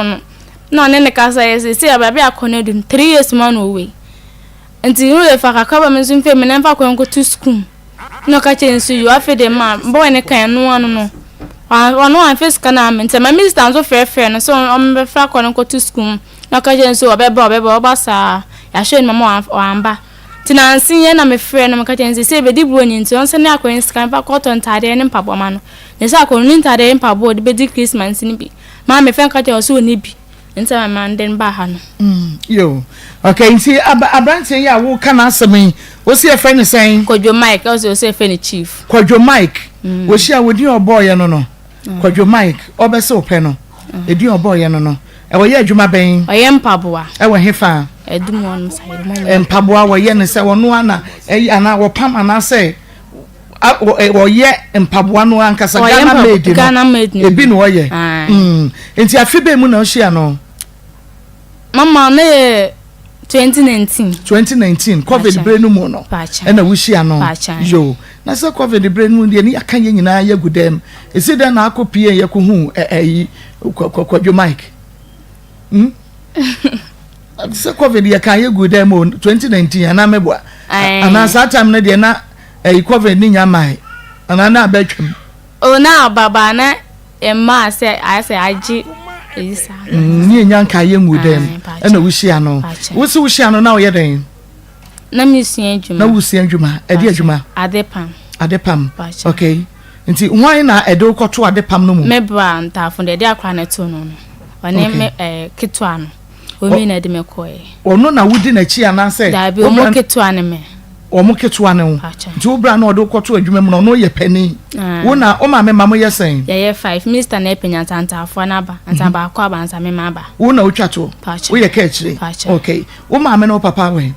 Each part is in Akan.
no na ɔne ne kasa yɛ sɛ sɛ baabi akɔ no adu no 3 years mu ana ɔwei nti no yɛ fa kakra ba me nso mfɛ me na mfa kɔ nkɔto sukuu. Na ɔka kyerɛ nso yi afei de ma bɔɔ ne kan no ano no ɔno amfɛ sika no ame. Nti ma me sister nso frɛfrɛ no sɛ ɔmbɛfa akɔ no nkɔto sukuu mu, na ɔka kyerɛ nso ɔbɛba, ɔbɛba saa yɛahwɛ no mama ɔamba. Nti nanse yɛ na mefrɛ no, meka kyerɛ no sɛ ɛbɛdi buronyi nti ɔnsɛ ne akɔyɛ sika mfa kɔtɔ ntadeɛ ne mpaboa ma no, na sɛ akɔ ne ntadeɛ ne mpaboa ɔde bɛdi Christmas no bi maa mefɛ nka kyerɛ ɔsɛ ɔni bi nti ma ma de no baa ha no. Yo, okay, nti aberanteɛ yi a woka n'asɛm yi, wosi yɛfrɛ no sɛn? Kwadwo Mike, ɔsɛ yɛfrɛ no Chief. Kwadwo Mike. Wɔhyia wɔdin a ɔbɔɔyɛ no, Kwadwo Mike ɔbɛsɛ wopɛ no ɛdin a ɔbɔɔyɛ no, ɛwɔyɛ adwuma bɛn? Ɔyɛ mpaboa. Ɛwɔ hefa? Ɛdum hɔ nom sa. Mpaboa wɔyɛ no sɛ wɔno ana ɛyi anaa wɔpam anaasɛ wɔyɛ mpaboa no ankasa? Ɔyɛ Ghana made no. Ghana made no. Ebi na wɔyɛ. Aye. Nti afe bɛn mu na ɔhyia no? Mama ne yɛ 2019. 2019, COVID Pakyɛ. bere no mu no Pakyɛ. ɛna wohyia no? Pakyɛ. Yo, na sɛ COVID bere no mu deɛ ne yɛaka yɛ nyinaa yɛgu dɛm, ɛsi dɛn na akɔ pie yɛkɔhu ɛyi Kwadwo Mike? Sɛ COVID yɛka yɛgu dɛm o, 2019 anaa mɛboa? Aye. Anaa saa time no deɛ na ɛyi COVID ne nya mae anaa na abɛtwam? O, na ababa na mmaa sɛ ayɛ sɛ agye eyi saa. Ne yɛnya nka yɛngu dɛm. Aye, pakyɛ. Ɛna wohyia no? Pakyɛ. Wosi wohyia no na woyɛ dɛn? Na mesua adwuma. Na wosua adwuma ɛde adwuma? Ade pam. Ade pam. Pakyɛ. Okay, nti hwan na ɛde wo kɔto ade pam no mu? Me bra ntaafo deɛ ɛde akora ne to no, ɔne Okay. me ketewa no omi na ɛde me kɔɛ. Ɔno na wodi n'akyi anaasɛ? Daabi, wo ɔmo ketewa ne me. Ɔmo ketewa ne wo? Pakyɛ. Nti wo bra na ɔde wo kɔto adwuma mu no, ɔno yɛ panin? Ah. Wo na wo maame ma mo yɛ sɛn? Yɛyɛ five. Mr na ɛpɛ nyantantafoɔ no aba nsa baako aba nsa mema aba. Wo na wotwa toɔ? Pakyɛ. Woyɛ ka akyire? Pakyɛ. Okay, wo maame ne wo papa wɛn?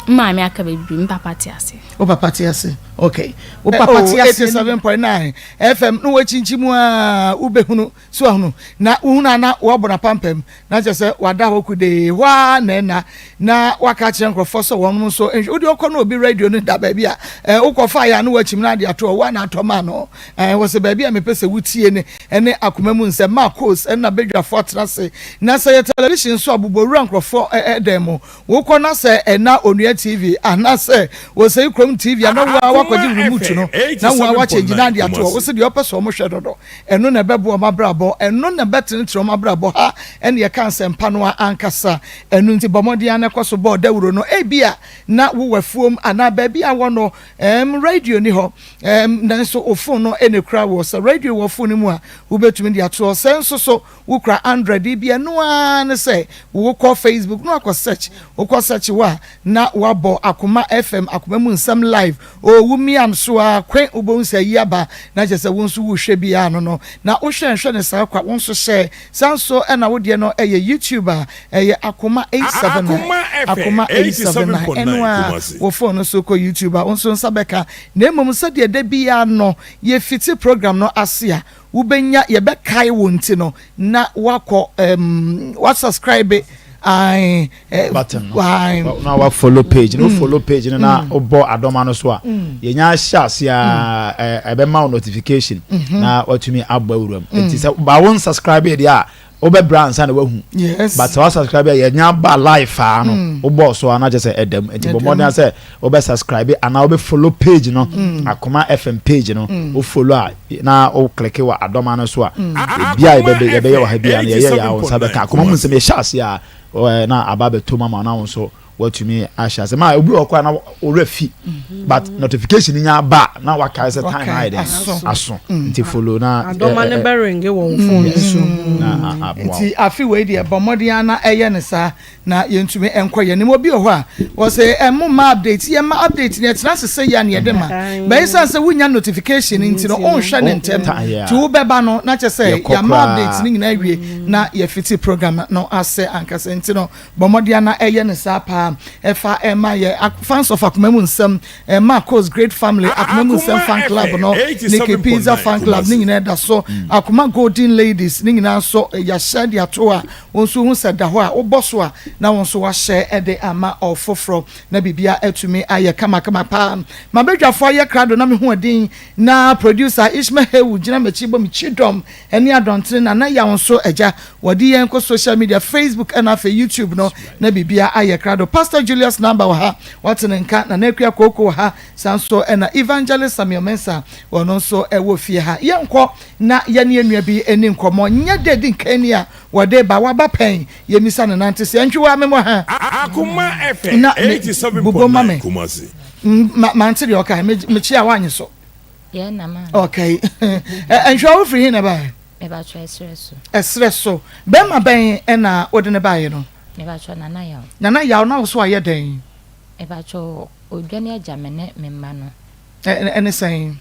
M maame aka bebree, m papa te ase. Wo papa te ase, okay. Wo papa te ase. 87.9 FM na wɔakyinkyim mu a wobɛhunu so ahunu na wohunu ana wɔabɔ n'apampam na kyerɛ sɛ wada hɔ kudee hɔ a na ɛna na waka akyerɛ nkurɔfoɔ sɛ wɔn nso nhwɛ wode ɔkɔ no obi radio no da baabi a wokɔfa yɛ a na wakyim no ade ato hɔ woa na atɔ ma no wɔ sɛ baabi a mepɛ sɛ wotie ne ɛne Akoma mu Nsɛm ma kos ɛna badwafoɔ atena ase. Na sɛ yɛ television nso a bobɔwura nkurɔfoɔ ɛdan mu wokɔ na sɛ ɛna Onua TV anaasɛ Wɔsɛi Kurom TV ana wo a wakɔgye remote no na wo a wakyɛ gyina ade ato hɔ wo sɛ deɛ ɔpɛ sɛ ɔmo hwɛ dodo, ɛno na ɛbɛboa ɔmo abrabɔ, ɛno na ɛbɛtenetene ɔmo abrabɔ. Ha ɛne yɛka nsɛmpa no a ankasa. Ɛno nti bɔ mmɔden a na ɛkɔ so bɔɔ dawuro no. Ebi a na wowɔ afuom anaa baabi a wɔ no radio ni hɔ, nanso wo phone no ɛna ekura wɔ. Sɛ radio wɔ phone no mu a, wobɛtumi de ato hɔ. Sɛ nso so wokura Android bi, ɛno ara ne sɛ wokɔ Facebook na wakɔ search. Wokɔ search wɔ a na wabɔ Akoma FM, Akoma mu Nsɛm live o. Wumia so a kwen wobɛhu sɛ ayi aba na kyerɛ sɛ wo nso wohwɛ biara no na wohwɛ nhwɛ ne saa kwa wo nso hyɛ saa nso. Ɛna wodeɛ no ɛyɛ YouTube a ɛyɛ Akoma 879, Akoma 879. Ɛno a wɔ phone no so kɔ YouTube a wo nso nsa bɛka. Na mmom sɛdeɛ da biara no yɛfiti program no ase a wobɛnya yɛbɛkae wo nti no na wakɔ wasubscribe button no na wa follow page no, follow page no na wobɔ adɔma no so a yɛnya ahyɛ ase a ɛbɛma wo notification na watumi abɔ awuram. Nti sɛ ba wo nsubscribe deɛ a wobɛbrɛ ansa na wahu, but sɛ wasubscribe a yɛnya ba live a no wobɔɔ so a na kyerɛ sɛ ɛdam. Nti bɔ mmɔden sɛ wobɛ subscribe anaa wobɛ follow page no, Akoma FM page no. Wo follow a na wo click wɔ adɔma no so a ebi a yɛbɛyɛ wɔ ha bi a no yɛyɛ yɛ a wo nsa bɛka. Akoma mu Nsɛm yɛhyɛ ase a na aba abɛto mu ama na wo nso watumi ahyɛ ase. Ma obi wɔ kɔ a na ɔwerɛ fi, but notification nya ba na wakae sɛ time ayɛ dɛn aso. Nti follow na adɔma ne bɛringe wɔ wo phone so. Na aboa. Nti afe wei deɛ bɔ mmɔden ana ɛyɛ ne saa na yɛntumi nkɔ yɛn anim. Obi wɔ hɔ a wɔsɛ ɛmo ma update, yɛ ma update ne ɛtena ase sɛ yɛ ne yɛde ma bɛyi san sɛ wonya notification nti no ɔnhwɛ ne ntɛm nti wobɛba no na kyɛ sɛ yɛama update ne nyinaa wie na yɛfiti program no ase ankasa. Nti no bɔ mmɔden ana ɛyɛ ne saa paa. paa ɛfa ɛma yɛ fans of Akoma mu nsɛm Marcos Great Family Akoma mu nsɛm fan club no Nikki Pizza fan club ne nyinaa ɛda so Akoma Golden Ladies ne nyinaa nso yɛahyɛ de ato a wɔn nso hu sɛ da hɔ a wobɔ so a na wɔn nso wahyɛ de ama ɔfoforɔ na biribia atumi ayɛ kamakama paa. Mabadwafoɔ ayɛ krado na meho adin na producer Ishmael Hewu gyina m'akyi bɔ me kyidɔm ne adɔntene Nana Yaw nso agya wɔde yɛn kɔ social media Facebook ɛna afei YouTube no na biribia ayɛ krado. Pastor Julius Namba wɔ ha wate ne nka, Nana Akua Kooko wɔ ha saa nso ɛna Evangelist Samuel Mensah ɔno nso ɛwɔ fie ha. Yɛnkɔ na yɛne yɛn nua bi ɛni nkɔmmɔ nyɛ dɛ di nkan ni a wɔde ba waba pɛn Yɛmmisa no nante sɛ ɛntwe wɔ amemɔ ha. Akoma FM Na me bobom ma 87.9 me. Kumasi. Ma mante deɛ ɔkae. Me mekyea woanye so. Yɛn na ma. Okay. Ɛntwe wo firi he na ɛbaeɛ? Mebatwɔ ɛserɛ so. Ɛserɛ so. Bɛrima bɛn ɛna wode no baeɛ no? Mebatwɔ Nana Yaw. Nana Yaw na wo so ayɛ dɛn? Mebatwɔ odwane agya me ne me mma no. Ɛne sɛn?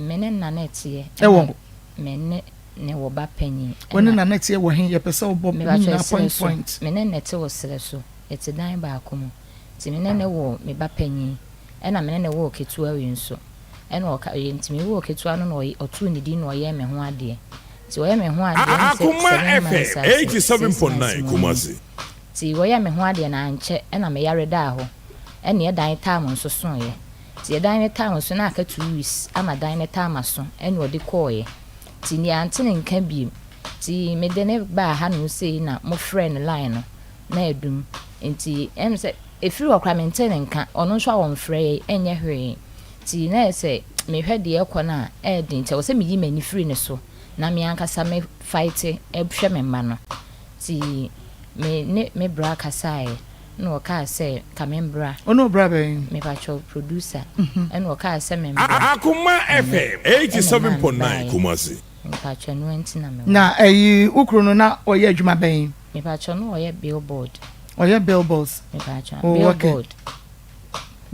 Me ne Nana ɛteɛ. Ɛwɔ. Me ne ne wɔ ba panyin. Wo ne Nana teɛ wɔ he? Yɛpɛ sɛ wobɔ ne Mepakyɛ nyinaa ɛserɛ point so. point. Me ne no te wɔ serɛ so. Yɛte dan baako mu. Nti me ne no woo me ba panyin. Ɛna me ne no woo ketewa wei nso. Ɛna ɔka ɔyɛ nti me woo ketewa no na ɔy ɔtoo ne din na ɔyɛɛ me ho adeɛ. Nti ɔyɛ me ho adeɛ ɛne sɛ Akoma seven months FM ase, six months 87.9 mu nie. Kumasi. Nti wɔyɛɛ me ho adeɛ no ankyɛ ɛna me yare daa hɔ. Ɛna ɛdan taa mo nso soeɛ. Nti ɛdan no taa mo so na aka 2 weeks ama dan no taa m'aso ɛna ɔde kɔeɛ. Nti nea ante ne nka biem. Nti mede no baa hanom sei na mofrɛɛ no line no na adum. Nti ɛm sɛ ɛfiri hɔ koraa mente ne nka. Ɔno nso a ɔmfrɛ yɛn ɛnyɛ hwee. Nti na ayɛ sɛ mehwɛ deɛ ɛrekɔ no a ɛyɛ den nti ɛwɔ sɛ meyi m'ani firi ne so na me ankasa me fight hwɛ me mma no. Nti me ne me bra kasaeɛ na ɔkaa sɛ nka membra. Wo ne wo bra bɛn? Mepakyɛw, producer. Ɛna ɔkaa sɛ membra. Akoma Ɛnnɛ FM ɛna ɛmaa 87.9 mebaeɛ. Kumasi. Mepakyɛw, ɛno ara nti na mewɔ Na ha. ɛyi wo kunu no na ɔyɛ adwuma bɛn? Mepakyɛw, na ɔyɛ billboard. Ɔyɛ billboards? Mepakyɛw, Oh, okay. billboard.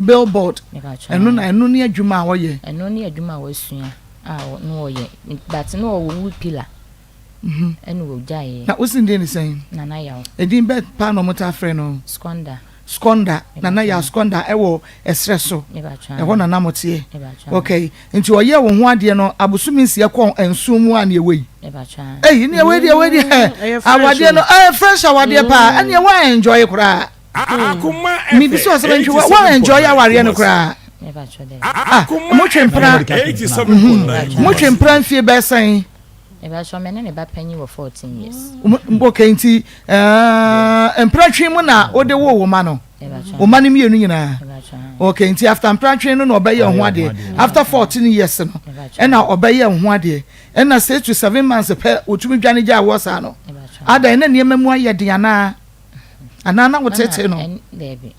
Billboard. Mepakyɛw, Ɛno na aane. ɛno ne adwuma a ɔyɛ? Ɛno ne adwuma a wasua a na ɔyɛ. But na ɔwɔ wood pillar. Ɛna ɔgyaeɛ. Na wo se ne din de sɛn? Nana Yaw. Edin bɛ paa na wɔtaa frɛ no? Skonda. Skonda. Nana Yaw Skonda ɛwɔ ɛserɛ so. Ɛhɔ na na moteɛ. Okay. Nti ɔyɛɛ wo ho adeɛ no abosome nsia kɔ nson mu a na ɛwɔ yi? Ei, neɛ wei deɛ wei deɛ awadeɛ no ɛyɛ fresh awadeɛ paa. Ɛneɛ woa enjoy koraa. Mebisa wo sɛ bɛntwe wo woa enjoy awareɛ no koraa. Ah, motwe mpena. Motwe mpena mfie bɛɛ sɛn? Mepakyɛw me ne me ba panyin wɔ 14 years. Okay, nti eh, mpratwe mu na wode wo wo ma no? Wo ma no mmienu nyinaa? Okay, nti after mpratwe no na ɔbɛyɛ ho adeɛ. After 14 years no, ɛna ɔbɛyɛ ho adeɛ. Ɛna 6 to 7 months pɛ, wotumi dwane gyaa woɔ saa no. Adan na nneɛma mu ayɛ den anaa? Anaa na wotetee no? Daabi.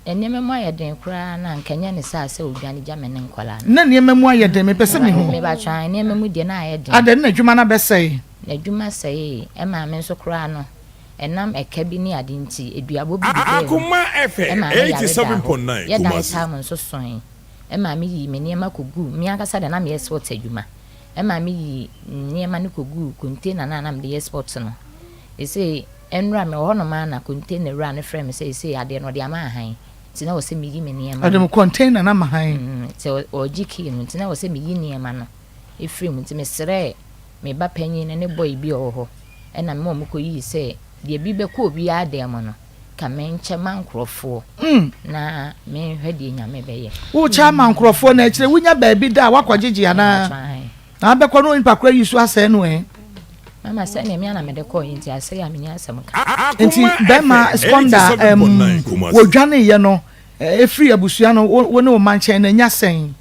Nneɛma mu ayɛ den koraa na anka ɛnyɛ ne saa sɛ odwane gya me ne nkwadaa no. Na nneɛma mu ayɛ den, mepɛ sɛ mehu. Mebatwa nneɛma mu deɛ na ayɛ den. Adɛn na adwuma no abɛsɛe? N'adwuma sɛee, ɛmaa me nso koraa no, ɛnam ɛka bi ne ade nti, aduabɔ bi didɛɛ mu, ɛmaa me yare daa hɔ. Yɛ dan taa mu nso soe, ɛmaa me yii me nneɛma kɔguu, me ankasa deɛ na meyɛ sports adwuma, ɛmaa me yii nneɛma no kɔguu container no a na mede yɛ sports no. Seesei, Ɛnora mewɔ hɔnom ara na container wura no frɛɛ me sɛ seesei adeɛ no ɔde ama hann nti na ɛwɔ sɛ meyi me nneɛma Ɔde no. mo container no ama hann? Mm, nti ɔregye key no nti na ɛwɔ sɛ meyi nneɛma no firi mu nti mesrɛɛ me ba panyin no ne boy bi a ɔwɔ hɔ ɛna mema wɔn kɔyii sɛ deɛ bi bɛkɔ obiara dan mu no ka menkyɛ ma nkorɔfoɔ na menhwɛ deɛ Nyame bɛyɛ. Wokyɛ ama nkorɔfoɔ na akyire wonya baabi da a woakɔgyegye anaa? Mepakyɛ ae. Na abɛkɔ no onipa koro ayi so asɛe no ɛ. Mama sɛdeɛ me ara na mede kɔeɛ nti asɛe a menni asɛm ka. Nti bɛrima Skonda ɛm wɔdwaneeɛ no ɛfiri abusua no wo ne wo mma nkyɛn no anya sɛn?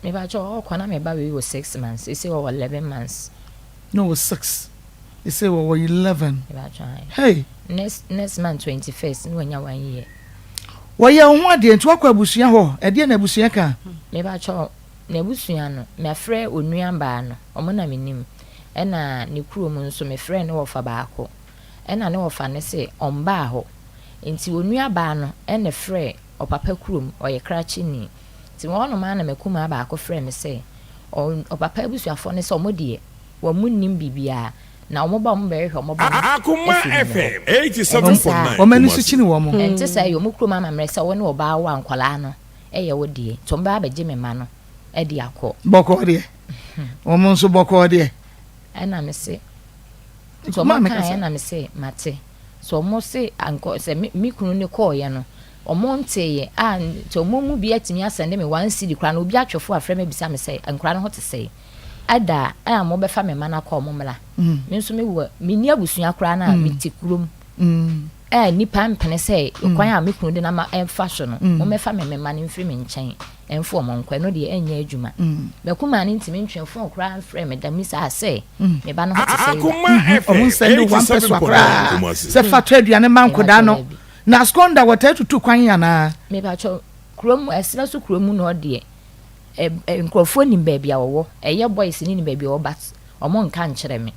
Mepakyɛw ɔɔkɔ na me ba wei wɔ 6 months seesei ɔwɔ 11 months. Na ɔwɔ 6 seesei ɔwɔ 11. Mepakyɛw ae. Hey. Next next month 21st na wanya 1 year. Wɔyɛ wo ho adeɛ nti woakɔ abusua hɔ ɛdeɛn na abusua ka? Mepakyɛw N'abusua no, mafrɛ onuabaa no, ɔmo na menim. Ɛna ne kurom nso mefrɛɛ ne wɔfa baako, ɛna ne wɔfa no se ɔmbaa hɔ. Nti onuabaa no na ɛfrɛɛ ɔpapa kurom, ɔyɛ krakyeni. Nti mewɔ hɔnom ara na m'akumaa baako frɛɛ me sɛ, ɔpapa abusuafoɔ no sɛ ɔmo deɛ wɔn nnim biribiara. Na wɔn ba a wɔbɛhwehwɛ wɔn ba no Akoma afiri me hɔ. FM Ɛnte saa 87.9 Wɔn ani so Kumasi. kyini wɔn. Ɛnte saa, ɛyɛ wɔn kurom amammerɛ sɛ wo ne ɔbaa wo a nkwadaa no yɛ wo deɛ. Nti wɔbɛba abɛgye me mma no de akɔ. Bɔkɔɔ deɛ. Wɔn nso bɔkɔɔ deɛ. Ɛna me se, nti wɔn kaeɛ ɛna me se mate. Sɛ wɔn se ankɔ sɛ me me kunu no kɔeɛ no, wɔn nteeɛ a nti wɔn mu bi atumi asɛnde me one cedi koraa na obi atwɛfoɔ afrɛ me abisa me sɛ nkwadaa no ho te sɛn. Ɛda a wɔbɛfa me mma no akɔ wɔn mmra. Me nso me wɔ menni abusua koraa no a mete kurom a nnipa mpene sɛ kwan a me kunu de no ama ɛmfa so no wɔmmɛfa me me mma no mfiri me nkyɛn ɛmfa wɔn nkɔ ɛno deɛ ɛnyɛ adwuma. M'akumaa no ntumi ntwe fon koraa mfrɛ me da mmisaa sɛ me ba no ho te sɛn da. Wɔn nsɛnde one pɛsoa koraa sɛ fa tɔ aduane ma nkwadaa no. Na skonda wɔtaa tutu kwan anaa? Mepakyɛw kurom ɛserɛ so kurom na ɔdeɛ. Nkurɔfoɔ nim baabi a wɔwɔ, ɛyɛ boys no nim baabi a wɔwɔ but wɔn nka nkyerɛ me.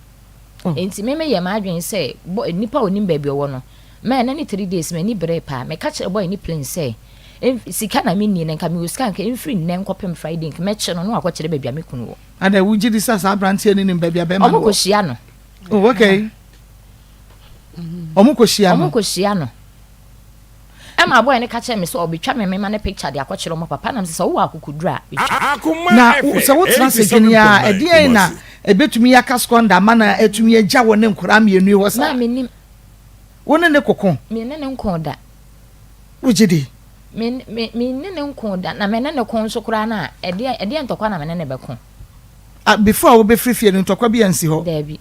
Oh. Nti me meyɛ m'adwene sɛ bɔ nipa a onim baabi ɔwɔ no, mɛ na ne three days m'ani bree paa. Meka kyerɛ boy ne plain sɛ sika na menni no nka mewɔ sika nka mfiri nnɛ nkɔpem Friday nka mɛkye no na wakɔkyerɛ baabi a me kunu wɔ. Ada wogye di sɛ saa aberanteɛ no nim baabi a bɛrima no wɔ? Wɔn kɔhyia no. Oh, okay. Wɔn kɔhyia no. Wɔn kɔhyia no. Ɛma boy no ka kyerɛɛ me sɛ ɔbetwa me mema no picture de akɔkyerɛ ɔmo papa na mese sɛ wowɔ akokoduru a betwa. Na sɛ wotena ase dwene a, ɛdeɛn na ɛbɛtumi aka Squander ama no atumi agya wo ne nkwadaa mmienu yi hɔ saa? Maa mennim. Wo ne no koko? Me ne no nkoo da. Wogye di? Me, me, me ne no nkoo da, na me ne no ko nso koraa no a, ɛdeɛn, ɛdeɛn ntɔkwa na me ne no bɛko? Ah, before a wobɛfiri fie no, ntɔkwa bi ansi hɔ? Daabi.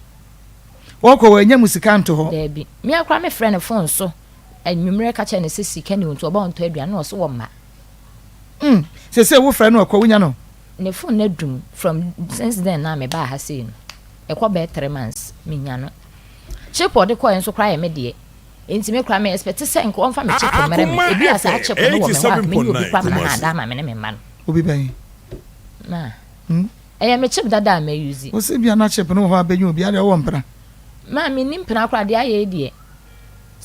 Wɔkɔ, wannya mu sika anto hɔ? Daabi. Me ara koraa mefrɛ no phone so Anwummerɛ ka kyerɛ no sɛ sika ni hɔ nti ɔba ɔntɔ aduane na ɔse wɔmma. Mm sesei wo frɛ no ɔkɔ wonya no? Ne phone no adum from since then na me baa ha sei no ɛkɔ bɛyɛ 3 months me nya no. Chip ɔde kɔɛ nso koraa yɛ me deɛ nti me koraa me expect sɛ nka ɔmfa me chip mmerɛ me ebi a saa chip no wɔ me hɔ a nka me nye obi koraa ma no ha ada ama me ne me mma no. Obi bɛn? Ma hmm? Ɛyɛ me chip dada a mɛ use. Wo se bia na chip no wɔ hɔ a bɛnya obi adeɛ ɔwɔ mpena? Ma me ni mpena koraa deɛ ayɛ yi deɛ.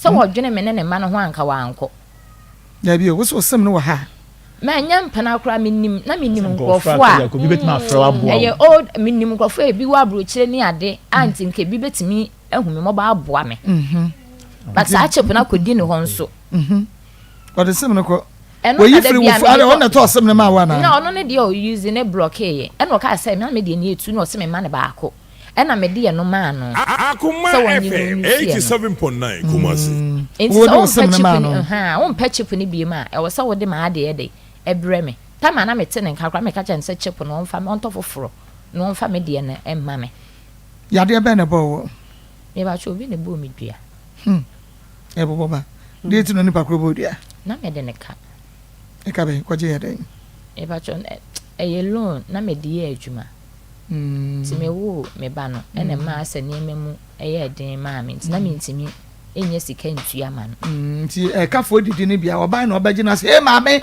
Sɛ wɔdwene me ne ne mma no ho a anka wankɔ. Dabi o, wo se osem no wɔ ha. Manya mpena koraa menim na menim nkurɔfoɔ a ɛyɛ old menim nkurɔfoɔ a ebi wɔ aburokyire ne ade a nti nka ebi bɛtumi ahu me mmɔbɔ aboa me but saa chip no akɔdi ne hɔ nso. Ɔde sem no kɔ. Wɔyi firi wo fo ɔno na ɛtɔɔ sem no maa wo anaa? Na ɔno ne deɛ ɔuse ne blɔkeeɛ ɛna ɔkaa sɛ na me deɛ ne etu na ɔse me ma no baako. Ɛna mede ɛno maa no Akoma sɛ wɔnye no FM nsie no. 87.9 Kumasi. Enti Wode sɛ wo sem wompɛ no chip maa no no. ahaa, wompɛ chip no biom a, ɛwɔ sɛ wode m'adeɛ de brɛ me. Time a na mete ne nka koraa, meka kyerɛɛ no sɛ chip no ɔmfa, ɔntɔ foforɔ na ɔmfa me deɛ no mma me. Yadeɛ bɛn na ɛbɔɔ wo? Mepakyɛ obi na ɛbɔɔ me dua. Hmm, ɛbobɔ ba. Deɛ nti na onipa korɔ bɔɔ dua? Na mede no ka. Ɛka bɛn? Kɔgye yɛ dɛn? Mepakyɛ, ɛyɛ loan na mede yɛ adwuma. Nti mewoo me ba no na ɛmaa sɛ nneɛma mu yɛɛ den maa me nti na mentumi nnya sika ntua ma no. Nti ɛkafoɔ didi no bia ɔban na ɔbɛgye no ase ee maame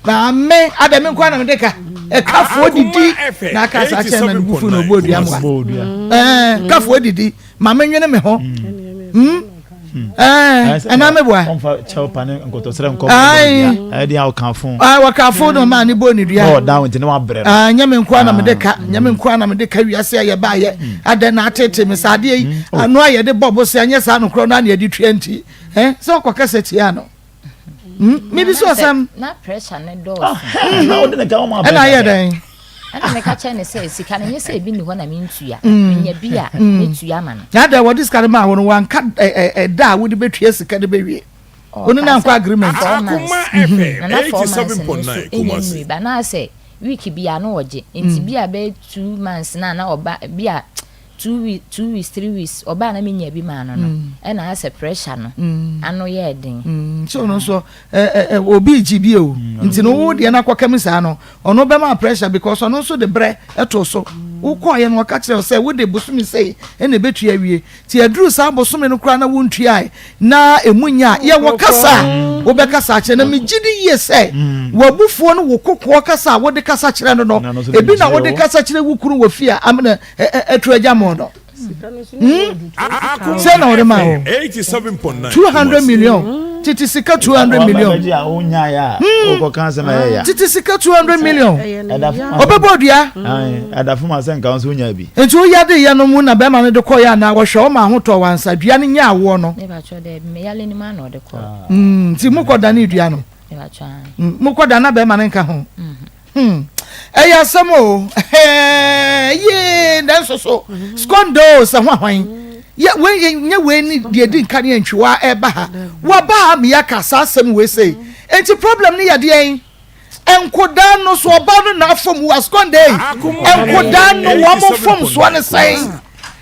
maame adɛ me nkoa na mede ka ɛkafoɔ didi na aka saa kyɛn na ne bufu na ɔbɔ odua mu ɛɛ kafoɔ didi maame nwene me ho ɛna me boa. ɔnfa kyɛw pa ne nkɔtɔsrɛ nkɔ bɔ ɛyɛ deɛ ɔka fon. Wɔka fon na ɔmaa ne bɔ ne dua. Ɔɔ down nti ne wa brɛ no. Nyɛ me nkoa na mede ka nyɛ me nkoa na mede ka wiase a yɛba yɛ adɛn na atete me saa adeɛ yi ano a yɛde bɔ bosea nyɛ saa nokorɔ no a na yɛde tua nti sɛ ɔkɔ kasa tia no mebi so ɔsɛm. Na pressure ne dɔɔso. Ɛna ayɛ dɛn. Ɛna meka kyerɛ no sɛ sika no nyɛ sɛ ebi nni hɔ na mentua. Menya bi a, mɛtua ama no. Na adɛn wɔde sika no maa wo no wanka ɛda a wode bɛtua sika no bɛwie? Wo ne no ankɔ agreement? Four months. Na na 4 months no nso ɛnya nnui ba na asɛ week biara na ɔgye nti bi a bɛyɛ 2 months na na ɔba bi a 2 weeks 2 weeks 3 weeks ɔba a na menya bi maa no no ɛna asɛ pressure no ano yɛɛ den. Sɛ ɔno nso obi gye bi o nti no wo deɛ no akɔka mu saa no ɔno bɛma pressure because ɔno nso de brɛ ɛto so wokɔɔyɛ no ɔka kyerɛ sɛ wode bosome sei ɛna ɛbɛtua awie nti aduru saa bosome no koraa na wontuae na ɛmu nya a yɛwɔ kasa a wobɛkasa akyerɛ na megye di yie sɛ wabufuo no wo kokoɔ kasa a wode kasa kyerɛ no no ebi na wode kasa kyerɛ wo kunu wɔ fie a amena ɛtu agya mo no. Hmm? Sɛ na ɔde ma wo 200 million tete sika 200 million hmm? Tete sika 200 million ɔbɛbɔ dua. Nti woyɛ de yɛ no mu na bɛrima no de kɔ yɛ anaa wɔhwɛ ɔma ahotɔ wansa dua no nyɛ awoɔ no. Hmm, nti mokɔ da ne dua no mokɔ da na bɛrima no nka ho. Hmm. Ɛyɛ asɛm o. Yee, nanso so skondo sɛ ho ahwan. Yɛ wei nyɛ wei ne deɛ di nka ne antwiwa ɛba ha. Waba ha mi aka saa asɛm wei sei. Enti problem ne yɛ deɛn? Nkodaa no so ɔba no na afom wa skonde yi. Nkodaa no wɔn mo fom soɔ ne sɛn?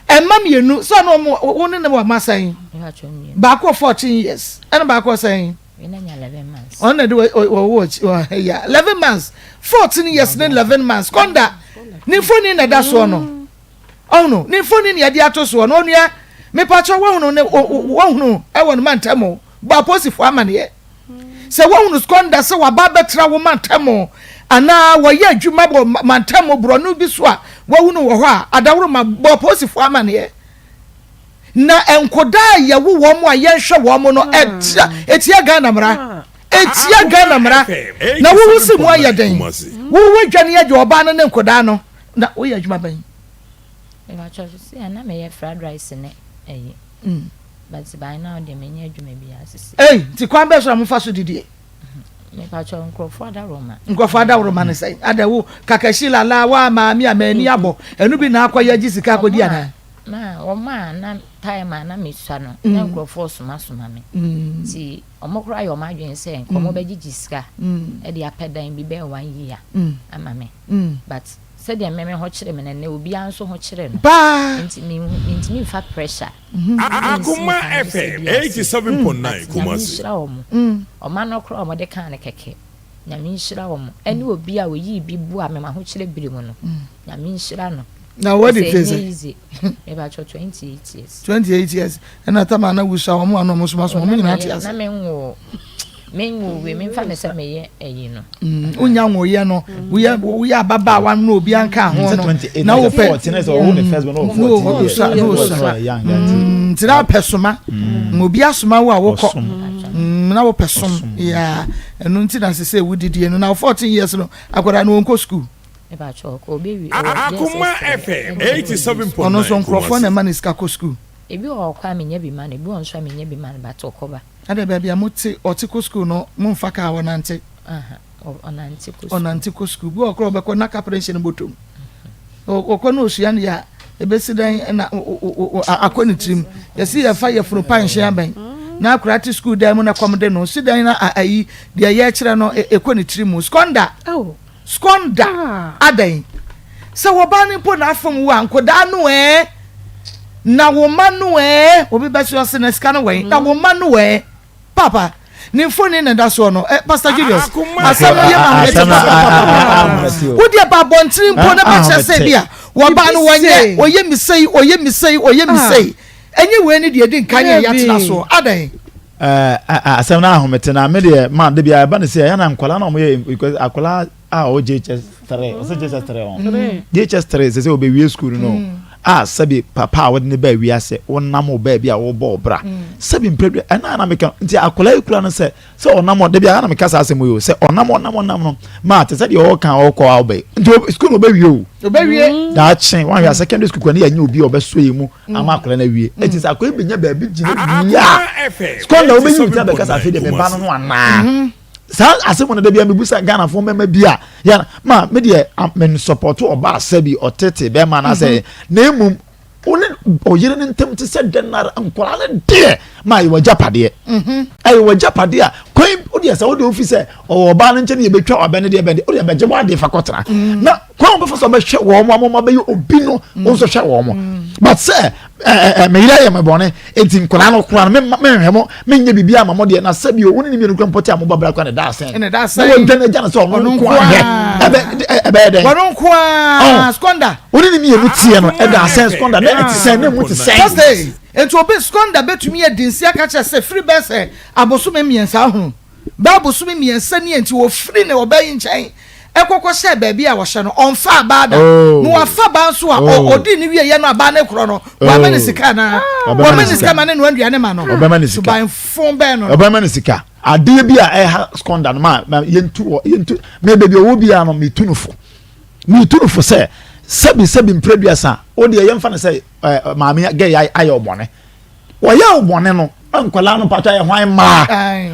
Ɛma mmienu sɛ ɔno wɔn wo ne ne wɔ ma sɛn? Baako 14 years ɛna baako sɛn? Ɔno na de wɔwɔ akyi ya 11 months, 14 years ne 11 months. Kɔnda ne mfoni na ɛda soɔ no, ɔhono ne mfoni na yɛde ato soɔ no. Onua, mepakyɛ wɔhono ne wɔhono ɛwɔ no mantam bɔ aposifoɔ amaneɛ sɛ wɔhono skɔnda sɛ waba abɛtena wo mantam anaa wɔyɛ adwuma wɔ mantam borɔno bi so a wɔhunu wɔ hɔ a, adaworo ma bɔ aposifoɔ amaneɛ. Na nkodaa a yɛwo wɔn a yɛnhwɛ wɔn no, ɛtia ɛtia Ghana mmara, ɛtia Ghana mmara. Na wowu si mu ayɛ den, wowu adwane agya ɔbaa no ne nkodaa no. Na woyɛ adwuma bɛn? Mepakyɛw, sisi a na meyɛ fried rice ne ɛyi. But by now deɛ menyɛ adwuma biara sisi. Ei, nti kwan bɛn so na mofa so didie? Mepakyɛw, nkurɔfoɔ adaworoma. Nkurɔfoɔ adaworoma ne sɛn? Ada wo kakahyi lala wa maame a m'ani abɔ ɛno bi na akɔyɛ agye sika akɔdi anaa? Ma wɔn a na time a na mesua no, na nkurɔfoɔ somasoma me. Nti wɔn koraa yɛ wɔn adwene sɛ nka wɔn bɛgyegye sika de apɛ dan bi bɛyɛ one year ama me. But sɛdeɛ me me ho kyere me no, ɛnnɛ obiara nso ho kyere no. Nti mentumi mfa pressure nsi Akoma nipa no so sɛ FM bi a sei. 87.9 But Nyame Kumasi. nhyira wɔn. Ɔma no koraa a wɔde kaa no kɛkɛ. Nyame nhyira wɔn. Ɛne obi a oyii bi boa me m'ahokyerɛ bere mu no. Nyame nhyira no. Na wadi Ɛsɛ mfe ɛnyɛ sɛn? easy. Mepakyɛw 28 years. 28 years. Ɛna tama na wusua wɔn a na wɔn soma Oh, soma na wɔn nyinaa te meyɛ ase. na menwo menwo wei memfa ne sɛ meyɛ ɛyi no. Wonya nwoyɛ no, woyɛ woyɛ ababaawa no na obi anka ho Sɛ no. 28 Na na wopɛ 14 sɛ ɔwo ne first born na ɔwɔ 14 years. na osua na osua. Ɔyɛ young nti. Nti na wopɛ soma. Obi asoma wo a wokɔ. Ɔsom. Na wopɛ som. Ɔsom. Yeah. Ɛno nti na sɛ sɛ wodidie no na 14 years no akwadaa no wɔnkɔ school. Akoma FM 87.9 Ɔno nso nkurɔfoɔ na Kumasi. ɛma no sika kɔ school. Ebi wɔ hɔ koraa menya bi ma no, ebi wɔ hɔ nso a menya bi ma no but ɔkɔba. Adɛn baabi a mote ɔte kɔ school no momfa kaa ɔnante? Aha, ɔnante kɔ school. Ɔnante kɔ school. Bi wɔ hɔ koraa ɔbɛkɔ na kapre nhyɛ ne bɔtɔ mu. Ɔkɔ na ɔsua deɛ a ɛbɛsi dɛn na akɔ ne tirim. Yɛsi yɛfa yɛfunu pa nhyɛn abɛn na akora te school dan mu na kɔm de no si dɛn na ayi deɛ yɛkyerɛ no ɛkɔ ne tirim mu. Skonda! Squander, Adɛn? Sɛ wɔbaa no mpo na afom wo a, nkodaa no ɛɛ? Na wo mma no ɛɛ? Obi bɛse ɔse na sika no wɛn? Na wo mma no ɛɛ? Papa, ne mfoni na ɛda soɔ no. Eh, Pastor Julius, asɛm no yɛ ma ahomete papapapapa. Wo deɛ ba abɔntene mpo na bɛkyerɛ sɛ bi a wɔbaa no wɔnyɛ, ɔyɛ mi sei, ɔyɛ mi sei, ɔyɛ mi sei. Ɛnyɛ wei ne deɛ ɛdi nkan yɛ yɛatena soɔ. Adɛn? Asɛm no ahomete na me deɛ ma de bia ɛba ne sɛ ɛyɛ na nkwadaa na wɔyɛ because akwadaa a ɔwɔ JHS 3 ɔsɛ JHS 3 ɔn JHS 3 sɛ sɛ ɔbɛwie school no a sɛbi papa a wɔde ne ba wiase wɔnam wɔ baabi a wɔbɔ ɔbra sɛbi mpɛdua ɛna na meka nti akwadaa yi kura no sɛ sɛ ɔnam ɔde bia na meka saa asɛm yi o sɛ ɔnam ɔnam ɔnam no maa te sɛ deɛ ɔka ɔkɔ a ɔbɛ nti school no ɔbɛwie o ɔbɛwie daakye wɔn ahwɛ secondary school kwan ne yɛ nye obi a ɔbɛsɔ yɛ mu ama akwadaa no awie eti sɛ akwadaa bi nya baabi gyina wie a sukuu na ɔbɛyi nti abɛka sɛ afei deɛ meba no no anaa mhm. saa asɛm no da bi a mebusa ghanafoɔ mmarima bi a yɛ ma me deɛ me nsɔpɔto ɔbaa sɛ bi ɔtete bɛrima anaasɛ mhm. na mmom wo ne ɔyere no ntam te sɛ dɛn nara nkwadaa no deɛ ma ɛyɛ w'agyapadeɛ mhm. ɛyɛ w'agyapadeɛ a kwan wodeɛ sɛ wode wofi sɛ ɔwɔ ɔbaa no nkyɛn yɛbɛtwa wabɛn no deɛ bɛn deɛ wodeɛ bɛgye w'adeɛ fa kɔtena mm. na kwan wɔbɛfa so bɛhwɛ wɔn mo ama bɛyɛ obi no mm. wo nso hwɛ wɔn mo mm. but sɛ ɛɛ ɛɛ meyere ayɛ me bɔne eti nkwadaa no koraa no menhwɛ mo menyɛ biribi ama mo deɛ na sɛbi o wo ne ne mmienu kura mpɔte a mo ba bra kora ne da asɛn na wɔdwa no agya no sɛ ɔno nko ahwɛ ɛbɛ ɛbɛyɛ dɛn wɔn nko ara skonda wo ne ne mmienu teɛ no ɛda asɛn skonda na ɛte sɛn na emu te sɛn. Nti obi skonda betumi adi nse aka kyerɛ sɛ firi bɛyɛ sɛ abosome mmiɛnsa ho. Bɛyɛ bosome mmiɛnsa nie nti wɔfiri ne ɔbaa yi nkyɛn. ɛkɔkɔ hyɛ baabi a wɔhyɛ no ɔnfa abaa da Oh. na wafa baa nso a Oh. ɔdi ne wie yɛ no abaa ne korɔ no wama ne Oh. sika anaa Ɔbɛma wama ne ne sika sika. ma ne noa aduane ma no Ɔbɛma ne sika. suban fon bɛn no Ɔbɛma ne sika. Adeɛ bi a ɛha skonda no ma ma yɛntu wɔ yɛntu mɛ baabi ɔwɔ biara no metu no fo. Metu no fo sɛ sɛbi sɛbi mprɛduasa o deɛ yɛmfa no sɛ ɛɛ maame gɛ ayɛ ɔbɔne. Wɔyɛ wo bɔne no, nkwadaa no mpakyɛ yɛ hwan mmaa?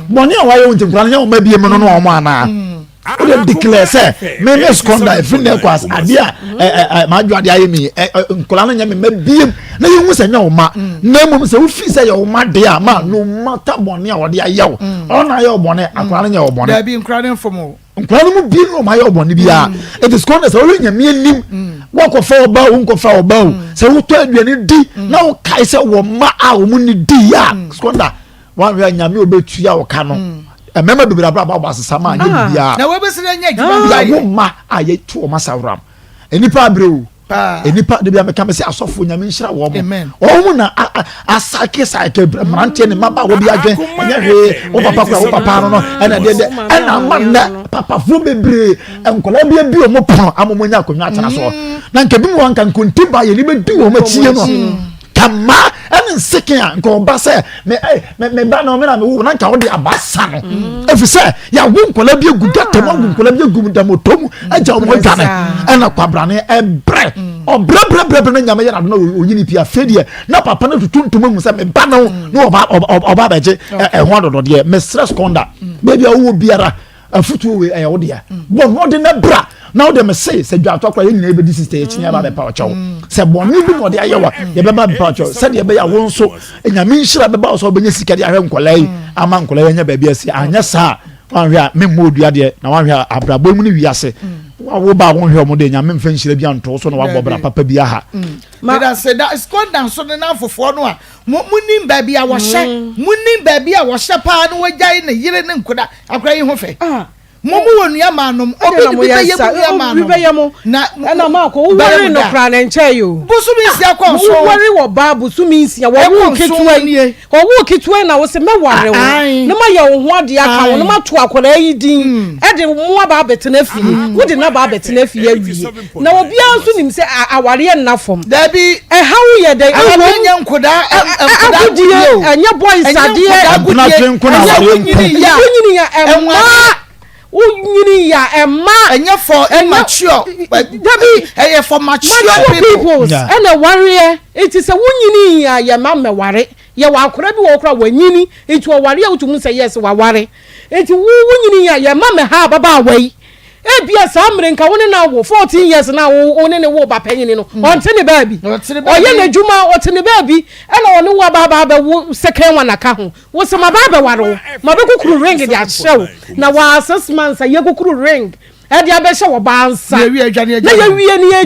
Bɔne a wɔayɛ wo nti nkwadaa no nyɛ wɔn mma biem no no wɔn anaa? Mm. Wode declare sɛ me me skonda ɛfiri nnɛ kɔ ase adeɛ a m'adwo adeɛ ayɛ mi nkwadaa no nyɛ me mma biem na yɛhu sɛ nyɛ wo ma mm. na mmom sɛ wofii sɛ yɛ wo ma deɛ a ma no mata bɔne a wɔde ayɛ wo mm. ɔna ayɛ wo bɔne akwadaa no nyɛ wo bɔne. Dabi nkwadaa no mfom o. Nkwadaa no mu bi no ɔmo ayɛ ɔbɔne biara. Mm. It is called sɛ ɔyɛ nyame anim. Mm. Wɔkɔfa ɔba o nkɔfa ɔba o. Mm. Sɛ wotɔ aduane di na wokae sɛ wɔ mma a wɔn ni di yɛ a skonda wɔahwɛ nyame obetua wo ka no. Mmarima bebree abrabɔ abɔ asesa ma anyɛ ah. biribiara. Na wɔbɛsi dɛ nyɛ adwuma bi ayɛ. Yɛwo mma a yɛtu wɔn asaworam. Nnipa abere o. Nnipa de bi a meka me sɛ asɔfo nyame nhyira wɔn mo. Wɔn na asake sake mmeranteɛ ne mmabaawa bi adwen ɛnyɛ hwee wo papa kora wo papa no no ɛna deɛ deɛ ɛna ama nnɛ papafoɔ bebree nkwadaa bi abi wɔn pono ama wɔn anya akonnwa atena soɔ na nka bi mu wɔn nka nkonti ba yɛ ne bɛdi wɔn akyi no kama ɛne nseke a nka ɔba sɛ me ɛ me me ba na ɔme na me wo na nka ɔde aba sa no mm. efi sɛ yawo nkɔla bi egu gata mu awo nkɔla bi egu damotɔ mu agya wɔn adwane ɛna kwabrane ɛbrɛ mm. ɔbrɛbrɛbrɛbrɛ na nyame yɛ n'ado na oyi ne pia afei deɛ na papa no tutu ntoma mu sɛ me ba no mm. na ɔba ɔba abɛgye ɛho adɔdɔdeɛ mesrɛ skonda baabi a wowɔ biara Afutuo wei ɛyɛ wo dea. Bɔ mmɔden na bra na wode me se sɛ dwatɔ koraa yɛn nyinaa yɛbɛdi sista yɛkyini aba abɛpa ɔkyɛw. Sɛ bɔne bi na ɔde ayɛ wa yɛbɛba abɛpa ɔkyɛw sɛdeɛ ɛbɛyɛ a wo nso nyame nhyira bɛba wo sɛ wobɛnya sika de ahwɛ nkwadaa yi ama nkwadaa yi anya baabi asi. Anyɛ saa a wanhwɛ a memmɔ odua deɛ na wanhwɛ a abrabɔ mu ne wiase wo ba a wonhwɛ wɔn deɛ nyame mfa nhyira bi anto wo so na wabɔ bra papa bi aha. Meda se da skonda nso ne n'afofoɔ no a mo monim baabi a wɔhyɛ mm. monim baabi a wɔhyɛ paa no wɔgyae ne yere ne nkoda akora yi ho fɛ ah. mo mo wɔ nua maa nom obi de bi bɛyɛ mo nua maa nom bɛyɛ mo na ɛna maa kɔ wowari no kora ne nkyɛn yi o bosomi nsia kɔ nso wowari wɔ baa bosomi nsia wɔwo ketewa yi wɔwo ketewa yi na wɔsɛ mɛware wo ne ma yɛ wo ho adeɛ aka wo ne ma to akwadaa yi din mm. ɛde mo aba abɛtena fie mm. wode n'aba abɛtena fie awie Na obiara nso nim sɛ awareɛ nna fam. Dabi. Ɛhaw yɛ dɛn? Awareɛ nyɛ nkodaa nkodaa agodie o. Ɛnyɛ boys adeɛ. Ɛnyɛ nkodaa agodie. Ɛnyɛ wonyini ya ɛma. Wonyini ya ɛma. Ɛnyɛ for immature. Dabi. Ɛyɛ for mature people. Ɛna wareɛ nti sɛ wonyini ya yɛ ma mɛware. Yɛ wɔ akora bi wɔ hɔ koraa wanyini nti ɔware a wotumi sɛ yes waware. Nti wo wonyini ya yɛ ma mɛha ababaawa yi. Ebia saa mmere nka wo ne no awo 14 years na wo ne ne wo ba panyin no mm. ɔnte ne baabi ɔyɛ n'adwuma ɔte ne baabi ɛna ɔne wo aba aba abɛwo second one aka ho wo sɛ maba abɛware wo ma bɛkukuru ring de ahyɛ wo na waa six months a yɛkukuru ring ɛde abɛhyɛ wɔ baa nsa na yɛwie ne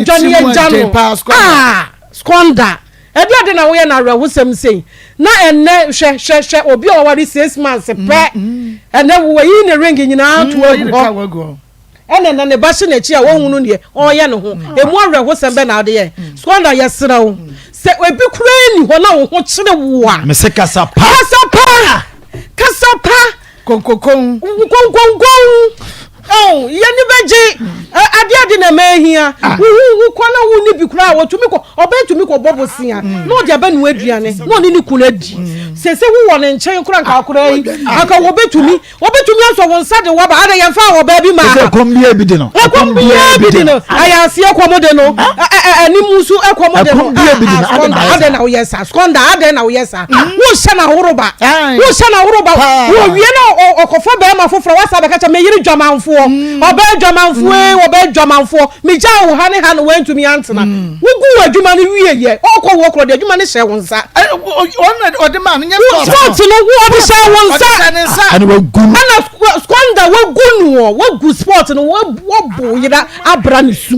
yɛdwa ne yɛgya no ah squander Ɛdeɛn ade na woyɛ no awerɛhosɛm sei? Na ɛnnɛ, hwɛ, hwɛ, hwɛ, obi a waware six months pɛ, ɛnnɛ wayi ne ring nyinaa ato agu hɔ. Ɛna ɛnnɛ ne ba hyɛ n'akyi a ɔnhunu deɛ ɔreyɛ ne ho. Emu awerɛhosɛm bɛn na wode yɛ? Squander, yɛsrɛ wo, sɛ ebi koraa nni hɔ na wo ho kyere wo a, Mese kasa pa. Kasa pa! Kasa pa! Konkonkon. Konkonkon. Oh, yɛni bɛgye. Adeɛ ade na ɛma ehia. Ah. Wohu wokɔ na wonni bi koraa wɔtumi kɔ ɔbɛn tumi kɔ bɔ bosia mm. na ɔde abɛnoa aduane na ɔne ne kunu adi. Mm. Sese wowɔ ne nkyɛn koraa nka akora yi ah. anka wɔbɛtumi wɔbɛtumi asɔ wɔn nsa de waba ada yɛn fa wɔ baabi ma ha. Ɛkɔm biara bi de no. Ɛkɔm biara bi de no. Ayaseɛ kɔm de no. Anim nso ɛkɔm de no. Ɛkɔm biara bi de no. Adɛn na woyɛ saa? Skonda adɛn na woyɛ saa? Wohyɛ no ahoroba. Wohyɛ no ahoroba. Wɔwie na ɔkɔfa bɛrima foforɔ wasa bɛka kyɛ meyere dwamanfoɔ. Ɔbaa dwamanfoɔ ee ɔbaa dwamanfoɔ. Megyaa wo ha ne ha na woantumi antena. Wogu w'adwuma no wieɛ. Ɔkɔ wɔ korɔ de adwuma no hyɛ wo nsa. Ɔde maa no nyɛ sport no wo ɔde hyɛ wo nsa. Ɛna wagu no. Ɛna Skonda wagu no wagu sport no wabɔ yera abra ne su.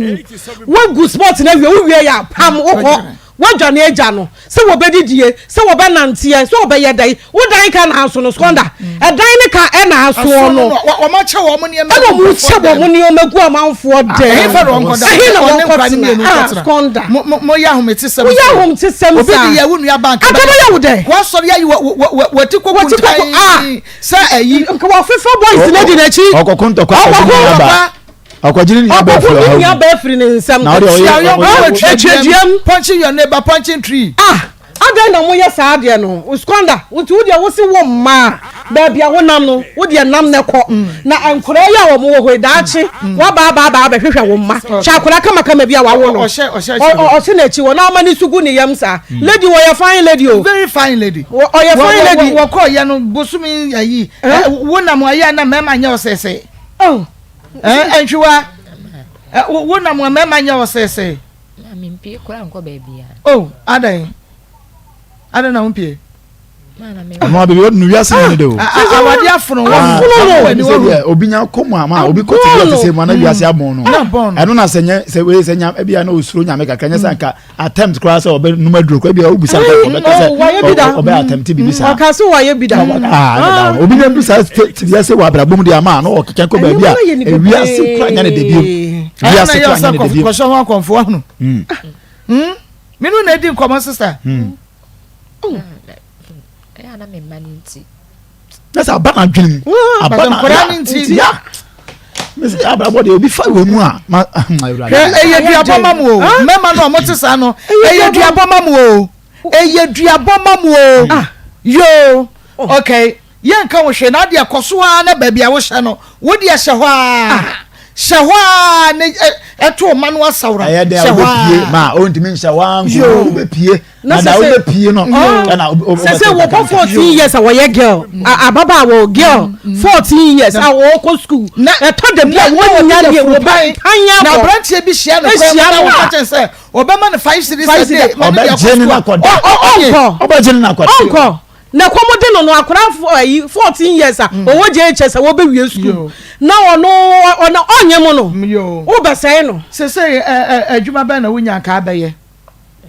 Wagu sport no awie wowie yɛ apam wokɔ. W'adwane agya no, sɛ wɔbɛdidie, sɛ wɔbɛnanteɛ, sɛ wɔbɛyɛ dɛn, wo dan ka na aso no, squander, ɛdan ne ka ɛna asoɔ no. Wɔn akyɛ wɔn nneɛma ɛna wɔn kyɛ wɔn nneɛma gu amanfoɔ dɛm. Ɛhe fa na wɔn kɔda? Ɛhe na wɔn kɔtena? Ah, squander. Mo mo mo yɛ ahometesɛm. Mo yɛ ahometesɛm saa. Obi di yɛ wo nua bank. Anka bɛyɛ wo dɛ. Wɔasɔre ayi wɔ wɔ wɔ wɔti koko ntan. Ah. Sɛ ɛyi. Nka wɔafefa boys no di n'akyi. Ɔkɔko ntɔkwa. Ɔkɔko ntɔkwa. Ɔkɔgye ne nua bɛɛ Ɔkɔko firi ne ɔhaw nua mu. bɛɛ firi ne nsam. Na ɔde ɔyɛ Hyia yɔnko wɔ Atwaduam. Punching your neighbor, punching tree. Ah! Adɛn na moyɛ saa adeɛ no? Squander, nti wo deɛ wose wo mma a, baabi a wonam no, wo deɛ nam na kɔ. Na nkwadaa yi a wɔn wɔ hɔ yi, daakye, woaba aba aba abɛhwehwɛ wo mma. Hwɛ akwadaa kamakama bi a wawo no. Ɔhyɛ ɔhyɛ akyi hɔ. Ɔhyɛ n'akyi hɔ na ama ne su gu ne yam saa. Lady, wɔyɛ fine lady o. Very fine lady. Ɔyɛ fine lady. Wɔkɔɔ yɛ no bosomi ayi. Wo nam ayɛ a na mmarima nyɛ ɔsɛsɛ. Oh. Ɛntwiwa, wo nam a mmarima nyɛ ɔsɛsɛ. Na mempue koraa nkɔ baabiara. Oh, adɛn? Adɛn na wompue? Ɔno abɛbi ɔde no wiase nyɛ ne de o. Awade afono wɔn. Afono no. Ɛni sɛ deɛ obi nya kɔ mu ama obi kɔ te bi ɔte sɛ mu ana wiase abɔn no. Ɛno na sɛ nyɛ sɛ wei sɛ nya ebi a na osuro nyame kakra nyɛ sɛ nka attempt koraa sɛ ɔbɛ num aduro koraa ebi a obusa nka ɔbɛ ka sɛ ɔbɛ attempt bibi saa. Ɔka so wayɛ bi da. Aa obi nya bi saa te wiase wɔ abrabɔ mu de ama na ɔkeka kɔ baabi a ewiase kura nya ne de biem. Wiase kura nya ne de biem. Kɔsɔ ho akɔnfo ahunu. Menu na edi nkɔmɔ sista. Ɛyɛ na me mma no nti. Na sɛ aba na adwene mu. Aba na nkwadaa no nti. Ya. Mesi abrabɔ deɛ obi fa wɔ mu a. Ma awurade. Hwɛ ɛyɛ duabɔ ma mu o. Mmarima no a wɔte saa no ɛyɛ duabɔ ma mu o. Ɛyɛ duabɔ ma mu o. Yoo. Okay. Yɛnka wo hwee na adeɛ kɔ so ara na baabi a wohyɛ no wo deɛ hyɛ hɔ ara. Hyɛ hɔ ara na ɛto ɔma no asawora. Ɛyɛ dɛ a Hyɛ hɔ wobɛpie ara. ma ɔntumi nhyɛ hɔ ara nko Yoo. wobɛpie Na na da sɛ sɛ wobɛpie no ɛna sɛ sɛ wɔkɔ 14 years a wɔyɛ girl ababaawa girl 14 years a wɔkɔ school Na ɛtɔ da bi a na wɔnya wɔde deɛ afuru pan. wɔbɛpan Na akɔ aberanteɛ bi hyia no kwan mu Ehyia na no woka a. kyɛn sɛ ɔbɛma no 5 cedis Five a day cedis. ma no de akɔ Ɔbɛgye ne school a nakɔda. ɔ- ɔ- ɔnyɛ. ɔnkɔ ɔbɛgye ne nakɔda ɔnkɔ na kɔm de no no akora ayi 14 years a ɔwɔ JHS a wɔbɛwie school na ɔno ɔno ɔnyɛ mu no Yoo. wobɛsɛe no Sesei ɛ ɛ adwuma bɛn na wonya nka abɛyɛ?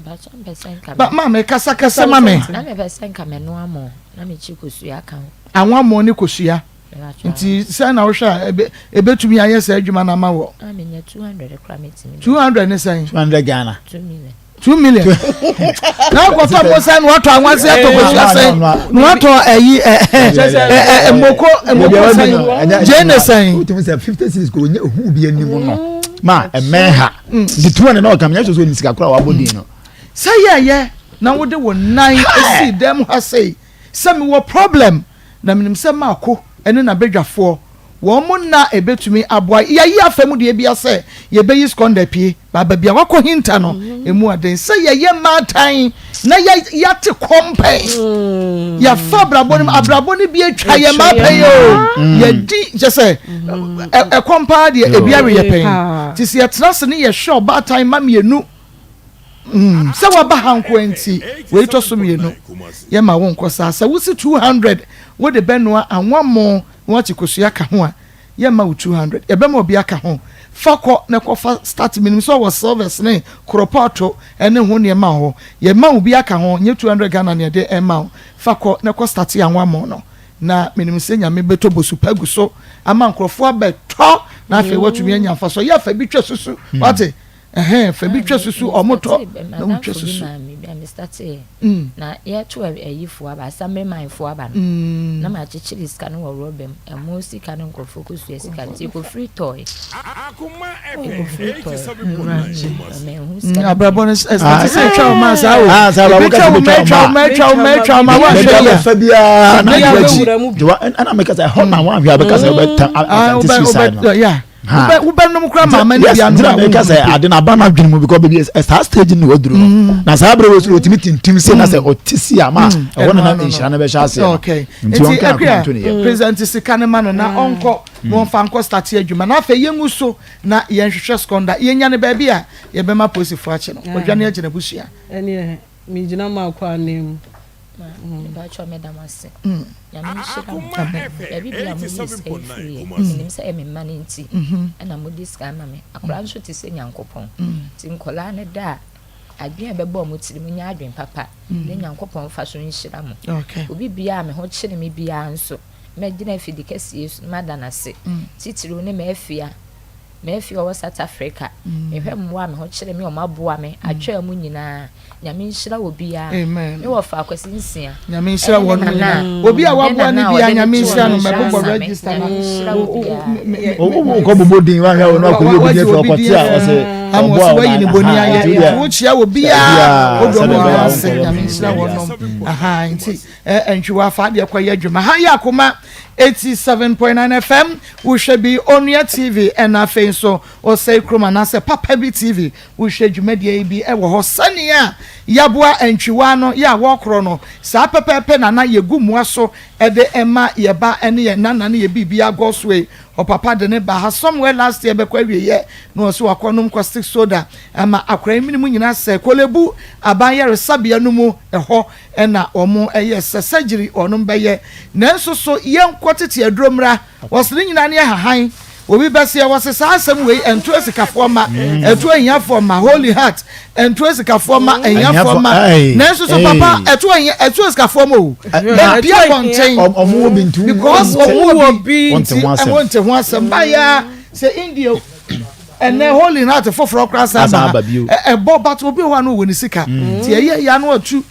Mpakyɛ mpɛ sɛ nka Ba maame kasa kɛse ma me. Na mepɛ sɛ nka mɛnoa mo na mekyi kosua ka ho. Anwammɔ ne kosua. Nti sɛn na wohwɛ a ebe ebetumi ayɛ saa adwuma no ama wɔ? Ah menya 200 koraa metumi. 200 ne sɛn? 200 Ghana. 2 million. 2 million. Na akɔtɔ mo sɛn na watɔ anwase atɔ kosua sɛn na watɔ ɛyi ɛ ɛ ɛ moko moko sɛn gyeene sɛn. Wotumi sɛ 50 cedis kò onye ohun bi anim no ma ɛmɛn ha. Nti 200 na ɔka menyɛ sɛ sɛ onim sika koraa wabɔ din no. Sɛ yɛyɛ na wode wo nan si dɛm ha sei sɛ mewɔ problem na menim sɛ Marko ne n'abadwafoɔ wɔn mo nna ɛbɛtumi aboa yɛayi afa mu deɛ bia sɛ yɛbɛyi Skonda apue ba baabi a wakɔ hinta no ɛmu aden sɛ yɛyɛ mmaatan na yɛate kɔm pɛn yɛafa abrabɔ no mu abrabɔ no bi atwa yɛ mmaa pɛn o yɛdi kyɛ sɛ ɛkɔm paa deɛ ebi awe yɛ pɛn nti sɛ yɛtena ase ne yɛhwɛ ɔbaatan ma mmienu Sɛ waba ha nkoa nti wei tɔ so mmienu yɛma wo nkɔ saa. Sɛ wosi 200 wode bɛnoa anwamoo na woakye kosua ka ho a yɛmma wo 200 yɛbɛma obi aka ho. Fa kɔ na kɔfa start menim sɛ ɔwɔ silvers ne koropɔɔto ne ho nneɛma wɔ hɔ yɛma wo bi aka ho nyɛ 200 Ghana na yɛde rema wo. Fa kɔ na kɔ starte anwamoo no na menim sɛ Nyame bɛtɔ bosu pa agu so ama nkurɔfoɔ abɛtɔ na afei woatumi anya mfasoɔ. Yɛ fa bi twa susu wate. Ɛhɛn, fa bi twa susu, ɔmo tɔ na wo twa susu. Maame bi a me startee mm. Na yɛto ayifo aba, assembly man fo aba no. Mm. Na makyekyere sika no wɔ rɔba mu. Ɛmo sika no nkurɔfoɔ kosua sika nti ekofiri tɔe. Ekofiri tɔe. Mm, abrabɔ no ɛsɛ sɛ atwa wo ma saa o. Ah, saa Ebi twa wo ma atwa wo ma atwa wo ma atwa wo ma woanhwɛ yie a. Bɛfa biara na akyi. Ɛna meka sɛ ɛhɔ na woanhwɛ a bɛka sɛ wobɛta attempt suicide no. Yeah. wobɛnom kora maama no bia no meka sɛ ade no aba no adwene mu because baabi saa stage no waduru no mm. na saa berɛ wɔ soro ɔtumi tintim se na sɛ mm. ɔte si a ma mm. ɛhɔ na na nhyira no bɛhyɛ aseɛ no nti ɔnka akoma nto ne yɛ president sika no ma no na ɔnkɔ na ɔmfa nkɔ start adwuma na afei yɛngu so na yɛnhwehwɛ skonda yɛnya no baabi a yɛbɛma polisifoɔ akye no ɔdwane agyina busua ɛneɛ megyina maakɔ anan mu Ma mepakyɛw meda mo ase. Nyame nhyira mo. Baabi bia mo yi sika yi firi yɛ. Menim sɛ ɛyɛ me mma no nti ɛna mo de sika ama me. Akwadaa nso te sɛ Nyankopɔn. Nti nkwadaa no da a adwene a ɛbɛbɔ wɔn tirim nyɛ adwene papa. Ne Nyankopɔn mfa so nhyira mo. Obi biara a me ho kyere me biara nso mɛgyina afidi kɛseɛ so na mada no ase. Titiriw ne m'afia. M'afie a ɔwɔ South Africa, mehwɛ mmoa a me ho kyere me a ɔmo aboa me atwaa mu nyinaa. Nyame nhyira obiara. Amen. Me wɔfa Akwasi Nsia. Nyame nhyira Ɛne wɔn ne nana nyinaa. a Obi a ne waboa nana ne a bia ɔde Nyame ne too nhyira no no mɛbobɔ nhyira register Nyame na. nhyira obiara. Wokɔ bobɔ din wahwɛ wo na akɔyi obi din afiri ɔkɔte a ɔsɛ Ama ɔboa ɔsɛ wo wayi ne bɔni aha ayɛ. nti wodeɛ Nti wokyia wɔ biara obiara wode sɛdeɛ ɔmo ɛbɛyɛ a ase wonkɔyɛ Nyame bɔne nhyira biara. wɔnom. Aha nti ɛntwi wafa adeɛ kɔyɛ adwuma. Ha yɛ akoma 87.9 FM wohwɛ bi Onua TV ɛna afei nso Osei Kurom anaasɛ Papa Bi TV Wohwɛ dwumadie yi bi wɔ hɔ sɛnea yɛaboa antwiwaa no yɛ a wɔkorɔ no, saa pɛpɛɛpɛ na na yɛgu mmoa so de ma yɛn ba ne yɛn nana ne yɛn biribiara Godsway ɔpapa de ne ba ha somewhere last year bɛkɔ awieɛ na ɔse wakɔ nom caustic soda ama akwadaa yi mene mu nyinaa sɛ Korlebu aban yaresabea no mu ɛhɔ na wɔn yɛ sɛ surgery wɔnom bɛyɛ nanso so yɛnkɔ tete aduro mmra Wɔse ne nyinaa ne ahahan. Obi bɛseɛ wɔse saa asɛm wei ɛnto asikafoɔ mma, ɛto ahiafoɔ mma, Holy Heart, ɛnto asikafoɔ mma, ahiafoɔ mma. Nanso so papa ɛto ahia ɛto asikafoɔ mma o. Ɛmpie abɔnten. Ɔmo wɔ bi nti because ɔmo wɔ bi nti ɛmo nte ho asɛm. Baeɛ sɛ India ɛnɛ Holy Heart foforɔ koraa san ba ha ɛbɔ but obi wɔ hɔ a na ɔwɔ ne sika nti ɛyɛ ya na ɔtu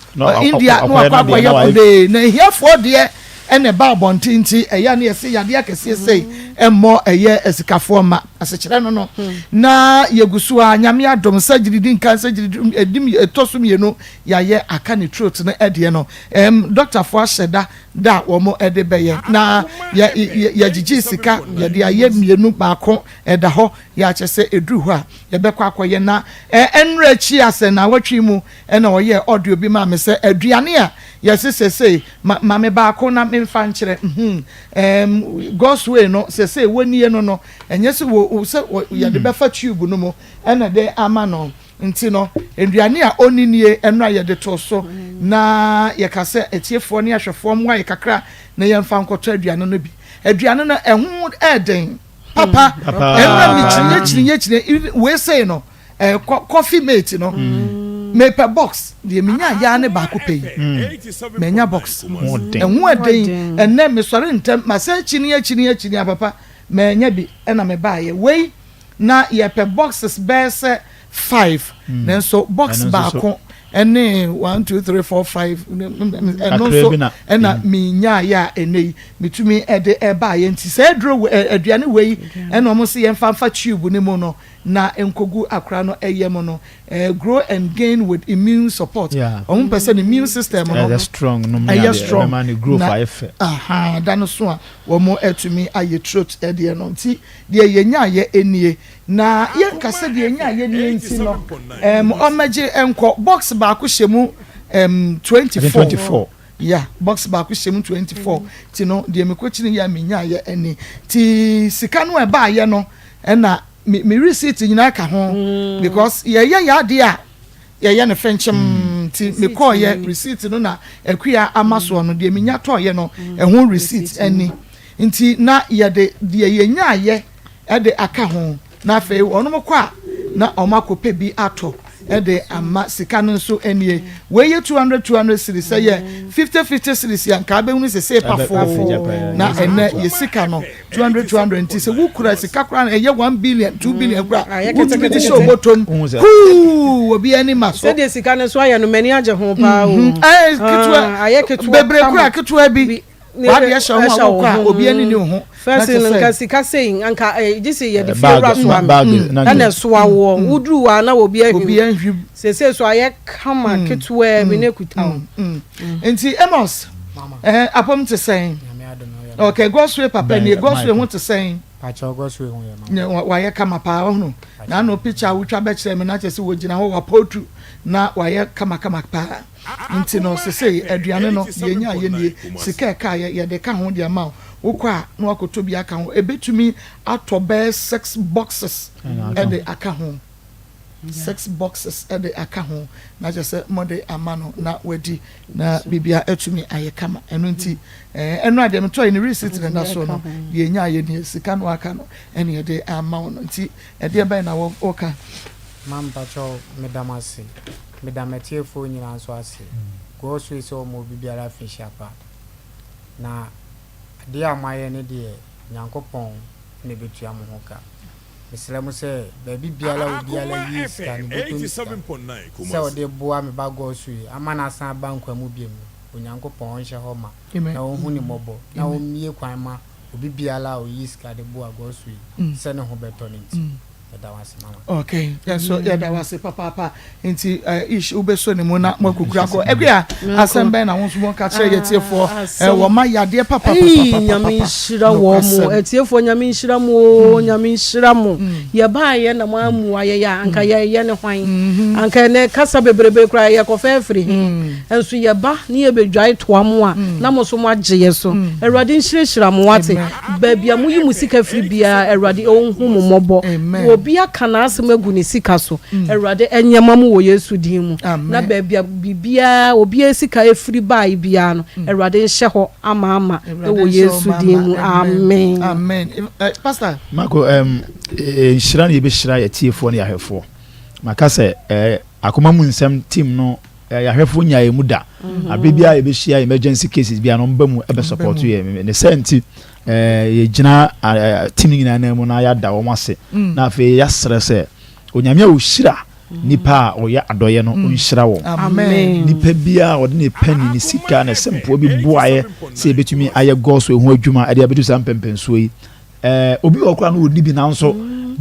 India na wakɔ akɔyɛ kodee na ahiafoɔ deɛ ɛna ɛba abɔnten nti ɛyɛ a na yɛse yadeɛ akɛseɛ sei ɛmmɔ ɛyɛ asikafoɔ mma asekyerɛ no no na yɛgu so a nyame adom surgery di nkan surgery ɛdim ɛtɔ so mmienu yɛayɛ aka ne throat no ɛdeɛ no ɛm dɔktafoɔ ahyɛ da da a wɔn ɛde bɛyɛ na yɛ yɛgyegye sika yɛde ayɛ mmienu baako ɛda hɔ yɛakyɛ sɛ ɛduru hɔ a yɛbɛkɔ akɔyɛ na ɛnwerɛ akyi asɛ na awɔtwe mu ɛna ɔyɛɛ audio bi maa me sɛ aduane a yɛse sesei ma ma me baako na memfa nkyerɛ mhm ɛɛm God's way no sesei wɔnie no no ɛnyɛ sɛ wɔ sɛ wɔ yɛde hmm. bɛfa tube no mu ɛna de ama no nti no nnuane a ɔni nie ɛno a yɛde to so na yɛka sɛ atiefoɔ ne ahwɛfoɔ mmoa yɛ kakra na yɛmfa nkɔtɔ aduane no bi aduane no ɛho ɛɛden papa hmm. ɛno na mekyiniye kyiniye kyiniye wei sei no Eh, coffee mate no. Mm. Mepɛ box. Deɛ menya yaa ne baako pɛ yi. Mm. Manya box. Ɛho ɛden. Ɛnɛ mesɔre ntɛm. Masɛ akyini akyini akyini apapa. Manya bi ɛna mebaayɛ. Wei na yɛpɛ boxes bɛyɛ sɛ five. Mm. Nanso box baako ɛne one two three four five ɛno nso ɛna menyaayɛ a ɛnɛ yi metumi ɛde ɛbaayɛ nti sɛ aduro aduane wei ɛna wɔn sɛ yɛmfa mfa tube ne mu no na nkogu akora no yam no grow and gain with immune support ɔmo pɛ sɛ ne immune system no ɛyɛ strong no ɛyɛ strong na growth ayɛ fɛ aha da no so a wɔn atumi ayɛ throat ɛdeɛ no nti deɛ yɛnya ayɛ nie na yɛnka sɛ deɛ yɛnya ayɛ nie nti no ɛm ɔmɛgye nkɔ box baako hyɛ mu ɛm 24 Yeah, box baako hyɛ mu 24 ti no deɛ mekɔkyini yɛ a menya ayɛ ɛni ti sika no ɛbaayɛ no ɛna me me receipt nyinaa ka ho mm. because yɛyɛ yɛ adeɛ a yɛyɛ no fɛnkyɛm mm. nti mekɔɔyɛ receipt no na akua ama soɔ no deɛ menya tɔɔyɛ no mm. ɛho receipt ɛni nti na yɛde deɛ yɛnyaayɛ ɛde aka ho na afei wɔn kɔ a na wɔn akɔpɛ bi atɔ ɛde ama sika no nso nie wei yɛ 200 200 series sɛ yɛ 50 50 series yɛ nka abɛhunu sɛ sɛ pafoo na ɛnɛ yɛ sika no 200 200 nti sɛ wokura sika koraa na ɛyɛ 1 billion 2 billion koraa wotumi de hyɛ obotom kuu obi ani ma so. Sɛdeɛ sika no so ayɛ no m'ani agye ho paa o. Ɛɛ ketewa ayɛ ketewa bebree koraa ketewa bi. W'adeɛ hyɛ wo ho a wokɔ a obi ani ni wo ho. First no nka sika sei nka gye sɛ yɛde fie wura soa me ɛna ɛsoa woɔ woduru hɔ a na obi ahwim sese so ayɛ kama ketewa bi na ekuta wo. Nti Amos apɔm te sɛn? Okay, Godsway papa nie Godsway ho te sɛn? Wayɛ kama paa ɔhono na ano picture a wotwa bɛkyerɛ me na kyerɛ sɛ wɔgyina hɔ wapɔtu na wayɛ kamakama paa. Nti no sesei aduane no deɛ enya yɛ nie, sika a ɛka yɛ yɛde ka ho de ama wo, wokɔ a na wakɔtɔ bi aka ho, ɛbɛtumi atɔ bɛyɛ six boxes de aka ho, six boxes de aka ho, na kyerɛ sɛ mode ama no na wadi na biribia atumi ayɛ kama. Ɛno nti ɛno a deɛ metɔe ne receipt na ɛda soɔ no, deɛ enya yɛ nie, sika no aka no ɛne yɛde ama wo no, nti ɛdeɛ bɛn na woka? Ma mpakyɛw meda mo ase. Meda m'atiefoɔ nyinaa nso ase. God's way sɛ ɔma obi biara afinhyia pa. Na adeɛ a moayɛ no deɛ Nyankopɔn na ɛbɛtua mo ho ka. Mesrɛ mo sɛ baabi biara a obiara yii sika no, bɔtɔ mu sika sɛ ɔde reboa me ba Godswill ama no asan aba nkwa mu biom no, Onyankopɔn ɔnhyɛ hɔ ma na ɔnhu ne mmɔbɔ na ɔmmue kwan ma obi biara a ɔyi sika de boa Godswill sɛ ne ho bɛtɔ no nti. Meda wo ase mama. Okay, yɛn nso yɛda wo ase papaapa. Nti eh, ish wobɛsɔ ne mu na moakukura kɔ. Akua, asɛm bɛn na wo nso wɔka kyerɛ yɛ tiefoɔ eh, wɔma yadeɛ papapapapapa. Nyame nhyira wɔ mo atiefoɔ, Nyame nhyira mo o, Nyame nhyira mo. Yɛbaayɛ na mo ammua yɛyɛ a, anka yɛyɛ ne hwan? Anka ɛnɛ kasa bebrebe koraa yɛkɔfa afiri he? Nso yɛba ne yɛbɛdwae toa mo a, na mo nso moagye yɛ so. Awurade nhyirahyira mo wate. Baabi a moyi mo sika firi biara, Awurade ɔnhu mo mmɔbɔ. Obi aka n'asɛm agu ne sika so, Awurade ɛnyɛ ma mo wɔ Yesu din mu. Na baabi a biribiara, obiara sika firi baeɛ biara no, Awurade nhyɛ hɔ amaama wɔ Yesu din mu. Amen. Amen. Pastor. Marco, um, nhyira na yɛbɛhyira yɛtiefoɔ ne yɛahwɛfoɔ. Maka sɛ eh, akoma mu nsɛm team no Yɛahwɛfoɔ nyaa yɛn mu da. Aberɛ biara yɛbɛhyia emergency cases biara no wɔba mu bɛ support yɛn. Ne saa nti yɛgyina team no nyinaa nan mu na yɛada wɔn ase. Na afei yɛasrɛ sɛ Onyame a ɔhyira nipa a ɔyɛ adɔyɛ no ɔnhyira wɔn. Nipa biara a ɔde ne pɛni, ne sika, ne sɛmpoa bi boaeɛ sɛ yɛbɛtumi ayɛ Gospel ho adwuma de abɛdu saa mpɛmpɛnsoɔ yi. Ɛɛ obi wɔ koraa no ɔnni bi nanso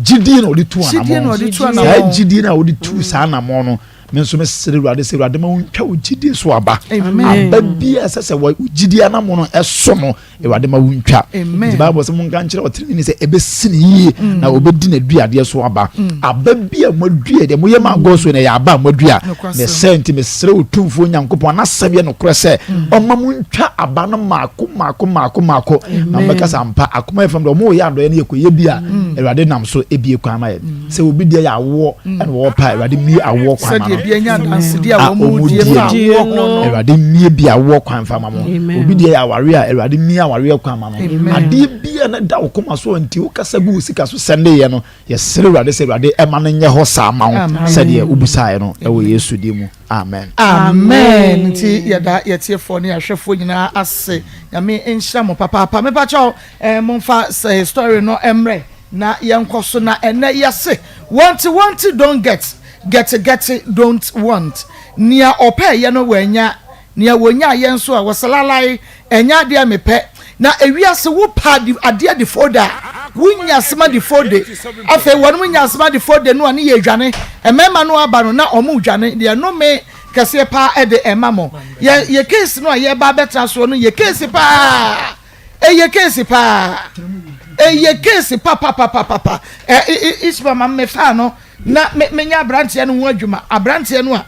gyidie na ɔde tu anamɔn. Saa gyidie na ɔde tu saa anamɔn no me nso mesrɛ Awurade sɛ Awurade ma wontwa wo gyidie so aba. Aba bi a ɛsɛ sɛ wo gyidie anamɔn no ɛso no Awurade ma wontwa. Nti Bible sɛ monka nkyerɛ ɔteneneeni sɛ ɛbɛsi ne yie mm. na ɔbɛdi n'aduadeɛ so aba. Mm. Aba bi a moadua deɛ moyɛ ma agorɔ so na ɛyɛ aba a moadua. Ne sɛ nti mesrɛ Otumfoɔ Nyankopɔn n'asɛm yɛ nokorɛ sɛ mm. ɔma montwa aba no maako maako maako maako na mobɛka sɛ ampa akoma yɛ fam deɛ ɔmo yɛ adɔeɛ no yɛkɔyɛ bi a mm. Awurade nam so ebie kwan ma yɛ mm. sɛ obi deɛ yɛ awoɔ mm. ɛna wɔwɔ pa Awurade mmie awoɔ kwan ma no a ɔmo die no Awurade mmie bi awoɔ kwan fa ma mo obi deɛ yɛ awareɛ a Awurade mmie awareɛ kwan ma no adeɛ bi a na da wo koma so nti wokasa gu wo sika so sɛndeeɛ no yɛsrɛ Awurade sɛ Awurade ɛma no nyɛ hɔ saa ma wo sɛdeɛ wobisaeɛ no ɛwɔ Yesu din mu. Amen. Amen nti yɛda yɛtiefoɔ ne yɛahwɛfoɔ nyinaa ase nyame nhyira mo papaapa mepakyɛw eh, momfa sɛ story no mmerɛ na yɛnkɔ so na ɛnɛ yɛse want want don't get get get don't want nea ɔpɛɛyɛ no wanya Nea wɔnyaeɛ nso a, wɔsɛ lalae, ɛnyɛ adeɛ a mepɛ. Na ewiase wo pɛ ade adeɛ de fode a, wonya asɛm ade fode. Afei wɔnom nya asɛm ade fode no a ne yɛredwane. Mmarima no aba no na wɔredwane. Deɛ nnome kɛseɛ paa ɛde ɛma mo. Yɛ yɛ case no a yɛreba abɛtena soɔ no yɛ case paa. Ɛyɛ case paa. Ɛyɛ case papapapapa. Ɛ Isma ma mefaa no na me menya aberanteɛ no ho adwuma. Aberanteɛ no a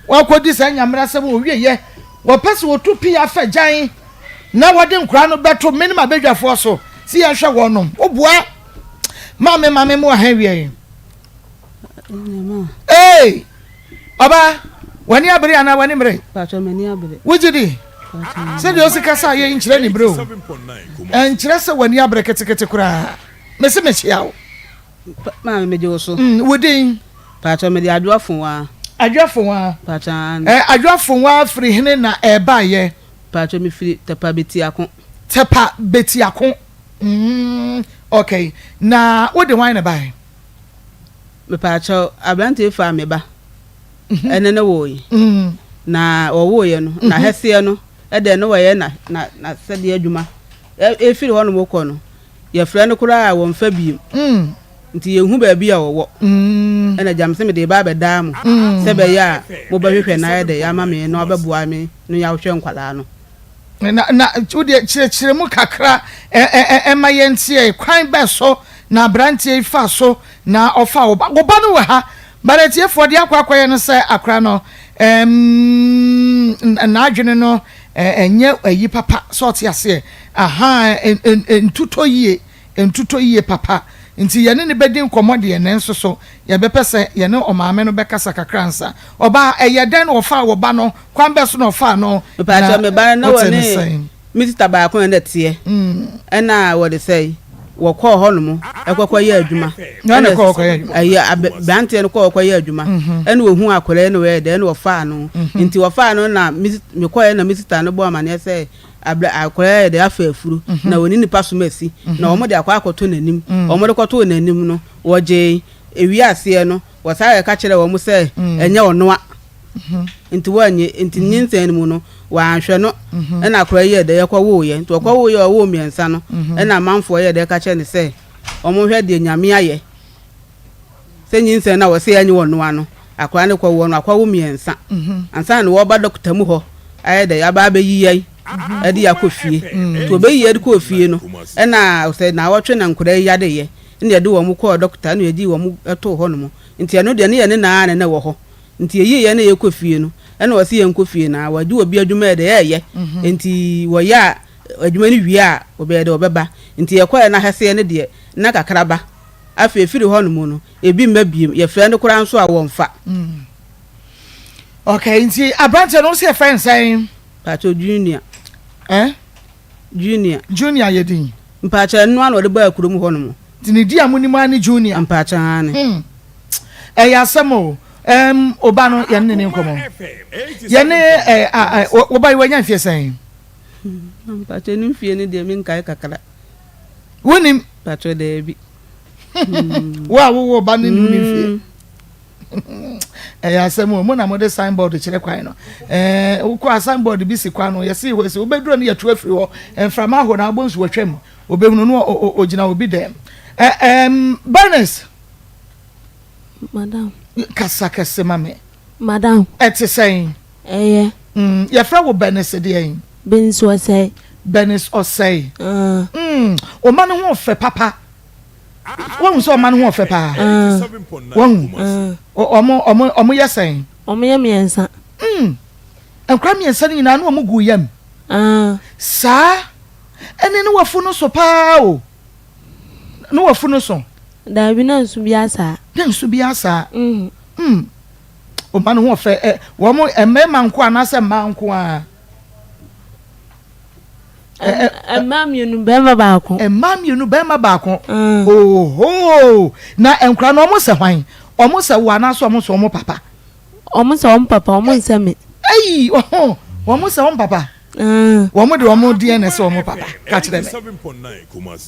Wɔakɔdi saa nyamerasɛm a wɔwieɛ, wɔpɛ sɛ wɔtu pii afa gyan na wɔde nkoraa no bɛto me ne m'abadwafoɔ so sɛ yɛnhwɛ wɔn nom. Woboa ma me ma me mmoa ha wiɛ. Ee, ɔbaa, w'ani abere anaa w'ani mmere? Wogye di? Sɛdeɛ ɔsi kasa yɛ nkyerɛ ne bere o. Ɛnkyerɛ sɛ w'ani abere ketekete koraa. Mese mehyia wo. Maame megye wo so. Mm, wo din? Paatwa mede Adwoa Fonwaa. Adwoa Fonwaa. Paatwa aane. Eh, Adwoa Fonwaa firi hene na ɛɛbaeɛ? Paatwa me firi Tɛpa Betiako. Tɛpa Betiako. Mm, okay. Na wo de hwan na ɛbaeɛ? Mepaakyɛw, aberanteɛ faa me ba ɛne ne wooe. Na wɔwooeɛ no, na hɛseɛ no ɛdɛ no wɔyɛ na na na sɛdeɛ adwuma ɛfiri hɔnom kɔ no. Yɛfrɛ no koraa a wɔmfa bio. Nti yɛnhu baabi a ɔwɔ. Ɛna agya mese mede reba abɛdaa mo sɛ ɛbɛyɛ a mobɛhwehwɛ no ayɛ dɛ ama me na wabɛboa me na yɛahwɛ nkwadaa no. Na na wo deɛ kyerɛkyerɛ mu kakra ɛ ma yɛnteɛ kwan bɛ so na aberanteɛ yi fa so na ɔfa wo ba wo ba no wɔ ha but atiefoɔ deɛ akɔ akɔyɛ no sɛ akora no ɛm n'adwene no ɛnyɛ ayi papa sɛ ɔte aseɛ Ahaa, ɛntutɔ yie, ɛntutɔ yie papa. Nti yɛne no bɛdi nkɔmmɔ deɛ, nanso so yɛbɛpɛ sɛ yɛne ɔmaame no bɛkasa kakra ansa? Ɔbaa, ɛyɛ dɛn na ɔfaa wo ba no? Kwan bɛn so na ɔfaa no? Mepaakyɛw, Na me ba no, na wote no wɔne sɛn? me sista baako na na ɛteɛ. Ɛna wɔde sɛe, wɔkɔɔ hɔnom kɔkɔyɛɛ adwuma. Na Ɛna ɔne kɔɔ kɔyɛ adwuma. ɛyɛ aberanteɛ no kɔɔ kɔyɛ adwuma. Ɛna ɔhuu akwadaa yi na ɔyɛɛ dɛn, ɛna ɔfaa no. Nti ɔfaa no na me mekɔeɛ na me sista no bɔɔ amaneɛ sɛ. Abrɛ akwadaa yɛ dɛ afa afuro na wɔne nipa som asi na wɔn de akɔ akɔto n'anim. Wɔn de kɔtoo n'anim no, wɔgyee. Ewie aseɛ no, wɔsan yɛ ka kyerɛɛ wɔn sɛ ɛnyɛ ɔnoa nti wɔannye. Nti nyinsɛn no mu no, wɔanhwɛ no ɛna akwadaa yi yɛ dɛ yɛkɔwoeɛ. Nti wɔkɔwoeɛ a ɔwoo mmiɛnsa no ɛna amanfoɔ yɛ dɛ ka kyerɛ no sɛ wɔnhwɛ deɛ Nyame ayɛ. Sɛ nyinsɛn no a wɔse ɛnyɛ ɔnoa no, akwadaa no kɔwoɔ no, wakɔwo mmiɛnsa ansa na wɔreba dɔkota mu hɔ ayɛ dɛ aba abɛyi yɛn de yɛn akɔ fie. Nti wɔbɛyi yɛn de kɔɔ fie no, ɛna sɛ naawɔtwe na nkwadaa yi yadeeɛ, ɛna yɛde wɔn kɔɔ dɔkota, ɛna yɛgyee wɔn too hɔnom. Nti ɛno deɛ ne yɛne no ara na na ɛwɔ hɔ. Nti yɛyii yɛn na yɛkɔ fie no, ɛna wɔse yɛnkɔ fie na wɔagye obi adwuma yɛ dɛ ɛɛyɛ. Nti wɔyɛ a adwuma no wie a wɔbɛyɛ dɛ wɔbɛba. Nti yɛkɔeɛ no ahɛseɛ no deɛ na kakraba. Afei ɛfiri hɔ nom no, ebi mma biem. Yɛfrɛ no koraa nso a, wɔmfa. Okay, nti aberanteɛ no wo sɛ yɛfrɛ no sɛn? Mpakyɛw, Junior. Eh? Junior. Junior yɛ din? Mpakyɛw, ɛno ara na ɔde baa kurom hɔ nom. Nti ne din a monim ara ne Junior? Mpakyɛw, aane. Hmm. Ɛyɛ asɛm o. Um, oba no yɛne ne ne nkɔmmɔ. Yɛne, eh, ah, eh, woba yi wanya mfeɛ sɛn? Mpakyɛw, ne mfeɛ no deɛ menkae kakra. Wonim? Patrɔ daabi. Wo a wowɔ ba no nim ne mfie. Ɛyɛ asɛm o, mo na mode signboard kyerɛ kwan no. Ɛɛ wokɔ a signboard bi si kwan no, yɛsi hɔ sɛ wobɛduro no yɛto afiri hɔ. Mframa aho na abɔ nsu wɔtwam. Obɛhunu no ogyina obi dɛm. Ɛɛm Bernice. Madam. Kasa kɛse ma me. Madam. Ɛte sɛn? Ɛyɛ. Mm, yɛfrɛ wo Bernice deɛn? Bernice Ɔsɛe. Bernice Ɔsɛe. Ah. Mm, ɔma no ho ɔfɛ papa. Wahu sɛ ɔma no ho ɔfɛ paa. Ah. Wahu. Ah. Ɔmo ɔmo ɔmo yɛ sɛn? Ɔmo yɛ mmiɛnsa. Mm. Nkora mmiɛnsa no nyinaa no ɔmo gu yam. Ah. Saa. Ɛne ne wafu no so paa o. Ne wafu no so. Daabi na nsu bi asaa. Na nsu bi asaa. Mm. Mm. Ɔma no ho ɔfɛ ɛ wɔn mmarima nko anaasɛ mmaa nko ara. Mmaa mmienu barima baako. Mmaa mmienu barima baako. Mm. Oho na nkora no wɔn sɛ hwan wɔn sɛ wo anaasɛ wɔn sɛ wɔn papa. Wɔn sɛ wɔn papa wɔn nsɛ me. Ayi ɔho wɔn sɛ wɔn papa. Mm. Wɔn de wɔn deɛ na ɛsɛ wɔn papa ka kyerɛ me.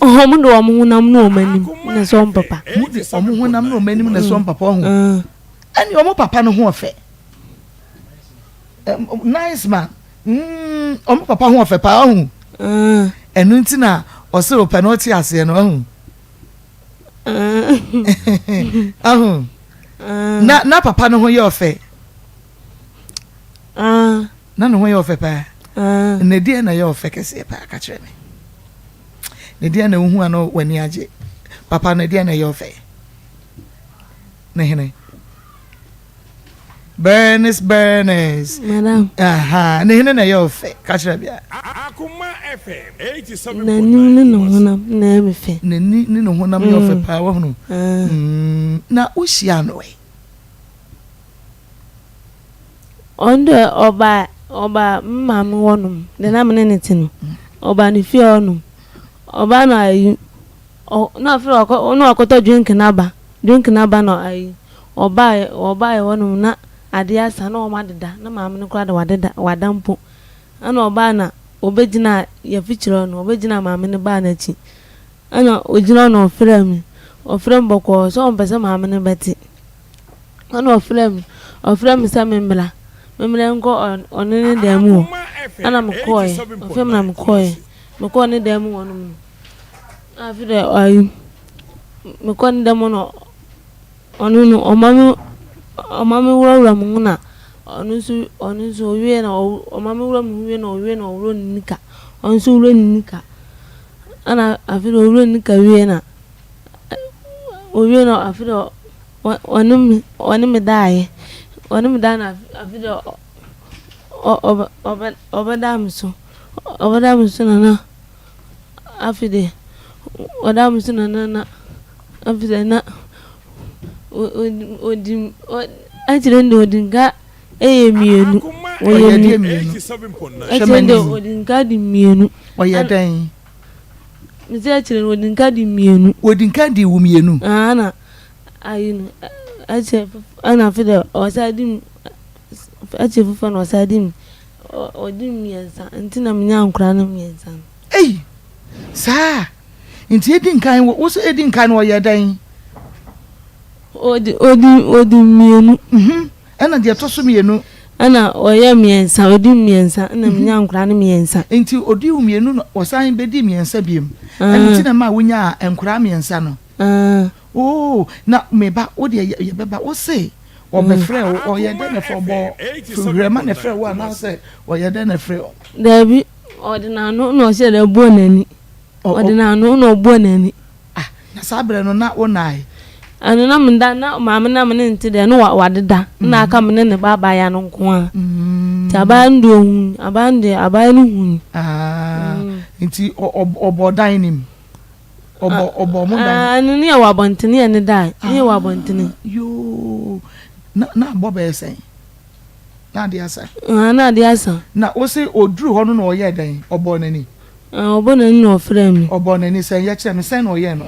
Wɔn de wɔn honam ne wɔn anim na ɛsɛ wɔn papa. Wɔn de wɔn honam ne wɔn anim na ɛsɛ wɔn papa ɔho. Mm. Ɛne ɔmo papa no ho ɔfɛ. Nice man. Mm, ɔmo papa ho ɔfɛ paa ɔho. Mm. Ɛno nti na ɔsɛ ɔpɛ na ɔte aseɛ no ɔho. Mm. Ɔho. Mm. Na na papa no ho yɛ ɔfɛ. Mm. Na ne ho yɛ ɔfɛ paa. Mm. Na deɛ na ɛyɛ ɔfɛ kɛseɛ paa ka kyerɛ me. Na deɛ na wohu ano w'ani agye. Papa no deɛ na ɛyɛ ɔfɛ. Ne hene. Bernice Bernice. Madam. Aha, ne hene na ɛyɛ ɔfɛ. Ka kyerɛ bia. N'anim ne ne honam na ɛyɛ me fɛ. N'ani ne ne honam yɛ ɔfɛ paa wahunu. Na wohyia no ɛ. Ɔno deɛ ɔba ɔba me maame hɔnom deɛ na me ne no te no ɔba ne fie hɔnom ɔba na ayi Ɔ na afei wakɔ na wakɔtɔ drink no aba drink no aba na ayi ɔbaeɛ ɔbaeɛ hɔ nom na adeɛ asa na wɔn adeda na maame no koraa de wadeda wada mpo ɛna ɔbaa na ɔbɛgyinaa yɛfikyire hɔ no ɔbɛgyinaa maame no baa n'akyi ɛna ɔgyina hɔ na ɔfrɛɛ me ɔfrɛɛ me bɔkɔɔ sɛ ɔmpɛ sɛ maame no bɛte ɛna ɔfrɛɛ me ɔfrɛɛ me sɛ memmra memmra nkɔ ɔne ne dan mu hɔ ɛna mekɔɔɛ ɔfrɛ me na mekɔɔɛ mekɔɔ ne dan mu hɔ nom no Afei deɛ ayi mekɔ ne dɛm no ɔno no ɔma me ɔma me wurawura me ho na ɔno nso ɔno nso owie na ɔma me wura me ho wie na ɔwie na ɔwura ne nika ɔno nso wura ne nika ɛna afei deɛ ɔwura ne nika wie na owie na afei deɛ ɔne me ɔne me daeɛ ɔne me daeɛ na afei deɛ ɔbɛ ɔbɛ ɔbɛda me so ɔbɛda me so na na. Afei deɛ, ɔda me so na na na afei deɛ na ɔdi akyire no deɛ ɔdi nka yɛ mmienu. Ɔyɛ deɛ mmienu. Akyire no deɛ ɔdi nka di mmienu. Ɔyɛ dɛn? Mese akyire no ɔdi nka di mmienu. Ɔdi nka di wo mmienu. Ɛna ayi no akyire ɛna afei deɛ ɔsan di akyire foforɔ na ɔsan di. Ɔdi mmiɛnsa nti na menya nkwadaa no mmiɛnsa no. Ei! Saa? Nti edi nkan wo sɛ edi nkan no ɔyɛ dɛn? Ɔdi ɔdi ɔdi mmienu. Mhm. Ɛna deɛ ɛtɔ so mmienu. Ɛna ɔyɛ mmiɛnsa ɔdi mmiɛnsa ɛna menya nkwadaa no mmiɛnsa. Nti ɔdi mmienu na ɔsan bɛdi mmiɛnsa biom. Ɛno nti na ɛma wonyaa nkwadaa mmiɛnsa no. Oo, na me ba, wo deɛ yɛbɛba, wo se wɔbɛfrɛ wo, ɔyɛ dɛn na ɛfrɛ wo, ɔbɔ hwerɛma na ɛfrɛ wo anaasɛ ɔyɛ dɛn na ɛfrɛ wo? Daabi, ɔde n'ano na ɔhyɛ dɛ bɔɔ n'ani. Ɔde n'ano na ɔbɔɔ n'ani. Ah, na saa berɛ no na wo nnae? Ɛno na meda, na maame na me ne no te deɛ, na wadeda, na aka me ne ne ba abaayewa no nko ara. Nti abaayewa no deɛ ɔhui, abaayewa no deɛ, abaayewa no hui. Ah, nti ɔbɔɔ dan no mu? Ɔbɔ ɔbɔ ɔmo dan. Ah, ɛno ne yɛ wɔ abɔntene yɛ ne dan ne yɛ wɔ abɔntene. Ah, yoo, na na abɔ bɛyɛ sɛn? Na ade asa. Ah, na ade asa. Na wose oduru hɔ no na ɔyɛɛ dɛn? Ɔbɔɔ n'ani. Ah, ɔbɔ n'ani na ɔfrɛɛ me. Ɔbɔɔ n'ani sɛn? Yɛ kyerɛ me sɛn na ɔyɛɛ no?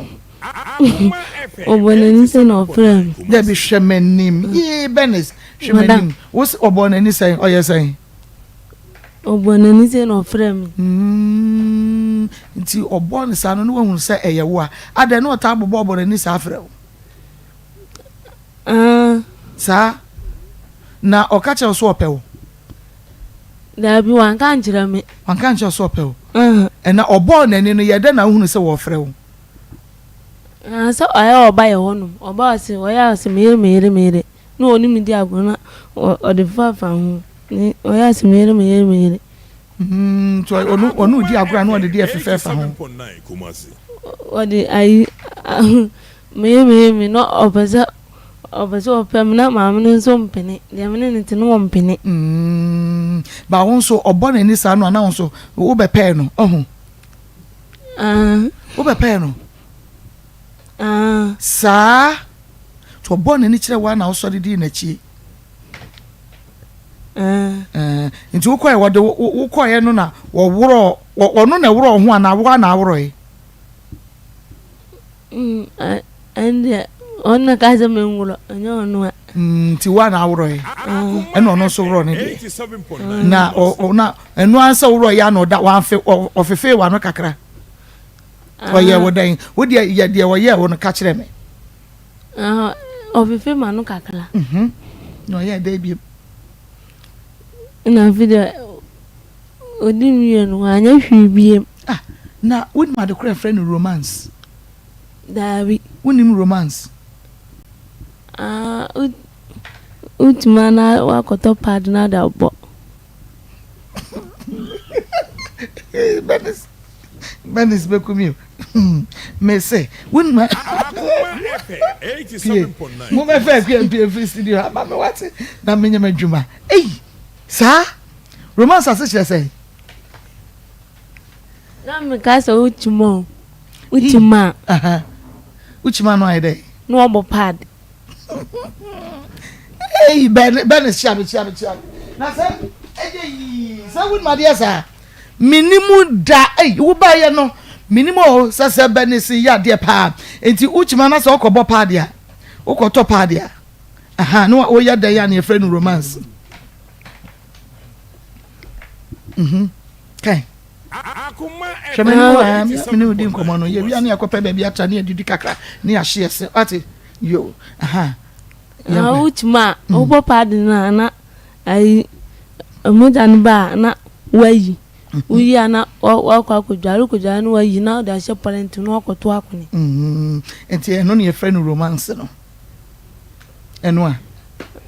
Ɔbɔ n'ani sɛn na ɔfrɛɛ me. Dabi hwɛ m'anim. Yee, Bernice, hwɛ m'anim. Wose ɔbɔɔ n'ani sɛn? Ɔyɛ sɛn? Ɔbɔɔ n'ani sei na ɔfrɛɛ me. Mm, nti ɔbɔɔ no saa no na wahunu sɛ ɛyɛ wo a, adɛn na ɔtaa bobɔbɔ n'ani saa frɛ wo? Ah. Saa? Na ɔka kyerɛ wo sɛ ɔpɛ wo? Daabi, wanka ankyerɛ me. Wanka ankyerɛ wo sɛ ɔpɛ wo? Ɛna ɔbɔɔ n'ani no, yɛ dɛn na wohunu sɛ wɔrefrɛ wo? Ah, sɛ ɔyɛ ɔba yɛ hɔnom. Ɔba ɔse, ɔyɛ ɔse meyere meyere meyere. Na ɔne me di agorɔ na ɔde fafa ho. Ne ɔyɛ ase me yere me yere me yere. Mm, nti ɔno ɔno di agorɔ a na ɔde deɛ fefɛɛfa ho. Ɔde ayi me yere me yere me na ɔpɛ sɛ ɔpɛ sɛ ɔpɛ me na maame no nso mpene deɛ me ne no te no ɔmpene. Mm, ba wo nso ɔbɔ n'ani saa no a na wo nso wobɛpɛɛ no ɔho. Ah. Wobɛpɛɛ no. Ah. Saa. Nti ɔbɔɔ n'ani kyerɛ wo a na wosɔre dii n'akyi. Eh, nti wokɔɛ wɔde wokɔɛ no na wɔworɔ ɔno na ɛworɔ ho anaa wo na aworɔe? Mm, ɛndeɛ ɔno na ka sɛ menworɔ ɛnyɛ ɔno a. Mm, nti wo na aworɔe ɛna ɔno nso worɔ ne deɛ na na ɛno ara sɛ worɔ yɛ ana ɔda wamfe ɔfefee w'ano kakra ɔyɛ wo dɛn wo deɛ yɛ deɛ ɔyɛ wo no ka kyerɛ me. Ɔfefe ma no kakra. Mhm. Na ɔyɛɛ dɛn bio? Ɛna afei deɛ ɔdi wie no wanyɛ hwee biem. Ah, na wonim ade korɔ a yɛfrɛ no romance? Daabi. Wonim romance? Ah, wotumi a na woakɔtɔ pad na ade abɔ. Bernice, Bernice bɛku mi o. Mese, wonim a. Pie, momɛfɛ akua mpie mfiri studio ha ma me wate na menyɛ m'adwuma. Ei, saa romance ase kyerɛ sɛn? Na meka sɛ wokyima o, wokyima a. Wokyima no ayɛ dɛ? Na wɔbɔ pad. Ei, bɛn bɛn kyia me kyia me kyia me. Na sɛ ɛyɛ yii sɛ wonim adeɛ saa. Menim da ei wobaeɛ no menim o sɛ sɛ bɛne se yɛ adeɛ paa. Nti wokyima na sɛ wokɔbɔ paade a wokɔtɔ paade a aha na woyɛ dɛn a na yɛfrɛ no romance. Mhm. Kai. Hwɛ m'anim a me ne wo di nkɔmmɔ no yɛwia ne yɛkɔpɛ baabi atra ne yɛdidi kakra ne yɛahye ɛsɛ wate yo aha wotumi a mm. wobɔ paade no a na ayi mogya no ba a na wayi mm-hmm. woyi a na wakɔ akɔdware wokɔdware no wayi na wode ahyɛ pɔlɛnte na wakɔto akone mm-hmm. nti ɛno ne yɛfrɛ no romance no ɛno a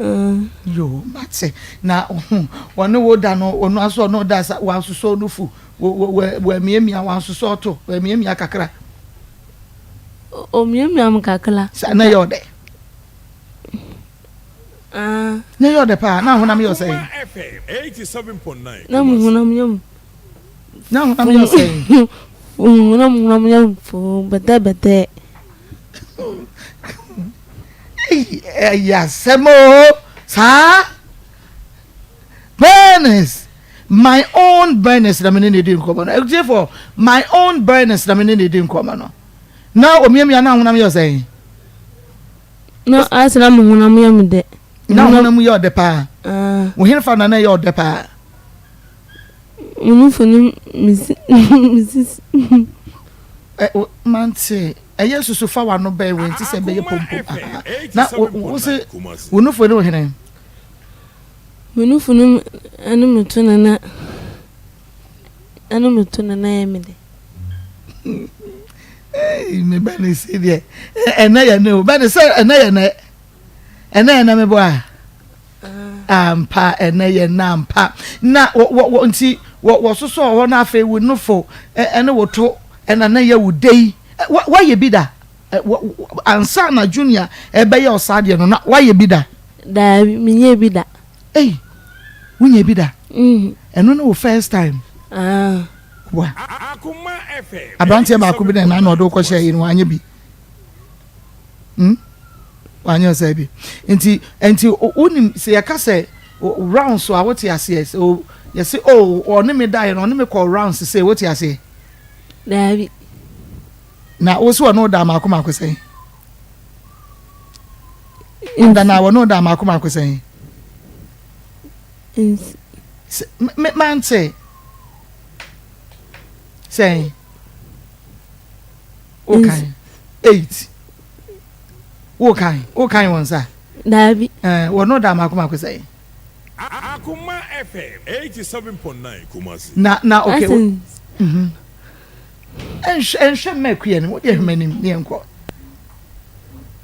mm. yo mate na ɔne wo da no ɔno aso ɔno da sa wansosɔ no fu wamiamia wansosɔ to wamiamia kakra omiamia mu kakra sa na yɛ ɔdɛ ah. na yɛ ɔdɛ paa na ahonam yɛ ɔsɛn na mu honam yɛ mu na honam yɛ ɔsɛn honam honam yɛ mu foo bɛtɛbɛtɛ Ɛyɛ asɛm o saa Bernice my own Bernice na me ne ne di nkɔmɔ no ɛtiefo my own Bernice na me ne ne di nkɔmɔ no na omiamia na honam yɛ ɔsɛn. Na asɛ na me honam yɛ me dɛ. Na honam yɛ ɔdɛ paa. Wo hefa na na ɛyɛ ɔdɛ paa. Me nufu ne me si me sisi. Ɛ mante ɛyɛ susu fa w'ano bɛn wei nti sɛ ɛbɛyɛ pompom aha na wo se wo nufu ne wo hene. Me nufu ne ɛne me to na na ɛne me to na na ɛyɛ me dɛ. Ei me ba ne si deɛ ɛnɛ yɛ ne o bɛ ne sɛ ɛnɛ yɛ nɛ ɛnɛ yɛ nɛ me bɔ a. Ampa, ɛnɛ yɛ nna ampa. Na wɔ wɔ wɔ nti wɔ wɔsosɔɔ hɔ na afei wo nufo ɛne wo to ɛna na yɛ wo dɛ yi. Wa wayɛ bi da? Wɔ ansa na Junior ɛbɛyɛ ɔsaa deɛ no na wayɛ bi da? Daabi, menyɛɛ bi da. Ei, wonyɛɛ bi da? Ɛno ne wo first time? Ah. Wa. Aberanteɛ baako bi na ɛna na ɔde wo kɔhyɛɛ yi no wanyɛ bi. Hmm? Wanyɛ ɔsɛe bi. Nti, nti wonim sɛ yɛka sɛ rounds a wote aseɛ sɛ o yɛse o ɔne me daeɛ no ɔne me kɔ rounds sɛ wote aseɛ. Daabi. Na wo so ɔne wo da maako maako sɛn? Ada na wɔne wo da maako maako sɛn? Me mante sɛn? Wokan eight. Wokan wokan wɔn nsa. Daabi. Ɛɛ wɔn no da mako mako sɛn. Akoma FM 87.9 Kumasi. Na na okay. Mhm. Ɛnhwɛ ɛnhwɛ mma akuya no wo deɛ hwɛ m'anim ne yɛn kɔ.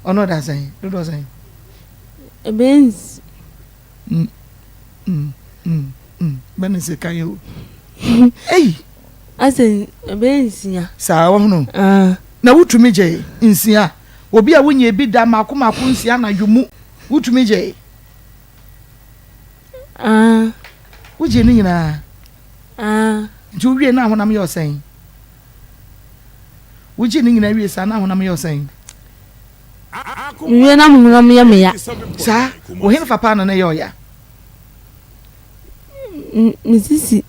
Ɔno da sɛn dodoɔ sɛn. Ɛbɛn. Mm, mm, mm, mm. Bɛne sɛ kan o. Ei. Asɛ ɛbɛyɛ nsia. Saa wɔhono. Ah. Na wotumi gye nsia. Obi a wonya ebi da mako mako nsia anadwo mu. Wotumi gye. Ah. Wogye ne nyinaa. Ah. Nti wowie na ahonam yɛ ɔsɛn. Wogye ne nyinaa wie saa na ahonam yɛ ɔsɛn. Mewie na me honam yɛ me ya. Saa, wo henefa paa na na ɛyɛ ɔya? Me sisi.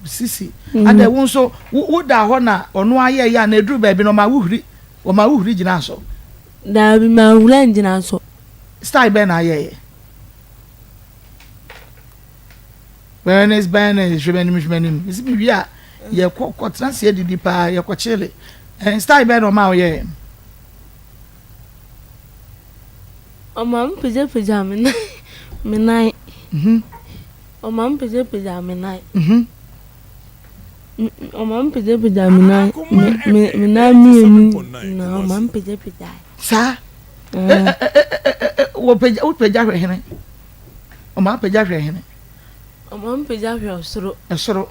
Sisi. Mm. Adɛ wo nso wo da hɔ na ɔno ayɛ yɛ a na eduru baabi na ɔma wo huri ɔma wo huri gyina so. Daabi ma huri angyina so. Style bɛn na ayɛ yɛ? Bernice Bernice hwɛ m'anim hwɛ m'anim. Mesi me wie a yɛkɔ kɔtena se adidi paa yɛkɔ kyele. Eh, style bɛn na ɔma wo yɛ? Ɔma me pagyapagyaa me nan me nan. Ɔma me pagyapagyaa me nan. Ɔma me pagyapagyaa me nan me me me nan mmienu nyinaa ɔma me pagyapagyaa. Saa. Wɔ pagya wo pagya hwɛ hene. Ɔma pagya hwɛ hene. Ɔma me pagya hwɛ ɔsoro. Ɛsoro.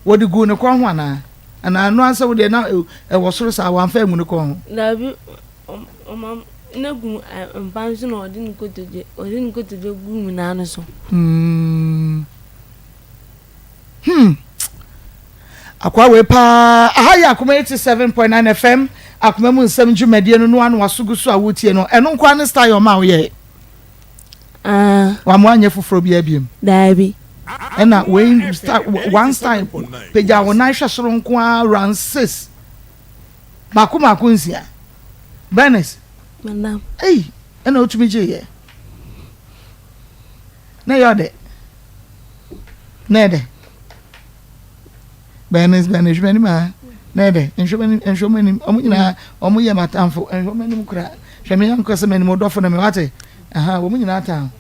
Wɔde guu ne kɔn ho anaa? Anaa ɛno ara sɛ wo deɛ na ɛwɔ soro saa wamfa angu ne kɔn ho? Daabi, ɔma na gu mpa no so na ɔde ne kotodwe ɔde ne kotodwe guu me nan no so. Hmm. Hmm. Akoa wei paa. Aha yɛ Akoma 87.9 FM Akoma mu nsɛm dwumadie no no ano aso gu so a wotie no. Ɛno nkoa ne style ɔma woyɛɛ. Ah. Wammoa anyɛ foforɔ biara biom. Daabi. Ɛna wei style one style pagya wo nan hwɛ soro nko ara round six baako baako nsia. Bernice. Madam. Ei, ɛna otumi gye yɛ. Na ɛyɛ ɔdɛ. Na ɛdɛ. Bernice Bernice hwɛ m'anim ha. Na ɛdɛ nhwɛ m'anim nhwɛ m'anim. Wɔn nyinaa wɔn yɛ m'atamfo nhwɛ m'anim koraa. Hwɛ me ankasa sɛ m'anim ɔdɔfo na me wate. Aha wɔn nyinaa tan.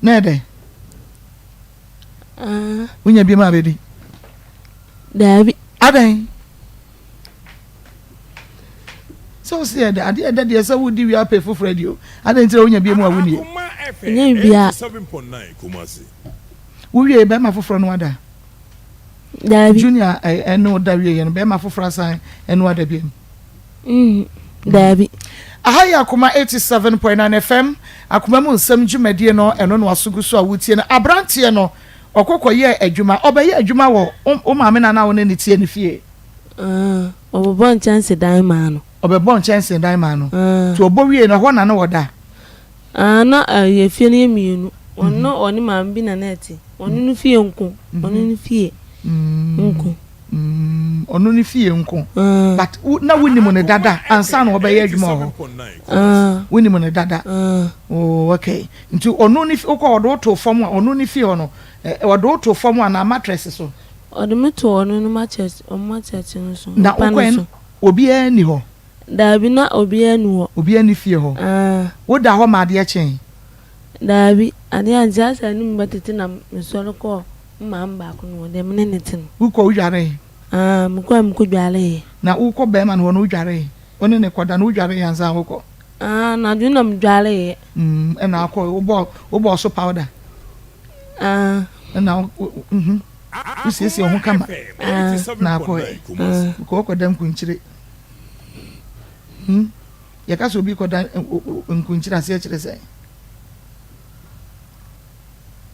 Na ɛdɛ. Ah. Wonya bi ma abɛdi. Daabi. Adɛn? Sɛ wo se ɛdɛ adeɛ ɛdɛ deɛ sɛ wodi wie apɛ foforɔ adi o. Adɛn nti na wonya bi mu a wonie? Nyɛ bia. Wowie bɛrima foforɔ no ada. Daabi. Junior ɛne wo da wie yɛ no bɛrima foforɔ asan ɛne wo ada biam. Mm, daabi. Aha yɛ Akoma 87.9 FM, Akoma mu nsɛm dwumadie no, ɛno na waso gu so a wotie no. Aberanteɛ no, ɔkɔ kɔyɛɛ adwuma, ɔbɛyɛ adwuma wɔ wo maame na na wo ne no tie ne fie. Ah, ɔbɛbɔ nkyɛnsedan maa no. Ɔbɛbɔ nkyɛnsedan maa no. Ah. Nti ɔbɔ wie no, ɛhɔ na na ɔda. Ah, na ɛyɛ fie no yɛ mmienu. Ɔno ɔne maame bi na na ɛte. Ɔno no fie nko. Ɔno no fie nko. Ɔno ne fie nko. But na wonim no dada ansa na ɔbɛyɛ adwuma wɔ hɔ. Wonim no dada. Oh, okay. Nti ɔno ne wokɔ ɔde wo too fam a ɔno ne fie hɔ no ɔde wo too fam anaa mattress so? Ɔde me too ɔno no mattress, ɔmo mattress no so, Na mpa no wokɔɛ so. no, obiara nni hɔ? Daabi, na obiara nni hɔ. Obiara nni fie hɔ? Aah. Wodaa hɔ ma adeɛ kyee? Daabi, adeɛ ankye, asɛ anim bɛtete na mesɔre kɔɔ me maame baako no hɔ, deɛ me ne no te no. Wokɔ, wodwaree? Aah, mekɔɛ mekɔdwareeɛ. Na wokɔ barima no hɔ no, wodwaree? Wo ne no kɔda no, wodwaree ansa wokɔ? Aah, anadwo na medwareeɛ. Mm, ɛna akɔ, wobɔɔ, wobɔɔ so powder? Aah. Ɛna wo, wo, mhm, wosiesie wo ho kama. Aah. Na akɔɛ. Aah. Wokɔ, wokɔda nkunkyire. Hmm, yɛka sɛ obi kɔda nkunkyire aseɛ kyerɛ sɛn?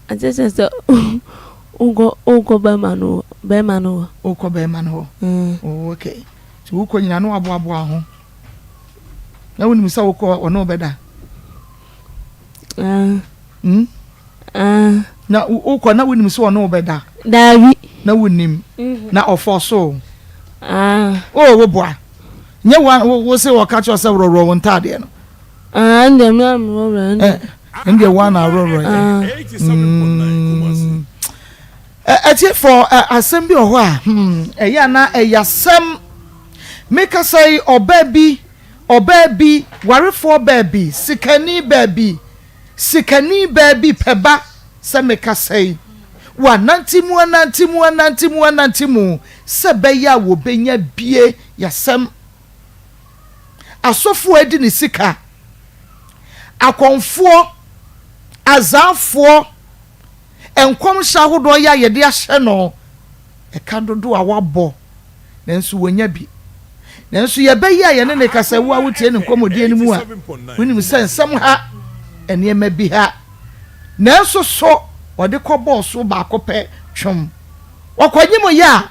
Aseɛ kyerɛ sɛ wokɔ, wokɔ bɛrima no hɔ, bɛrima no hɔ. Wokɔ bɛrima no hɔ. Mm. Oh, okay. Nti wokɔ nyinaa na waboaboa ho. Na wonim sɛ wokɔ ɔne wo bɛda? Ah. Hmm? Ah. Na wokɔ na wonim sɛ ɔne wo bɛda? Daabi. Na wonim. Mm-hmm. Na ɔfɔ so. Ah. Oh, wo boa. Nyɛ wo wo se wɔka kyerɛ sɛ worɔworɔ wo ntaadeɛ no. Ah, ɛndeɛ me a meworɔworɔ ɛndeɛ. Eh, ɛndeɛ wo a na aworɔworɔ yɛ. Ah. Mm. Atiefo, asɛm bi wɔ hɔ a, hmm, ɛyɛ a na ɛyɛ asɛm. Mekasa yi, ɔbaa bi, ɔbaa bi, warefoɔ baa bi, sikani baa bi, sikani baa bi pɛ ba sɛ mekasa yi. Wɔanante mu, anante mu, anante mu, anante mu sɛ ɛbɛyɛ a wɔbɛnya bie yasɛm. Asɔfoɔ adi ne sika, akɔmfoɔ, azaafoɔ, Nkɔmhyɛ ahodoɔ yi a yɛde ahyɛ no, ɛka dodoɔ a wabɔ, nanso wɔnya bi. Nanso yɛbɛyɛ a yɛne no kasa, wo a wotie ne nkɔmmɔdie no mu a, wonim sɛ nsɛm ha, nneɛma bi ha. Nanso so wɔde kɔbɔɔ so baako pɛ twom? Wɔkɔnyem yɛ a,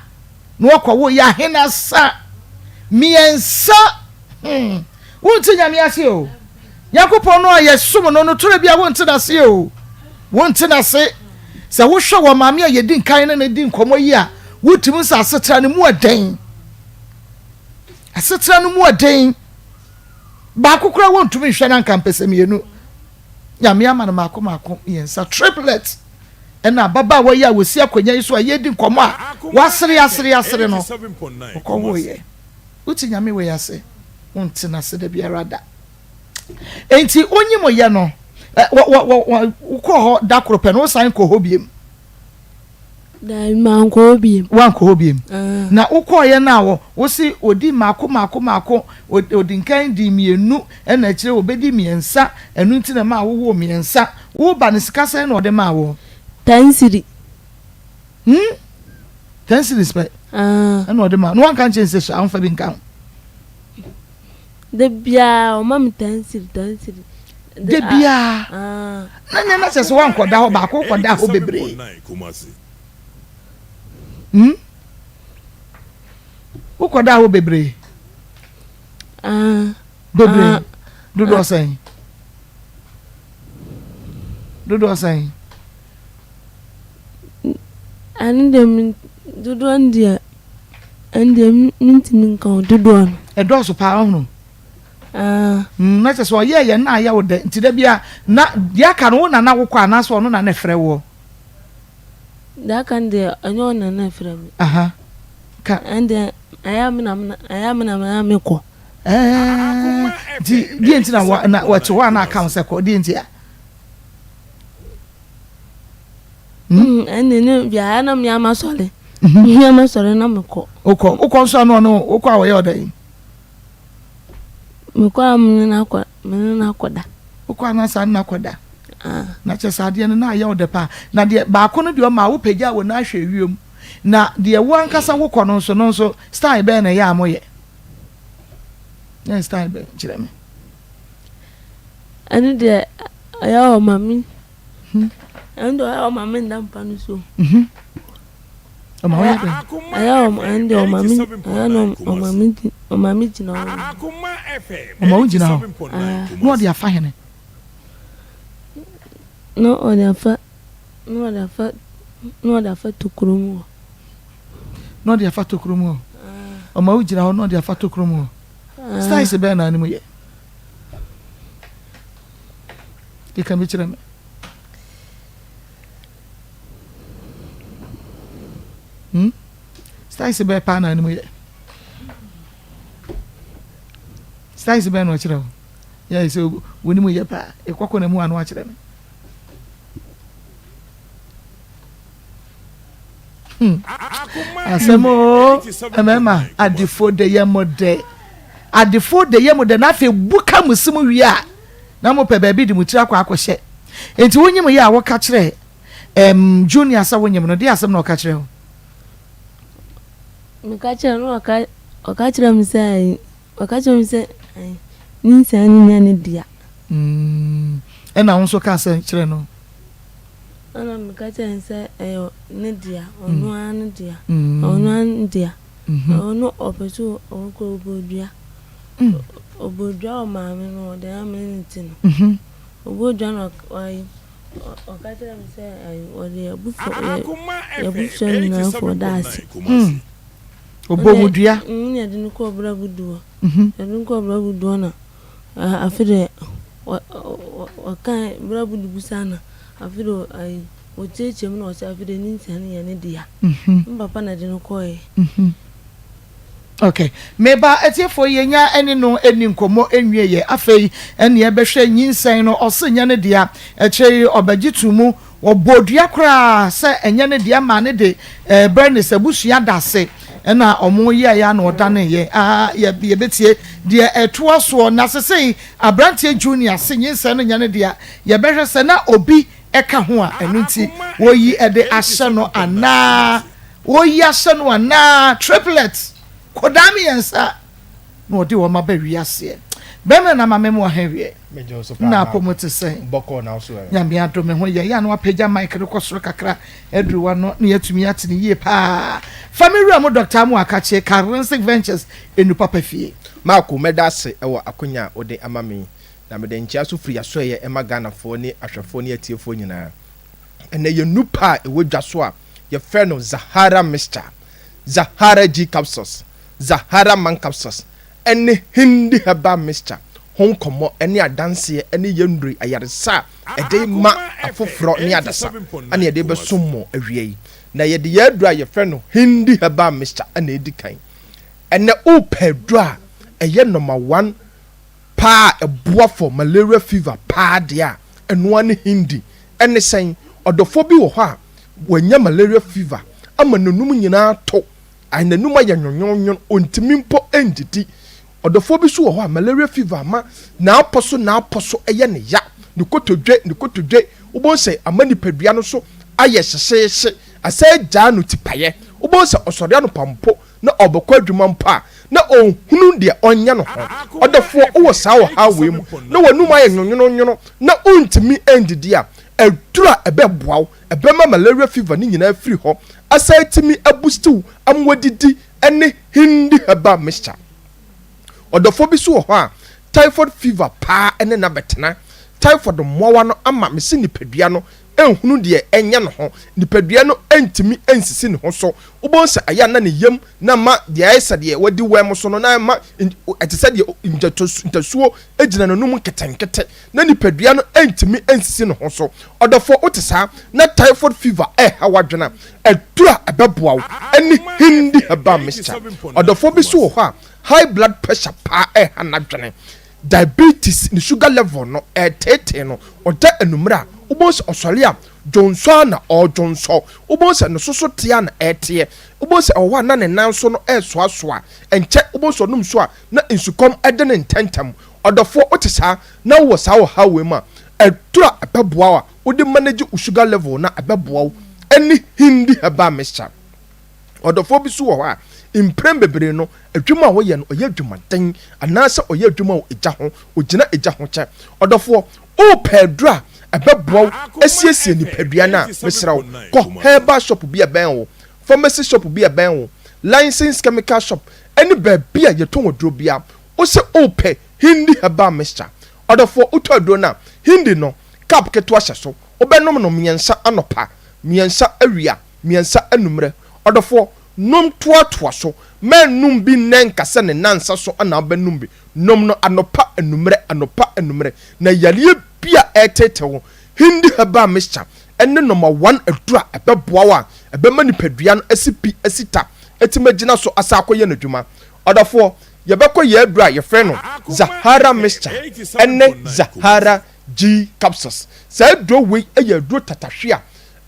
na wɔkɔwo yɛ ahenasa mmiɛnsa. Hmm. Wonte Nyame ase o. Nyankopɔn no a yɛsom no no, tɔrɔ bi a wonte n'ase o. Wonte n'ase. Sɛ wohwɛ wɔ maame a yɛdi nkan ne no di nkɔmmɔ yi a, wotumi sɛ asetra no mu ɛden. Asetra no mu ɛden. Baako koraa wontumi nhwɛ no anka mpɛsɛ mmienu. Nyame ama no maako maako mmiɛnsa, triplet. Ɛna ababaawa yi a wɔsi akonnwa yi so a yɛredi nkɔmmɔ a wasere asere asere no, ɔkɔwoeɛ. Wote Nyame wei ase? Wonte n'ase da biara da. Enti wonyim yɛ no, wokɔɔ hɔ da koro pɛ no, wosan kɔɔ hɔ biem? Daabi, mankɔ hɔ biem. Woankɔ hɔ biem? Na wokɔɔyɛ no a, wɔ, wose ɔdi mmaako mmaako mmaako, ɔdi nkan dii mmienu, ɛna akyire ɔbɛdi mmiɛnsa, ɛno nti na ɛmaa wowoo mmiɛnsa. Wo ba no, sika sɛn na ɔde maa wo? Ten cedi. Hmm? 10 cedis pɛ Ah. ɛna ɔde ma na wanka nkyɛn sɛ hyɛ amfa bi nka ho. Da biara ɔma me 10 cedi 10 cedi. Da biara. Ah. Na nyɛ na kyɛ sɛ wankɔda hɔ baako kɔda hɔ bebree. Hmm? Wokɔda hɔ bebree. Ah. Bebree. Ah. Dodoɔ sɛn? Dodoɔ sɛn? Ɛno deɛ me dodoɔ no deɛ ɛno deɛ mentumi nka o dodoɔ no. Ɛdɔɔso paa ɔhono. Ah. Mm, na kyerɛ sɛ ɔyɛɛ yɛn na ayɛ wo dɛ nti da bia na deɛ aka no wo na na wokɔ anaasɛ ɔno na na ɛfrɛ woɔ? Deɛ aka no deɛ ɛnyɛ ɔno na na ɛfrɛ me. Aha. Ka. Ɛno deɛ ɛyɛ a me na ɛyɛ a me na ɛyɛ a mekɔ. Ɛɛ nti deɛ nti na wa na wɔte hɔ a na aka wo sɛ kɔ deɛ nti a. Hmm? Ɛnne ne biara na mmea ma sɔre. Mhm. Mmea ma sɔre na mekɔ. Wokɔ wokɔ nso ano ɔno wokɔ a wɔyɛ ɔdɛ yi. Mekɔ a mene no akɔ mene no akɔda. Wokɔ a na saa no akɔda. Ah. Na kyɛ sɛ adeɛ no na ayɛ ɔdɛ paa. Na deɛ baako no deɛ ɔma wopagya wɔ n'ahwɛ wiem. Na deɛ wo ankasa wokɔ no nso no nso style bɛn na ɛyɛ a moyɛ? Yɛn style bɛn kyerɛ me. Ɛno deɛ ɛyɛ a ɔma me ɛno deɛ ɔyɛ a ɔma me nda mpa no so. Ɔma woyɛ dɛn? Ɛyɛ a ɔma ɛno deɛ ɔma me ɛyɛ na ɔma me ɔma me gyina hɔ. Ɔma wo gyina hɔ na ɔde afa hene? Na ɔde afa na ɔde afa na ɔde afa tokuro mu hɔ. Na ɔde afa tokuro mu hɔ. Ɔma wo gyina hɔ na ɔde afa tokuro mu hɔ. Styles bɛn na anim yɛ? Keka bi kyerɛ me. Hmm? Styles bɛɛ paa na anim yɛ. Styles bɛɛ na ɔkyerɛ wo. Yɛ sɛ wonim yɛ paa. Ekɔkɔ na mu ano akyerɛ me. Hmm. Asɛm o, mmarima adefo de yɛ mo dɛ. Adefo de yɛ mo dɛ na afei buka mo si mu wie a na mo pɛ baabi de mo tiri akɔ akɔhyɛ. Nti wonyim yɛ a woka kyerɛ um, Junior sɛ wonyim no, deɛ asɛm na ɔka kyerɛ wo? Meka kyerɛ no ɔka ɔka kyerɛ me sɛ ɔka kyerɛ me sɛ ne nsia no nyɛ ne dea. Mm, ɛna wo nso ka sɛ kyerɛ no? Ɛna meka kyerɛ no sɛ ɛyɛ ne dea, ɔno ara ne dea, ɔno ara ne dea. Ɔno ɔpɛ sɛ ɔkɔ ɔbɔ dua. Ɔbɔ dua wɔ maame no hɔ, deɛ na me ne no te no. Ɔbɔ dua na ɔyi ɔka kyerɛ me sɛ ayi ɔde yɛabusua nyinaa fɔ da ase. Ɔbɔ mu dua. Ɛna yɛde no kɔɔ Brabudu hɔ. Yɛde no kɔɔ Brabudu hɔ na afe deɛ ɔkae Brabudu bisa na afe deɛ ayi ɔkyiakyia mu na ɔsɛ afe deɛ ne nsia no yɛ ne dea. Me papa na ɛde no kɔeɛ. Ok meba atiefoɔ yɛnya ɛne no ɛni nkɔmmɔ ɛnwie yɛ afei ɛne ɛbɛhwɛ nyinsɛn no ɔse nyɛ ne dea akyire yi ɔbɛgye to mu wɔbɔ dua koraa sɛ ɛnyɛ ne dea maa ne de eh, Bernice abusua da ase ɛna ɔmo yɛɛyɛ ana ɔdaneeɛ ah, yɛ, yɛbɛtie deɛ ɛtoa soɔ na sesei aberanteɛ Junior se nyinsɛn no nyɛ ne dea yɛbɛhwɛ sɛ na obi ɛka ho a ɛno nti wɔyi ɛde ahyɛ no anaa Wɔyi ahyɛ no anaa? Triplets, kɔdaa miɛnsa na ɔde wɔn aba wiaseɛ. Bɛmɛ na ma me mo ha wiɛ. Nna apɔ mu te sɛn? Nyame adom me ho yɛ. Yɛ a na wapagya mic no kɔ soro kakra aduru w'ano na yɛatumi ate no yie paa. Fa me wura mu Doctor Amoah Akakye, Karensic Ventures, Enu Papa Fie. Marko, mɛda ase wɔ akonya a wode ama me yi, na mede nkyea nso firi Asoɛeɛ ma Ghanafoɔ ne ahwɛfoɔ ne atiefoɔ nyinaa. Ɛnnɛ yɛn nnupa a ɛwɔ dwa so a yɛfrɛ no Zahara Mixture, Zahara G Capsules, Zahara Man Capsules, ne Hindi Herbal Mixture ho nkɔmmɔ ne adanseɛ ne yɛn nnuro yi ayaresa a ɛde ma afoforɔ ne adasa na yɛde rebɛsom mo awia yi. Na yɛde yɛn aduro a yɛfrɛ no Hindi Herbal Mixture na ɛdi kan. Ɛnnɛ wopɛ aduro a ɛyɛ number one paa a ɛboa for malaria fever paa deɛ a, ɛno ara ne Hindi. Ɛne sɛn? Ɔdɔfoɔ bi wɔ hɔ a, wanya malaria fever ama n'anum nyinaa ato, ayɛ n'anum ayɛ nwonwonwon, ɔntumi mpo ndidi. Ɔdɔfoɔ bi nso wɔ hɔ a, malaria fever ama n'apɔ so n'apɔ so yɛ no ya, ne kotodwe ne kotodwe, wobɛhu sɛ ama nipadua no so ayɛ hyehyeehye, asan agyaa no tipaeɛ. Wobɛhu sɛ ɔsɔre anɔpa mpo na ɔrebɛkɔ adwuma mpo a, na ɔnhunu deɛ ɔnyɛ no ho. Ɔdɔfoɔ, wowɔ saa ɔhaw wei mu, na w'anum ayɛ nwonwononwono, na wontumi ndidi a, aduru a ɛbɛboa wo, ɛbɛma malaria fever no nyinaa afiri hɔ, asan atumi abusti wo ama woadidi ne Hindi herbal mixture. Ɔdɔfoɔ bi nso wɔ hɔ a, typhoid fever paa ne no abɛtena. Typhoid mmoawa no ama mese nipadua no nhunu deɛ ɛnyɛ ne ho. Nipadua no ntumi nsisi ne ho so. Wobɛhu sɛ ɛyɛ a na ne yam na ama deɛ ayɛ sɛ deɛ wadi wɛm so no na ɛma ɛte sɛ deɛ ntasuo gyina n'anum nketenkete na nipadua no ntumi nsisi ne ho so. Ɔdɔfoɔ, wote saa na typhoid fever reha w'adwene a, aduru a ɛbɛboa wo ne Hindi herbal mixture. Ɔdɔfoɔ bi nso wɔ hɔ a, high blood pressure paa reha n'adwene. Diabetes, ne sugar level no ɛreteetee no, ɔda anwummerɛ a, wobɛhu sɛ ɔsɔre a, dwonsɔ ara na ɔredwonsɔ. Wobɛhu sɛ ne so so teɛ ara na ɛreteɛ. Wobɛhu sɛ ɛwɔ hɔ a na ne nan so no resoasoa. Ɛnkyɛ wobɛhu sɛ ɔnom nsuo a, na nsukɔm de no ntɛmntɛm. Ɔdɔfoɔ, wote saa na wowɔ saa ɔhaw wei mu a, aduro a ɛbɛboa wo a wode manage wo sugar level no a ɛbɛboa wo ne Hindi herbal mixture. Ɔdɔfoɔ bi nso wɔ hɔ a, mprɛn bebree no, adwuma a ɔyɛ no, ɔyɛ adwumaden anaasɛ ɔyɛ adwuma wɔ egya ho, ɔgyina egya ho kyɛ. Ɔdɔfoɔ, worepɛ aduro a ɛbɛboa wo asiesie nipadua no a, mesrɛ wo, kɔ herbal shop bi a ɛbɛn wo, pharmacy shop bi a ɛbɛn wo, licensed chemical shop ne baabi a yɛtɔn aduro biara. Wo se worepɛ Hindi herbal mixture. Ɔdɔfoɔ, wotɔ aduro no a, Hindi no, cup ketewa hyɛ so. Wobɛnom no mmiɛnsa anɔpa, mmiɛnsa awia, mmiɛnsa anummerɛ. Ɔdɔfoɔ, nom toatoa so. Mɛnnom bi nnɛ nka sɛ ne nnansa so na wobɛnom bi. Nom no anɔpa, anummerɛ, anɔpa, anummerɛ. Na yareɛ bi a ɛreteetee wo, Hindi herbal mixture. ne nɔma one aduro a ɛbɛboa wo a ɛbɛma nipadua no asi pi asi ta atumi agyina so asan akɔyɛ n'adwuma. Ɔdɔfoɔ, yɛbɛkɔ yɛn aduro a yɛfrɛ no Zahara Mixture ne Zahara G Capsules. Saa aduro wei yɛ aduro tatahwe a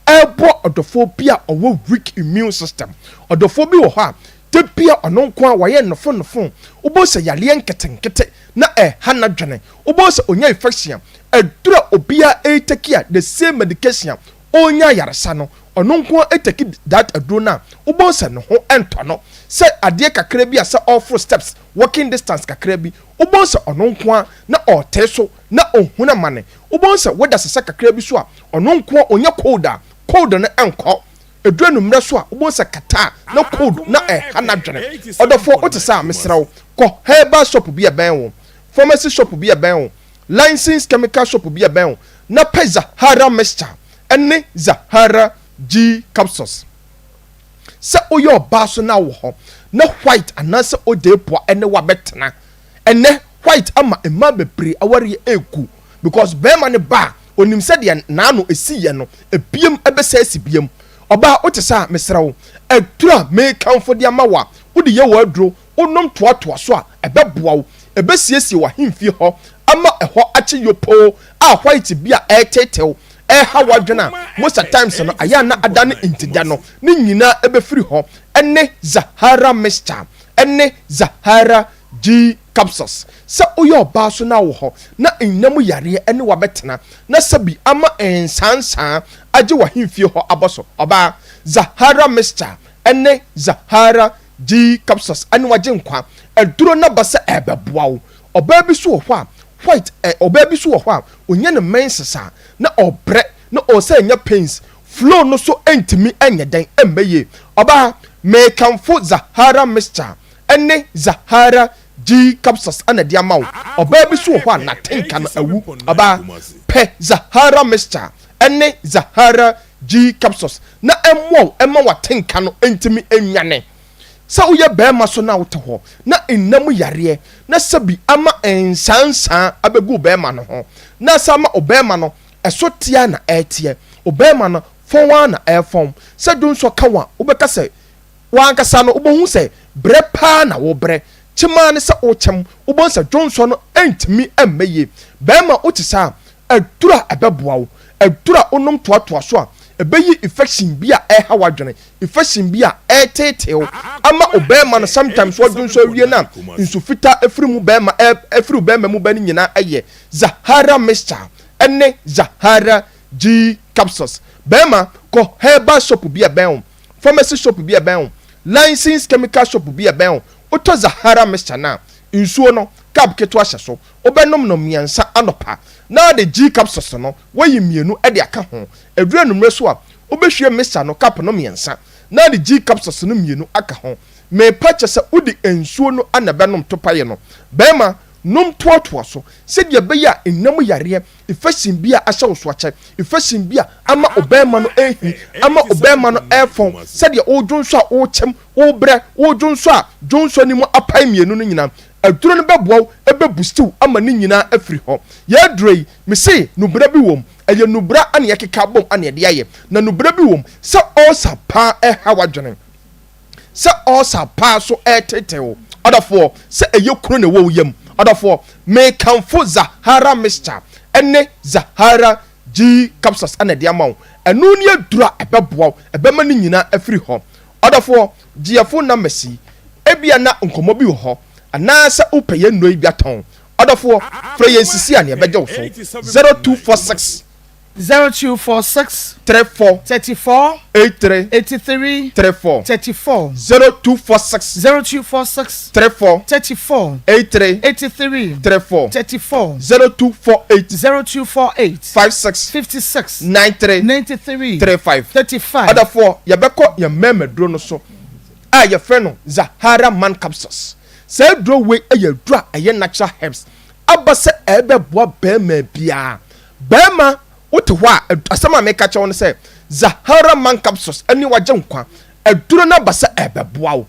ɛreboa ɔdɔfoɔ bi a ɔwɔ weak immune system. Ɔdɔfoɔ bi wɔ hɔ a, da bi a ɔno nko ara wayɛ nnofonofo, wobɛhu sɛ yareɛ nketenkete na ɛreha n'adwene, wobɛhu sɛ ɔnya infection a, aduro a obiara retake a, the same medication a ɔrenya ayaresa no, ɔno nko ara take that aduro no a, wobɛhu sɛ ne ho ntɔ no. Sɛ adeɛ kakra bi a sɛ ɔreforo steps, walking distance kakra bi, wobɛhu sɛ ɔno nko ara na ɔretee so na ɔhunu amane. Wobɛhu sɛ woda sesa kakra bi so a, ɔno nko ara ɔnya cold a, cold no nkɔ. Ɛduru anwummerɛ so a, wobɛhu sɛ kata a na cold na ɛha n'adwene. Ɔdɔfoɔ, wote saa a, mesrɛ wo, kɔ herbal shop bi a ɛbɛn wo, pharmacy shop bi a ɛbɛn wo, licensed chemical shop bi a ɛbɛn wo, na pɛ Zahara mixture ne Zahara G capsules. Sɛ woyɛ ɔbaa so na wowɔ hɔ na white anaasɛ odeepoa ne wo abɛtena. Ɛnnɛ white ama mmaa bebree awareɛ ɛregu because barima no ba a onim sɛdeɛ n'ano ɛsi yɛ no ebiem ɛbɛsɛ asi biem. Ɔbaa wote saa a mesrɛ wo aduro a mekamfo de ama wo a wode yɛ w'aduro wonom toatoa so a, ɛbɛboa wo. Ɛbɛsiesie w'ahemfie hɔ ama ɛhɔ akye yopoo a white bi a ɛreteetew, ɛreha w'adwene a most at times no ayɛ a na adane ntida no, ne nyinaa ɛbɛfiri hɔ. Ɛne Zahara mixture ɛne Zahara G capsules. Sɛ woyɛ ɔbaa so na wowɔ hɔ na nna mu yareɛ ɛne wo abɛtena na sɛbi ama nsaansaa agye w'ahemfie hɔ abɔ so, ɔbaa, Zahara mixture ɛne Zahara Gyi capsules ne w'agyenkwa aduro no aba sɛ ɛrebɛboa wo. Ɔbaa bi nso wɔ hɔ a, white ɛ, ɔbaa bi nso wɔ hɔ a, ɔnya ne menses a, na ɔrebrɛ, na ɔresan nya pains, flow no nso ntumi nyɛ dɛn mmɛ yie. Ɔbaa, merekamfo Zahara mixture ne Zahara G capsules na ɛde ama wo. Ɔbaa bi nso wɔ hɔ a, n'atenka no awu. Ɔbaa, pɛ Zahara mixture ne Zahara G capsules na ɛmmoa wo mma w'atenka no ntumi nnwane. Sɛ woyɛ barima so na wote hɔ na nna mu yareɛ na sɛbi ama nsaansaa abɛgu wo barima no ho na sɛ ama wo barima no ɛso teɛ ara na ɛreteɛ, wo barima no fɔn ara na ɛrefɔn, sɛ dwonsɔ ka wo a wobɛka sɛ W'ankasa no wobɛhu sɛ brɛ paa na wobrɛ. Kyem ara ne sɛ wokyem, wobɛhu sɛ dwonsɔ no ntumi mma yie. Barima wote saa a, aduru a ɛbɛboa wo, aduru a wonom toatoa so a, ɛbɛyi infection bi a ɛreha w'adwene, infection bi a ɛreteetee wo ama wo barima no sometimes woadwonsɔ awie no a, nsu fitaa firi mu barima ɛfiri wo barima mu ba no nyinaa yɛ Zahara mixture ne Zahara G capsules. Barima, kɔ herbal shop bi a ɛbɛn wo. Pharmacy shop bi a ɛbɛn wo, licensed chemical shop bi a ɛbɛn wo, wotɔ Zahara mixture no a, nsuo no, cup ketewa hyɛ so. Wobɛnom no mmiɛnsa anɔpa, na wode G capsules no, woayi mmienu de aka ho. Ɛduru anwummerɛ so a, wobɛhwie mixture no cup no mmiɛnsa, na wode G capsules no mmienu aka ho. Merepa kyɛ sɛ wode nsuo no na ɛbɛnom topaeɛ no. Barima, nom toatoa so sɛdeɛ ɛbɛyɛ a nna mu yareɛ Infection bi a ahyɛ wo so akyɛ, infection bi a ama ɔbarima no rehi, ama ɔbarima no refɔn, sɛdeɛ woredwonsɔ a worekyem, worebrɛ, woredwonsɔ a dwonsɔ no mu apae mmienu no nyinaa, aduro no bɛboa wo, ɛbɛ boost wo ama ne nyinaa afiri hɔ. Yɛn aduro yi, mese nubra bi wɔ mu, ɛyɛ nubra na yɛkeka abom na yɛde ayɛ, na nubra bi wɔ mu sɛ ulcer paa ɛreha w'adwene. sɛ ɔɔsa paa so ɛɛteetee wo, ɔdɔfoɔ, sɛ ɛyɛ kuro na ɛwɔ wo yam, ɔdɔfoɔ, meekamfo Zahara mixture ɛne Zahara G capsules ɛna ɛde ama wo, ɛno ne aduro a ɛbɛboa wo, ɛbɛma ne nyinaa afiri hɔ. Ɔdɔfoɔ, gye yɛn phone numbers yi, ebia na nkɔmmɔ bi wɔ hɔ, anaasɛ wopɛ yɛn nnuro yi bi atɔn, ɔdɔfoɔ, frɛ yɛn sisi a na yɛbɛgye wo so, 0246. 0246 34 34 83 83 34 34 0246 0246 34 34 83 83 34 34 0248 0248 56 56 93 93 35 35. Ɔdɔfoɔ, yɛbɛkɔ yɛn mmɛɛmaduro no so a yɛfrɛ no Zahara Man Capsules. Saa aduro wei yɛ aduro a ɛyɛ natural herbs aba sɛ ɛbɛboa barima biara. Barima, wote hɔ a, asɛm a meka kyerɛ wo ne sɛ, Zahara Man Capsules ne w'agyenkwa aduro no aba sɛ ɛrebɛboa wo.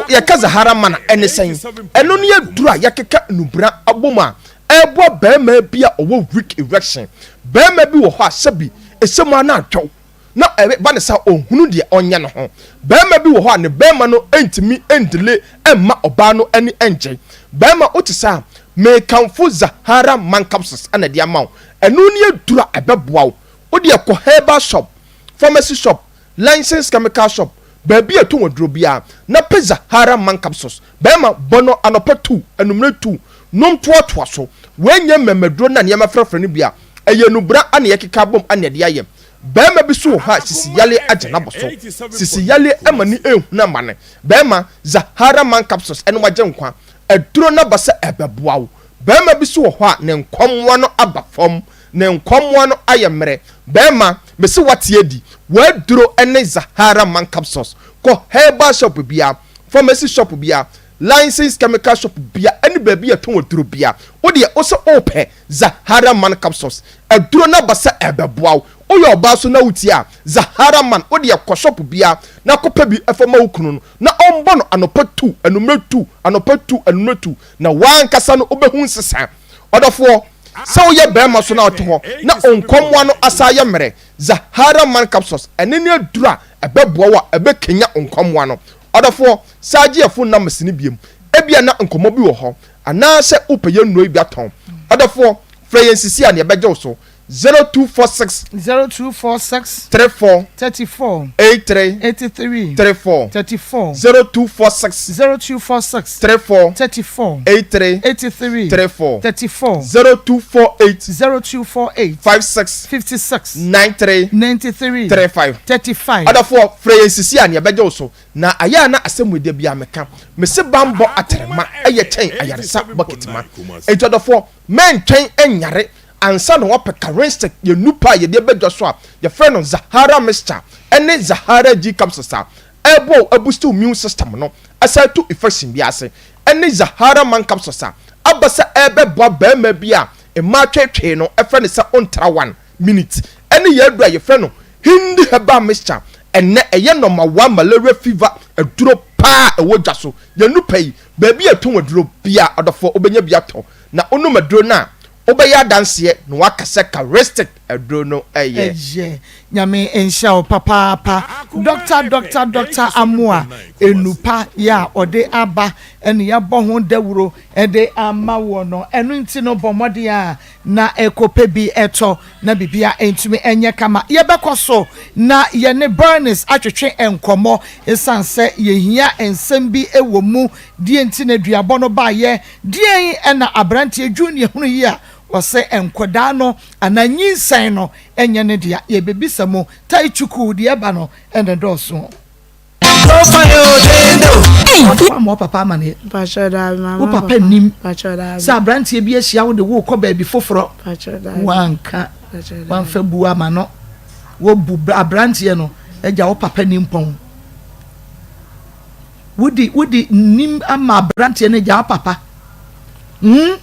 Yɛka Zahara Man a, ɛne sɛn? Ɛno ne aduro a yɛakeka nnubena abom a ɛreboa barima bi a ɔwɔ weak erection. Barima bi wɔ hɔ a, sɛbi, Ɛhyɛ mu a na atwɛw. Na ɛba no saa a, ɔnhunu deɛ ɔnyɛ ne ho. Barima bi wɔ hɔ a, ne barima no ntumi ndile mma ɔbaa no ani ngye. Barima, wote saa a, mekamfo Zahara Man Capsules na ɛde ama wo. Ɛno ne aduro a ɛbɛboa wo. Wo deɛ kɔ herbal shop, pharmacy shop, licensed chemical shop, baabi a ɛtɔn aduro biara, na pɛ Zahara Man Capsules. Barima, bɔ no anɔpa tu, anwummerɛ tu, nom toatoa so. Wei nyɛ mmɛmmaduro na nneɛma frafra no bi a, ɛyɛ nnubra na yɛkeka abom na yɛde ayɛ. Barima bi so wɔ hɔ a sisi yareɛ agye n'abɔ so. Sisi yareɛ ma no nhunu amane. Barima, Zahara Man Capsules ne wagye nkwa. Aduro no aba sɛ ɛrebɛboa wo. Barima bi so wɔ hɔ a ne nkɔmmoa no aba fam. Ne nkɔmmoa no ayɛ mmerɛ. Barima, mese woate adi. W'aduro ne Zahara Man Capsules. Kɔ herbal shop biara, pharmacy shop biara, licensed chemical shop biara ne baabi a yɛtɔn aduro biara. Wo deɛ, wo se wopɛ Zahara Man Capsules. Aduro no aba sɛ ɛrebɛboa wo. Woyɛ ɔbaa nso na wotie a, Zahara Man, wo deɛ kɔ shop biara na kɔpɛ bi fa ma wo kunu no na ɔmbɔ no anɔpa tu, anwummerɛ tu, anɔpa tu, anwummerɛ tu, na w'ankasa no wobɛhu nsesa. Ɔdɔfoɔ, sɛ woyɛ barima nso na wote hɔ na wo nkɔmmoa no asan ayɛ mmerɛ, Zahara Man Capsules, ɛno ne aduro a ɛbɛboa wo a ɛbɛkanya wo nkɔmmoa no. Ɔdɔfoɔ, san gye yɛn phone numbers no biom. Ebia na nkɔmmɔ bi wɔ hɔ Anaasɛ wopɛ yɛn nnuro yi bi atɔn? Ɔdɔfoɔ, frɛ yɛn sisi a na yɛbɛgye wo so, 0246. 0246. 34. 34. 83. 83. 34. 34. 0246. 0246. 34. 34. 83. 83. 34. 34. 0248. 0248. 56. 56. 93. 93. 35. 35. Ɔdɔfoɔ, frɛ yɛn sisi a na yɛbɛgye wo so. Na ayɛ a na asɛm wei da biara meka, mese banbɔ atrema yɛ kyɛn ayaresa bɔketema. Enti ɔdɔfoɔ, mɛntwɛn nyare ansa na woapɛ Karenstick, yɛn nupa a yɛde aba dwa so a yɛfrɛ no Zahara Mixture ne Zahara G Capsules a ɛreboa wo abusti wo immune system no asan atu infection biara ase, ne Zahara Man Capsules a aba sɛ ɛrebɛboa barima bi a mmaa tweetwee no frɛ no sɛ ɔntra one minute ɛne yɛn aduro a yɛfrɛ no Hindi herbal mixture ɛnnɛ ɛyɛ nɔma one malaria fever aduro paa a ɛwɔ dwa so. Yɛn nupa yi, baabi a yɛtɔn aduro biara ɔdɔfoɔ wobɛnya bi atɔ na wonom aduro no a wobɛyɛ adanseɛ na woaka sɛ Charistic aduro no yɛ. Ɛyɛ. Nyame nhyira wo papaapa Doctor Doctor Doctor Amoah Enupa yɛ a ɔde aba ɛne yɛabɔ ho dawuro de ama woɔ no ɛno nti no bɔ mmɔden a na ɛkɔpɛ bi tɔ na biribiara ntumi nyɛ kama. Yɛbɛkɔ so na yɛne Bernice atwetwe nkɔmmɔ esiane sɛ yɛhia nsɛm bi wɔ mu. Deɛn nti na duabɔ no baeɛ? Deɛn na aberanteɛ Junior hunu yi a ɔsɛ nkwadaa no anaa nyinsɛn no nyɛ ne dea? Yɛbɛbisa mu. Tai Chuku deɛ ɛba no na ɛdɔɔso. Woammɔ wo papa amaneɛ? Wo papa nnim sɛ aberanteɛ bi ahyia wo de wo rekɔ baabi foforɔ? Woanka, woamfa bu ama no. Wobu aberanteɛ no agya wo papa nimpɔn. Wode wode nim ama aberanteɛ no agya wo papa. Hmm?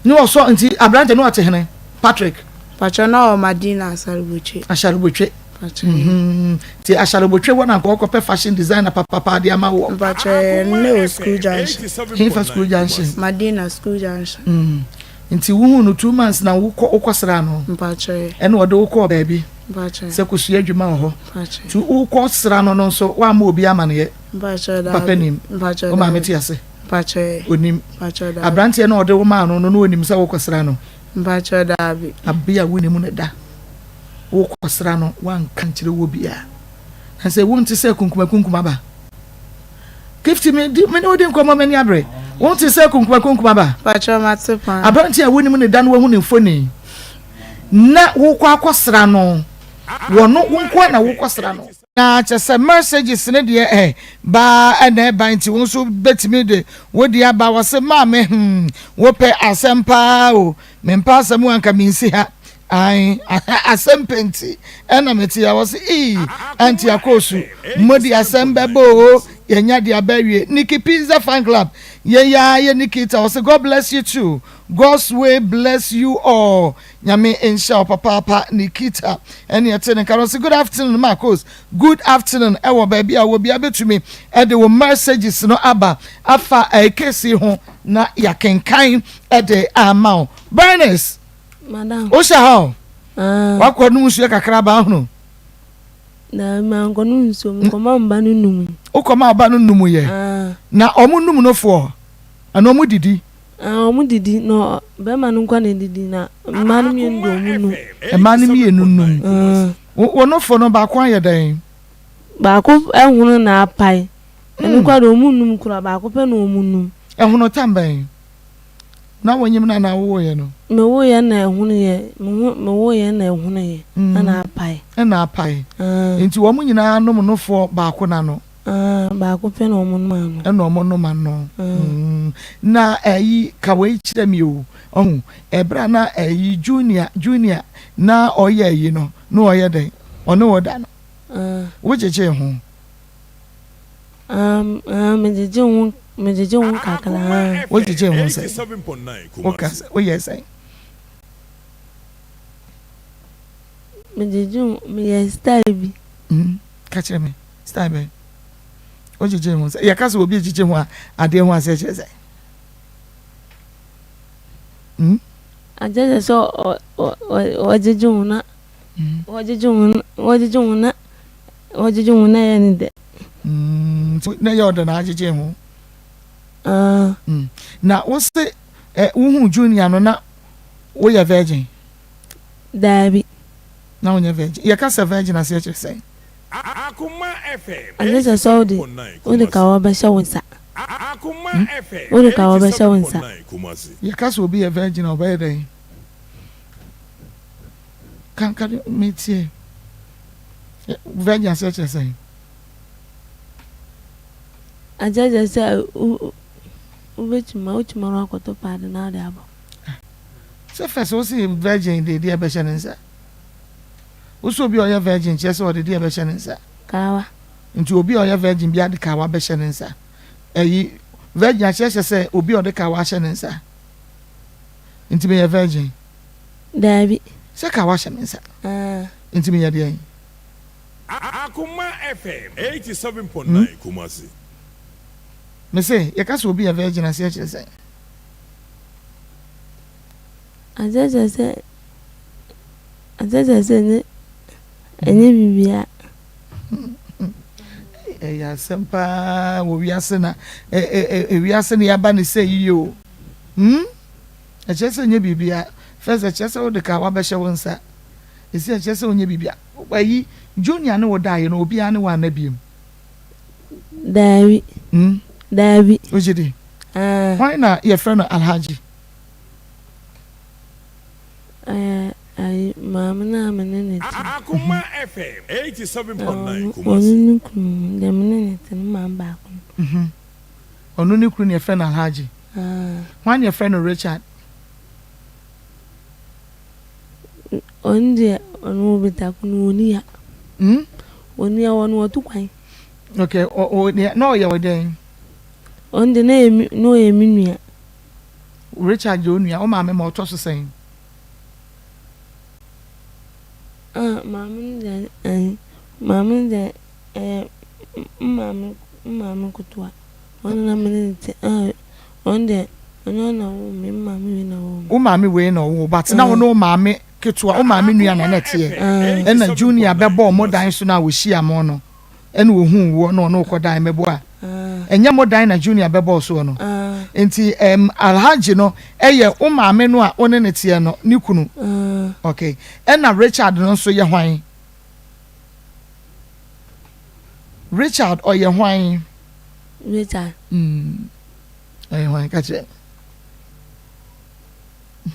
Ne ɔsɔ nti aberanteɛ no ɔte hene Patrick. Patrɔ na ɔwɔ Madina Asaribotwe. Asaribotwe. Mhm. Ti Asaribotwe hɔ na nka ɔkɔpɛ fashion designer papapa de ama wɔ. Mpatrɔ ne wɔ school junction. Hefa school junction. Madina school junction. Mm. Nti wohu no two months na wokɔ wokɔsra no. Mpatrɔ. Ɛna ɔde wokɔɔ baabi. Mpatrɔ. Sɛ kosua adwuma wɔ hɔ. Mpatrɔ. Ti wokɔ sra no no nso woamma obi amaneɛ. Mpatrɔ daabi. Papa nim. Mpatrɔ daabi. Wo maame te ase. Mpakyɛw. Onim. Mpakyɛw daabi. Abranteɛ no a ɔde wo maa no no na onim sɛ wokɔsra no? Mpakyɛw daabi. Abe a wonim no da wokɔsra no woanka nkyerɛ wɔ biara. Na sɛ wonte sɛ kunkumakunkum aba. Gifty me di me ne wo di nkɔmmɔ m'ani abere. Wonte sɛ kunkumakunkum aba. Mpakyɛw mate paa. Abranteɛ a wonim no da no wahu ne mfoni na wokɔ akɔsra no wɔ no wo nkoa na wokɔsra no. Na kyɛ sɛ messages no deɛ eh baa na ɛba nti wo nso bɛtumi de wo deɛ aba. Wɔse maame hmm wopɛ asɛm paa o, mempɛ asɛm o anka mensi ha. Ae asɛm pɛ nti ɛna mete ha. Wɔse ii Auntie Akoosu mode asɛm bɛba o, yɛanya de aba awie. Nikki Pizza Fan Club yɛn yi ara yɛ Nikita. Wɔse God bless you too, God's way bless you all. Nyame nhyira wo papaapa Nikita ɛne ɛte ne nka no ɔse good afternoon Marcos good afternoon ɛwɔ baabi a wɔ bia bɛtumi ɛde wo messages no aba afa case yi ho na yakenkan ɛde ama wo Bernice Madam. Wohyɛ ha o. Ah. Wakɔ nom nsuo kakra aba ahono. Na mankɔ nom nsuo, mekɔma mba no num. Wokɔma ɔba no num yɛ? Ah. Na ɔmo num no foɔ? Ana ɔmo didi? Ah, ɔmo didi, na bɛrima no nkoa na edidi, na mmaa no mmienu deɛ ɔmo num. Mmaa no mmienu num. Ah. Wo nofo no baako ayɛ dɛn? Baako ɛhono na apae. Ɛno koraa deɛ ɔmo num koraa, baako pɛ na ɔmo num. Ɛhono tam bɛn? Na wonyim no anaa wowoeɛ no? Mewoeɛ na ɛhonoeɛ, meho mewoeɛ na ɛhonoeɛ, ɛna apae. Ɛna apae. Nti wɔn nyinaa nom nofoɔ baako no ano? Ah, baako pɛ na wɔn nom ano. Ɛna wɔn nom ano. Na ɛyi, ka wei kyerɛ me o, ɔho, ɛberɛ a na ɛyi Junior, Junior na ɔyɛ ɛyi no, na ɔyɛ dɛn? Ɔne wo da no? Wogyegyee ho? Ah, ah, megyegye ho, megyegye ho kakra. Ah. Wogyegye ho sɛn? Woka sɛ, woyɛ sɛn? Megyegye ho, meyɛ style bi. Mm, ka kyerɛ me, style bɛn? Wogyegye ho sɛ, yɛka sɛ obi gyegye ho a, adeɛ ho aseɛ kyerɛ sɛ? Mm? Akyerɛ sɛ ɔgyegye ho na, ɔgyegye ho, ɔgyegye ho na. Wɔgyegye ho na ɛyɛ ne dɛ. Mm, nti na ɛyɛ ɔdɛ na agyegye ho. Ah. Mm. Na wo se eh, wohu junior no na woyɛ virgin? Daabi. Na wonyɛ virgin. Yɛka sɛ virgin aseɛ kyerɛ sɛn? Ɛne sɛ sɛ wode wode kawa bɛhyɛ wo nsa. Hmm? Wode kawa bɛhyɛ wo nsa. Yɛka sɛ obi yɛ virgin a ɔbɛyɛ dɛn? Kanka metie. Virgin aseɛ kyerɛ sɛn? Aseɛ kyerɛ sɛ wobɛtumi wotumi no akɔtɔ paade na wode abɔ. Ah, sɛ fɛ sɛ wosi virgin de deɛ bɛhyɛ ne nsa. Wosɛ obi a ɔyɛ virgin kyerɛ sɛ ɔde deɛ bɛhyɛ ne nsa. Kawa. Nti obi a ɔyɛ virgin bi ade kawa bɛhyɛ ne nsa. Ɛyi virgin akyerɛ kyerɛ sɛ obi a ɔde kawa ahyɛ ne nsa. Nti meyɛ virgin. Daabi. Sɛ kawa hyɛ me nsa. Ah. Nti meyɛ deɛn? Akoma FM 87.9 Kumasi. Me se, yɛka sɛ obi yɛ virgin aseɛ kyerɛ sɛn? Aseɛ kyerɛ sɛ, aseɛ kyerɛ sɛ ɛnyɛ, ɛnyɛ biribiara. Ɛyɛ asɛm paa wɔ wiase na wiase na yɛaba ne sɛ yiye o. Hmm? Ɛkyerɛ sɛ ɛnyɛ biribiara. First ɛkyerɛ sɛ wode kawa bɛhyɛ wo nsa. Esi ɛkyerɛ sɛ wonyɛ biribiara. Ayi, Junior ne wo daeɛ no, obiara ne wo anna biom? Daabi. Hmm? Daabi. Wogye di? Ah. Hwan na yɛfrɛ no Alhaji? Ɛyɛ ayi, maame no a me ne no te. Akoma FM 87.9 Ɔno Kumasi. ne kunu, deɛ me ne no te no, maame baako no. Mhm. Ɔno ne kunu na yɛfrɛ no Alhaji. Ah. Hwan na yɛfrɛ no Richard? Ɔno deɛ ɔno wɔ betako no ɔni ha. Hmm? Ɔni ha ɔno ɔtu kwan. Okay, ɔ ɔ na ɔyɛ wo dɛn? Ɔno deɛ na ɔyɛ me na ɔyɛ me nua. Richard yɛ onua, wo maame ma ɔtɔ so sɛn? Ah, maame no deɛ ɛn maame no deɛ ɛyɛ m maame m maame ketewa. Ɔno na me ne no te ah Ɔno deɛ, ɔnyɛ ɔno na ɔwoo me, me maame wei na ɔwoo me. Wo maame wei na ɔwoo wo but na wo ne wo maame ketewa, wo maame nua na na ɛteɛ. Ɛna Junior bɛbɔɔ mo dan so no a ɔhyia mo no, ɛna ɔhuu woɔ na ɔne wo kɔdae, meboa? Ɛnyɛ mo dan na Junior bɛbɔɔ soɔ no? Nti ɛm Alhaji no yɛ wo maame no a wo ne no teɛ no ne kunu? Okay. Ɛna Richard no nso yɛ hwan? Richard ɔyɛ hwan? Richard. Mm. Ɔyɛ hwan ka kyerɛ me.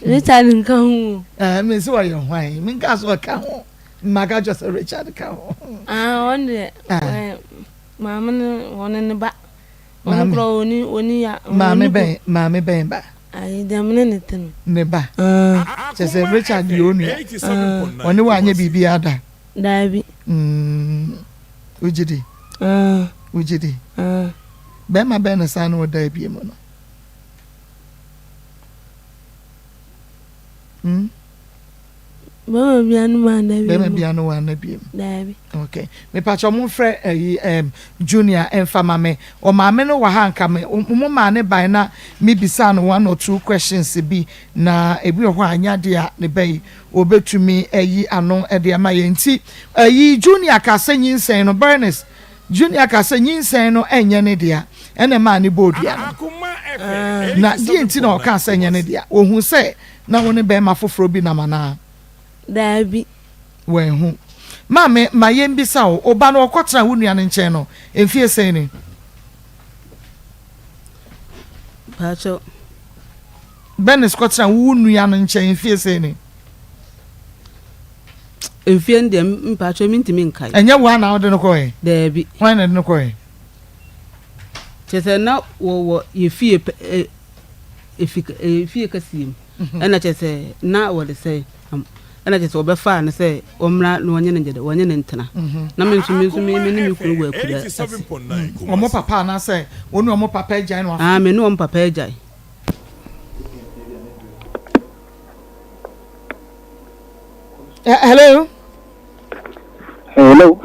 Richard nka ho. Ɛɛ mi sɛ ɔyɛ hwan mi nka so ɔka ho mma ka kyerɛ sɛ Richard ka ho. Ah ɔno deɛ ah. maame no ɔne ne ba. Ɔno kura ɔni ɔni ya. Maame bɛn maame bɛn ba. Ayi deɛ me ne ne te no. Ne ba. Ah. Kyerɛ sɛ Richard yɛ onua. Ah. Ɔne wo anyɛ biribi ada. Daabi. Mm. Wogye di? Ah. Wogye di? Ah. Bɛrima bɛn na saa ne wo da abie mu no? Hmm? Bɛrima bia ne mu anna biem. Bɛrima bia ne wo anna biem. Daabi. Okay. Mepakyɛ mo mfrɛ ɛyi ɛm Junior ɛmfa ma me. Ɔmaame no wɔ ha nka me mo maa ne ban na me bisa no one or two questions bi na ebi wɔ hɔ a anya deɛ a ne ba yi obetumi ayi ano ɛde ama yɛn nti ɛyi Junior ka sɛ nyinsɛn no Bernice Junior ka sɛ nyinsɛn no ɛnyɛ ne dea ɛna ɛmaa ne bɔɔ dua no. Na deɛ nti na ɔka sɛ ɛnyɛ ne dea? Ohun sɛ na wo ne bɛrima foforɔ bi nam anaa? Daabi. Wanhu. Maame, ma yɛmbisa wo, wo ba no ɔkɔtenaa wo nua no nkyɛn no, mfie sɛn ni? Mpakyɛw. Bernice kɔtenaa wo nua no nkyɛn mfie sɛn ni? Mfie no deɛ, mpakyɛw mentumi nkae. Ɛnyɛ wo ara na wode no kɔe? Daabi. Hwan na ɛde no kɔe? Kyerɛ sɛ na wɔwɔ yɛ fie pɛ ɛ efi efie kɛseɛ mu. Ɛna kyerɛ sɛ na wɔde sɛ ɛna kyerɛ sɛ wɔbɛfaa no sɛ ɔmmra na wɔnyɛ no gyɛdɛ wɔnyɛ no ntena. Na me nso me nso me me ne me kunu wɔ akura ase. Wɔn papa anaasɛ wo ne wɔn papa agyae na wafa? Ah me ne wɔn papa agyae. Hello. Hello.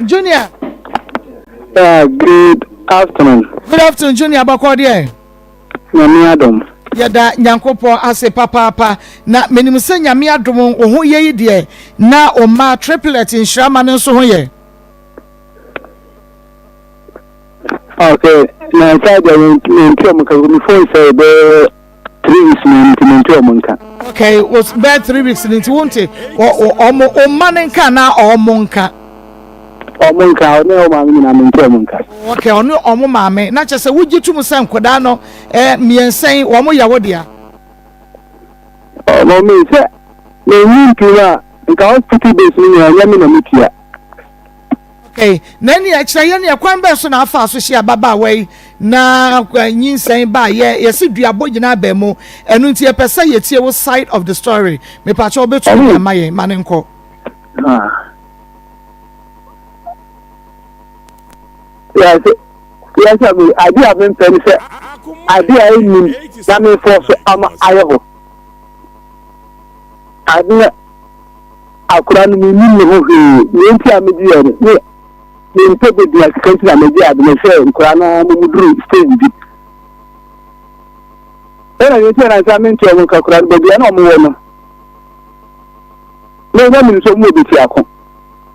Junior. Yeah, good afternoon. Good afternoon, Junior. Bɔkɔ deɛ. Nyame adom. Yɛda Nyankopɔn ase papaapa. Na menim sɛ Nyame adom wo ho yɛ yi deɛ na wo mma triplet nhyira ma no nso ho yɛ. Okay, na nsa deɛ mente ɔmo nka mi phone sɛ bɛɛ 3 weeks na nti mente ɔmo nka. Okay, was bɛɛ 3 weeks nti wonte ɔmo ɔma ne nka na ɔmo nka. Ɔmo nka, ɔne ɔmo maame nyinaa mente ɔmo nka. Okay, ɔne ɔmo maame. Na kyerɛ sɛ wogye tom sɛ nkwadaa no eh, mmiɛnsa yi wɔn yɛ wo dea? Ɔmo mi sɛ menyi ntom a, nka hospital bills no nyinaa nyɛ me na metua. Okay, na ɛne ɛkyerɛ yɛn neɛ kwan bɛn so na afa so hyia ababaawa yi na nyinsɛn ba yɛ yɛsi duabɔ nyinaa bɛn mu ɛno nti yɛpɛ sɛ yɛtie wo side of the story mepakyɛ wobɛtumi de ama yɛn ma ne nkɔ. Ah. Yɛse yɛsɛ me ade a mempɛ ne sɛ ade a ɛnnim na memfɔ so ama ayɛ hɔ. Ade no akora no mennim ne ho hwee. Nea nti a megye yɛ no ne mempɛ bɛdua sika nti na megye ade no sɛ nkora no mo mu duru stage bi. Ɛna nea nti a nansa mente ɔmo nka koraa no baabi a na ɔmo wɔ no na ɛnya menim sɛ ɔmo wɔ bɛtiako.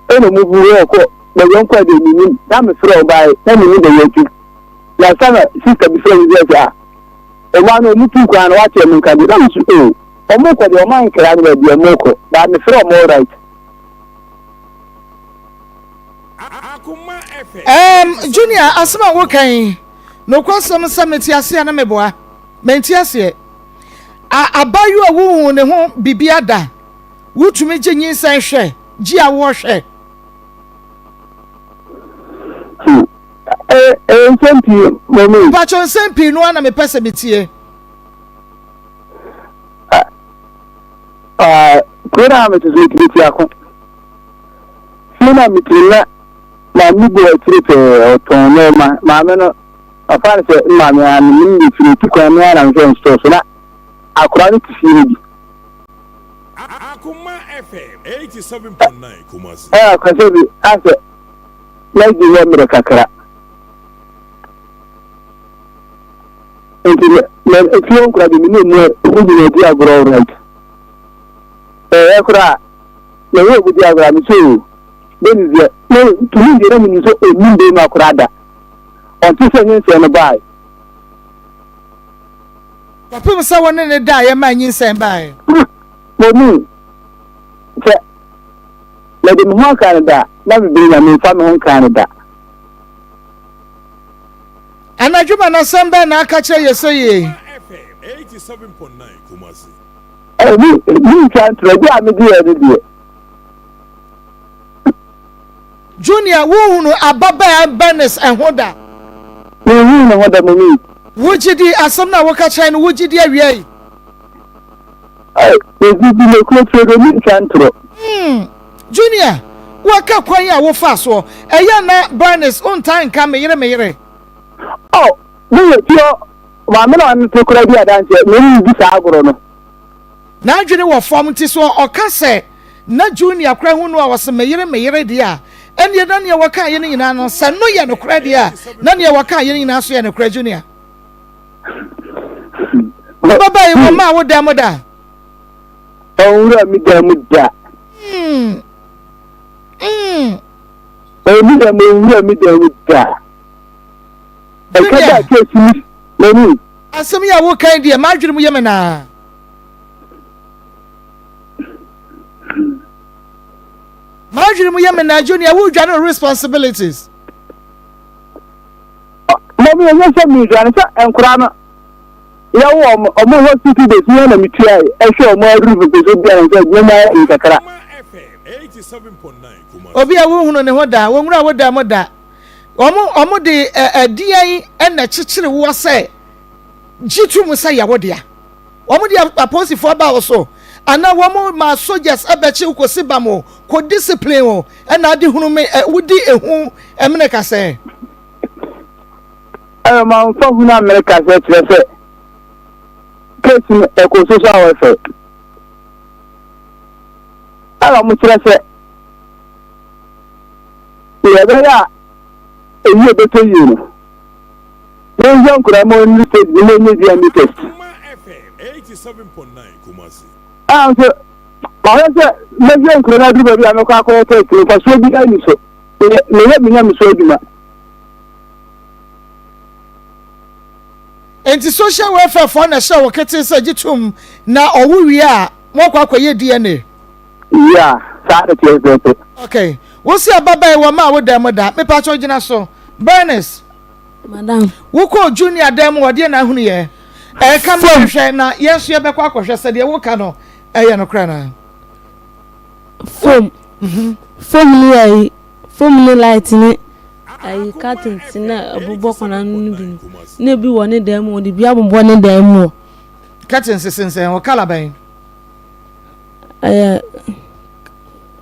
Ɛna ɔmo bu hɔ kɔ baabi ɔmo kɔ deɛ menim na mefrɛ ɔbaa yi na menim baabi ɔte na ansa na sista bi frɛ me sɛ sɛ ah ɔmaa no ɔmo tu kwan no wate ɔmo nka bi na me so oo ɔmo kɔ deɛ ɔmo ankra no baabi ɔmo kɔ baa mefrɛ ɔmo alright. Um, Junior, asɛm a woka yi, nokwasɛm sɛ mete aseɛ na meboa. Mente aseɛ. Abayewa a wohu ne ho biribi ada. Wotumi gye nyinsɛn hwɛ, gye awoɔ hwɛ. Hmm. Eh, eh, nsɛm pii, mɔmi. Mpatsɔ nsɛm pii no ara na mepɛ sɛ metie. Ah, kuro no a mete so metumi tiako. Fie no a metiri na maame bi wɔ akyire pɛɛ ɔtɔn nneɛma. Maame no, ɔfa no sɛ maame a no menim de firi tu kwan me ara na mehwɛ nsotɔɔ so na akora no te fie no bi. Ɛna kwasɛ bi asɛ n'agye hɔ mmerɛ kakra nti mɛ efie nkura bi mi ne mu ɔmu gyina di agorɔ right ɛyɛ koraa na ɛyɛ ɔmu di agorɔ a mi so o bɛni deɛ ne tumi deɛ na mi nim sɛ onim bɛyi mu akora da ɔnte sɛ nyinsɛn no baae. Kɔpem sɛ wo ne no daeɛ maa nyinsɛn baeɛ. Mɔmu, sɛ mede me ho aka no da a, na mebere na memfa me ho nkaa no da. Anadwo ma n'asɛm bɛn na aka kyerɛ yɛ sɛ yei? Ɛmi, mentwa ntorɔ, gye a megye yɛ no deɛ. Junior, wonhunu ababaa Bernice ho da? Menhuu ne ho da, Mummy. Wogye di asɛm no a woka kyerɛe no, wogye di awiei? Ei, megye di, mekura de, mentwa ntorɔ. Hmm, Junior, woaka kwan a wofaa soɔ. Ɛyɛ a na Bernice wontaa nka me yere, me yere? Oh, me yɛ pure, maame na ɔno te koraa di adanseɛ, me ne no di saa agorɔ no. N'adwene wɔ fam nti so ɔka sɛ. na Junior koraa hu no a ɔse me yere me yere deɛ a, ɛnneɛ na neɛ wɔkaeɛ no nyinaa no, sɛ no yɛ nokorɛ deɛ a, na neɛ wɔkaeɛ no nyinaa nso yɛ nokorɛ, Junior. Wobɛba yi wɔmaa wo dan mu da? Ɔnwura me dan mu da. Mm. Mm. Ɔnni dɛm ɔnwura me dan mu da. Ɛka da kesi mi m'anim. Asɛm yi a woka yi deɛ m'adwene mu yɛ me naa. M'adwene mu yɛ me naa Junior wodwane wo responsibilities. Mɔmi ɛnyɛ sɛ medwane sɛ nkora no yɛwo ɔmo ɔmo hospital days yɛn na metua ɛhwɛ ɔmo aduru pɛpɛ so bia na sɛ adwuma mu ayɛ den kakra. Obi a wonhunu ne ho da, wɔnwura wo dan mu da. Wɔn wɔn de ɛdeɛn na ɛkyekyere woɔ sɛ gye to mu sɛ yɛ wo dea? Wɔn de apolisifoɔ ba wo so anaa wɔn ma soldiers ɛbɛkye wo kɔsi bam o, kɔ discipline o, ɛna ade hunu me ɛ wodi ehu ɛmene kasɛɛ. Ɛyɛ ma nfa hunu amene kasɛɛ kyerɛ sɛ case no ɛkɔ social welfare. Ɛna wɔn kyerɛ sɛ deɛ ɛbɛyɛ a eyi ɛbɛtɔ yie no, yɛnhwɛ nkwadaa ma wɔn stage no ma wɔnyɛ DNA test. A nso mahwɛ sɛ mɛhwɛ nkwadaa no aduru baabi a mɛkɔ akɔyɛ test no mfasoɔ bi ani so meyɛ menya me so adwuma. Nti social welfare foɔ na ɛhyɛ wɔ ketee sɛ gye tom na ɔwo wie a moakɔ akɔyɛ DNA. Yeah, saa na ɛteɛ pɛpɛɛpɛ. Okay. Wo se ababaa yi wɔmaa wo dan mu da. Mepakyɛw gyina so. Bernice. Madam. Wokɔɔ junior dan mu hɔ deɛ na ahunu yɛ? Ɛka me hwehwɛ na yɛn nso yɛbɛkɔ akɔhwɛ sɛ deɛ woka no ɛyɛ nokorɛ anaa. Fom. Mhm. Fom ne ayi fom ne light ne ayi curtains na ɛbobɔ kwan ano no bi no. Na ebi wɔ ne dan mu wɔde bi abobɔ ne dan mu. Curtains sensɛn hɔ colour bɛn? Ɛyɛ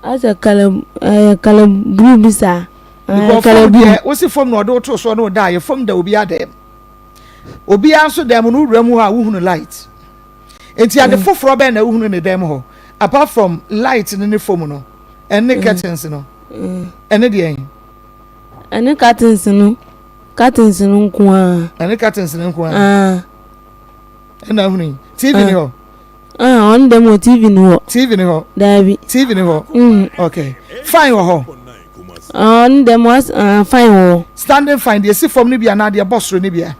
asɛ kala ɛyɛ kala blue bi saa. Because fam deɛ wosi fam na ɔde woto soɔ na ɔda yɛ fam da obiara dɛm obiara nso dɛm no wura mu hɔ a wohunu light nti ade mm. foforɔ bɛn na wohunu ne dɛm hɔ apart from light no ne fam no ɛne mm. curtains no mm. ɛne deɛ ɛne curtains no curtains no nko ara ɛne curtains no nko ara ah. ɛna ahunu yi tv ni hɔ. Ah, ɔno dɛm wɔ TV ni hɔ. TV ni hɔ. Daabi. TV ni hɔ. Mm. Okay. Fine wɔ hɔ. Ah, ɔno dɛm wɔ ah, fine wɔ hɔ. Standing fine deɛ esi fam no bi anaa deɛ ɛbɔ soro no bi a.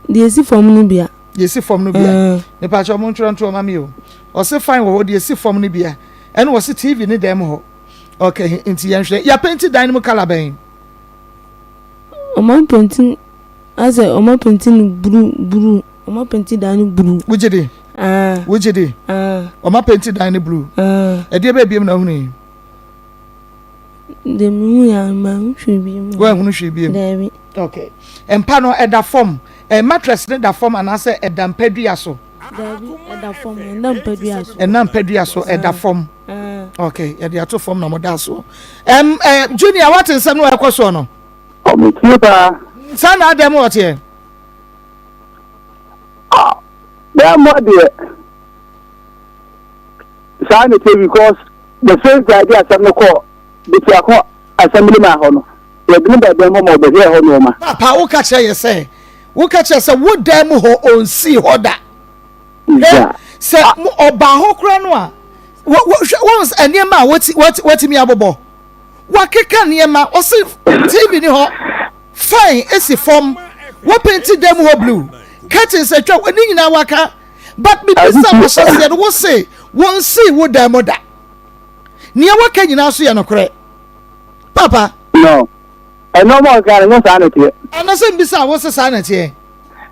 Deɛ esi fam no bi a. Deɛ esi fam no bi a. Ah. Nipa kyɛ ɔmo ntwerɛ ntoɔ ma mi o. Ɔsi fine wɔ hɔ deɛ esi fam no bi a. Ɛna ɔsi TV ni dɛm hɔ. Okay, nti yɛn hwɛ. Yɛ penti dan no mu kala bɛn. Ɔmo apenti asɛ ɔmo apenti no blue blue. Wɔn apenti dan no blue. Wogye di? Ah. Wogye di? Ah. Wɔn apenti dan no blue. Ah. Ɛdeɛ bɛɛ biem na ohunu yi. Deɛ mehu yɛ a mahu hwee biem. Woanhunu hwee biem? Daabi. Okay. Mpa no ɛda fam, eh, mattress no da fam anaasɛ ɛda mpadua so? Daabi, ɛda fam, ɛnda mpadua so. Ɛnda mpadua so, ɛda fam. Okay, yɛde ato fam na mo da soɔ. Um, eh, Junior, wate nsɛm no a ɛkɔ soɔ no? Ɔmo tie paa. Saa na adɛm ɔteɛ. Ah, bɛrima deɛ saa na ɛteɛ because the first guy de asɛm no kɔɔ Betiako assembly man hɔ no yɛde no baa dan mu ma ɔbɛhwɛɛ hɔ nneɛma. Papa woka kyerɛ yɛ sɛ woka kyerɛ sɛ wo dan mu hɔ ɔnsii hɔ da. Hwɛ sɛ ɔbaa hɔ koraa no a hwɛ wɔn nneɛma a wɔtumi abobɔ wakeka nneɛma ɔse TV ni hɔ. Fan si fam, wɔpenti dan mu hɔ blue, curtains atwa ne nyinaa waka. But mebisa wahyɛseɛ no wo se wɔnsii wo dan mu da. Nea waka nyinaa nso yɛ nokorɛ. Papa. No. Ɛnɔɔma ɔka no nyɛ saa na ɛteɛ. Ana sɛ mbisa wo se saa na ɛteɛ?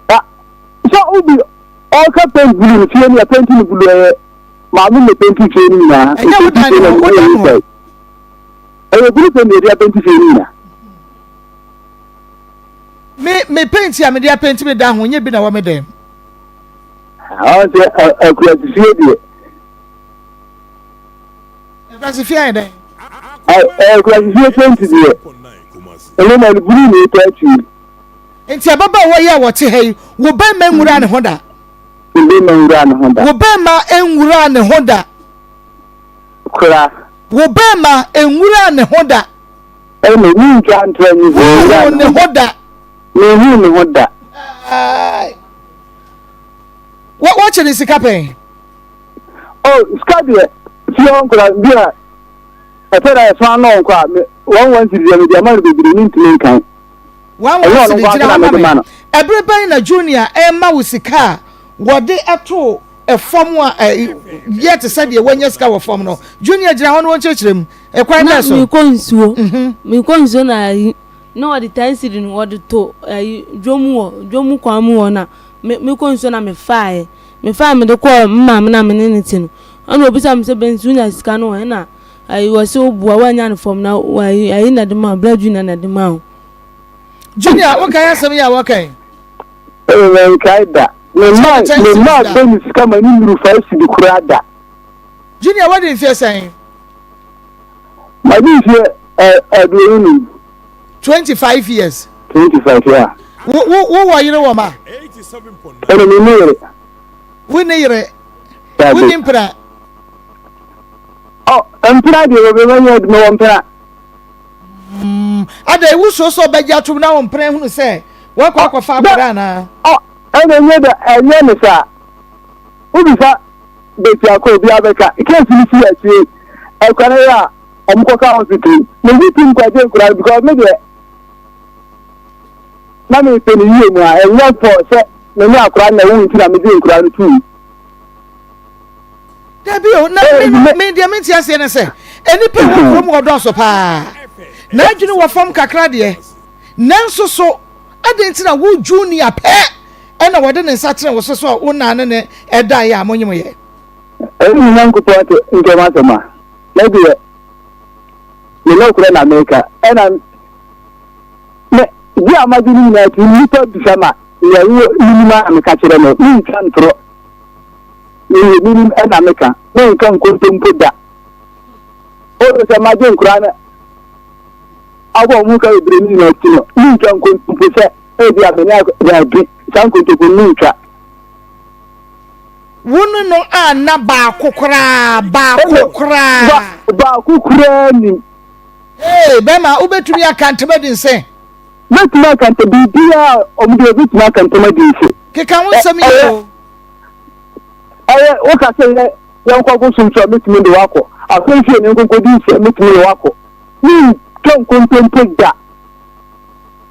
Sɛ obi ɔka paint blue no fie no yɛ paint no blue ɛyɛ maame na paint fie no nyinaa. Ɛnyɛ wo dan no wo dan hɔ. Ɛyɛ blue paint na yɛde apɛnti fie no nyinaa. Me me paint a mede apɛnti me dan ho nyɛ bi na wɔ me dan mu. Ɔn sɛ akurase fie deɛ. Akurase fie ayɛ dɛn? Akurase fie paint deɛ. Ɛno na no blue na ɛtɔ akyiri. Nti ababaawa yi a wɔte ha yi, wo bɛrima nwura ne ho da? Wo bɛrima nwura ne ho da. Wo bɛrima nwura ne ho da. Kora. Wo bɛrima nwuraa ne ho da. Ɛna mentwa ntorɔ nyi sɛ Wohuu ne ho da. Menhuu ne ho da. Woakyɛ ne sika pɛn? Oh, sika deɛ, fie hɔ nkora bi a ɛsɛ dɛ ɛso ano nkɔ a, wɔn wɔn siri deɛ mede ama no bebree mentumi nkan. Wɔn wɔn siri gyina hɔ ma me. Ɛbere bɛn na Junior ɛma wo sika a wɔde ɛto ɛfam a yɛ te sɛ deɛ wɔanya sika wɔ fam no? Junior gyina hɔ na wɔnkyerɛkyerɛ mu. Ɛkwan bɛn so? Na mekɔ nsuo. Mhm. Mekɔ nsuo na ayi na wɔde ten cedi no wɔde to ayi dwom wɔ dwom kwan mu hɔ na me mekɔ nsuo na mefaeɛ. Mefaa mede kɔɔ me maame na me ne no te no, ɛna obisa me sɛ Benz wonya sika no wɔ he na ayi wɔse woboa woannya no fam na ayi ayi na de ma wo bra Junior na de ma wo. Junior wokae asɛm yi a wɔka yi? Ee menkae da. Me mma me mma Benz sika ma ne nnuru fa cedi koraa da. Junior wadi mfeɛ sɛn? Madi mfeɛ 25. 25 years. 25 yeah. Wo wo wo wɔ yere wɔ ma? Ɛna mi ni yere. Wo ni yere. Wo ni mpena. Ɔ mpena deɛ wɔ bɛ ma yɛ adwuma wɔ mpena. Mm, ada ewu so so ɔbɛgye atum na wɔn mpena ehunu sɛ wɔkɔ akɔfa akɔda anaa. Ɔ ɛna enye da ɛnyɛ ne saa. Wobisa beti akɔ obi abɛka keesi ni si akyire ɛkwan yɛ a wɔn kɔka hospital me gye tim kɔgye nkura no because me deɛ na me pɛ ne yie mu a ɛnyɛ fɔ sɛ me ne akora na ɛwu nti na me gye nkura no tum. Dabi o na me no me deɛ me nti aseɛ ne sɛ nnipa wɔ kurom wɔ dɔɔso paa na adwene wɔ fam kakra deɛ nanso so adɛn nti na wo junior pɛ ɛna wɔde ne nsa kyerɛ wo so so wo naa ne ne ɛdaeɛ a monyem yɛ. Ɛne Nyankopɔn te ntɛm asɛm a. Me deɛ, me nokorɛ na meka, ɛna me gye a magye no nyinaa ti, nnipa bisa ma nea ɛwɔ menim a meka kyerɛ no, mentwa ntorɔ. Meyɛ menim ɛna meka, menka nkontompo da. Ɔno sɛ magye nkoraa no abɔ ɔmo ka bebree no nyinaa ti no, mentwa nkontompo sɛ ebi a mene daabi, saa nkontompo no mentwa. Wo ne no anna baako koraa, baako koraa. Ba, baako koraa nim. Hey, bɛma, wobɛtumi aka ntɛm adi nse? Mɛtumi aka ntɛm, biribiara a wɔn deɛ bɛtumi aka ntɛm adi nse. Keka ho nsɛm yie o. Ɛyɛ, woka sɛ yɛ, yɛnkɔ bosom so a, mɛtumi de wakɔ. Asɔrefie ne nkonkɔdi nse a, mɛtumi de wakɔ. Mentwa nkontompo da.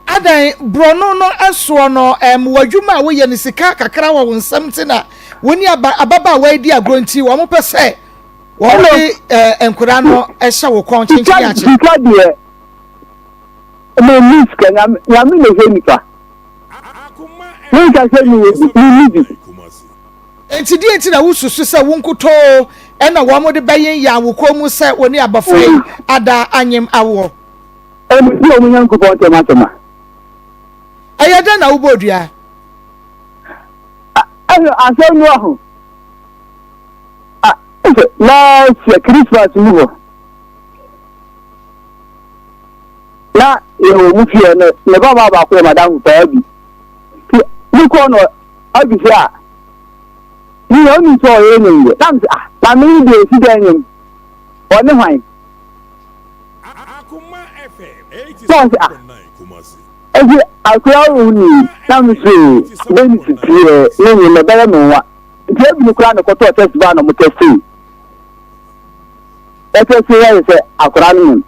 Adɛn, borɔno no soɔ no, ɛɛm, w'adwuma a woyɛ no, sika kakra wɔ wo nsam nti na wo ne aba, ababaawa yi di agorɔ nti wɔn pɛ sɛ wɔn de ɛɛ nkwadaa no hyɛ wo kɔn kyenkyen akye. Sika deɛ, menni sika, nyame, nyame na ɛhwɛ nipa. Menka sɛ mewɔ bi, menni bi. Enti deɛ nti na wosusu sɛ wo nkutoo na wɔn de bɛyenyaan wo kɔn mu sɛ wo ne abɔfra yi ada anyem awoɔ? Ɛno nti wɔn Nyankopɔn ntɛm asɛm a. Ɛyɛ dɛn na wobɔɔ dua? Ɛhwɛ asɛm no aho. Sɛ last year Christmas mu hɔ. Na yɛwɔ mu fie no ne ba baa baako yɛ madamfo paa bi. Nti mekɔɔ no abi sɛ a ne yɛ ɔnim sɛ ɔyɛ nyem deɛ. Na mesɛ ah na me deɛ ɛsi dɛn nyem ɔne hwan? Na ɔse ah ɛnti akora wo ni na me se Dennis teɛ ne nye na ɛbɛyɛ me nwa nti ebi no koraa na kɔtɔɔ test baa na ɔmo testee ɛtɛstee yɛ sɛ akora no nyem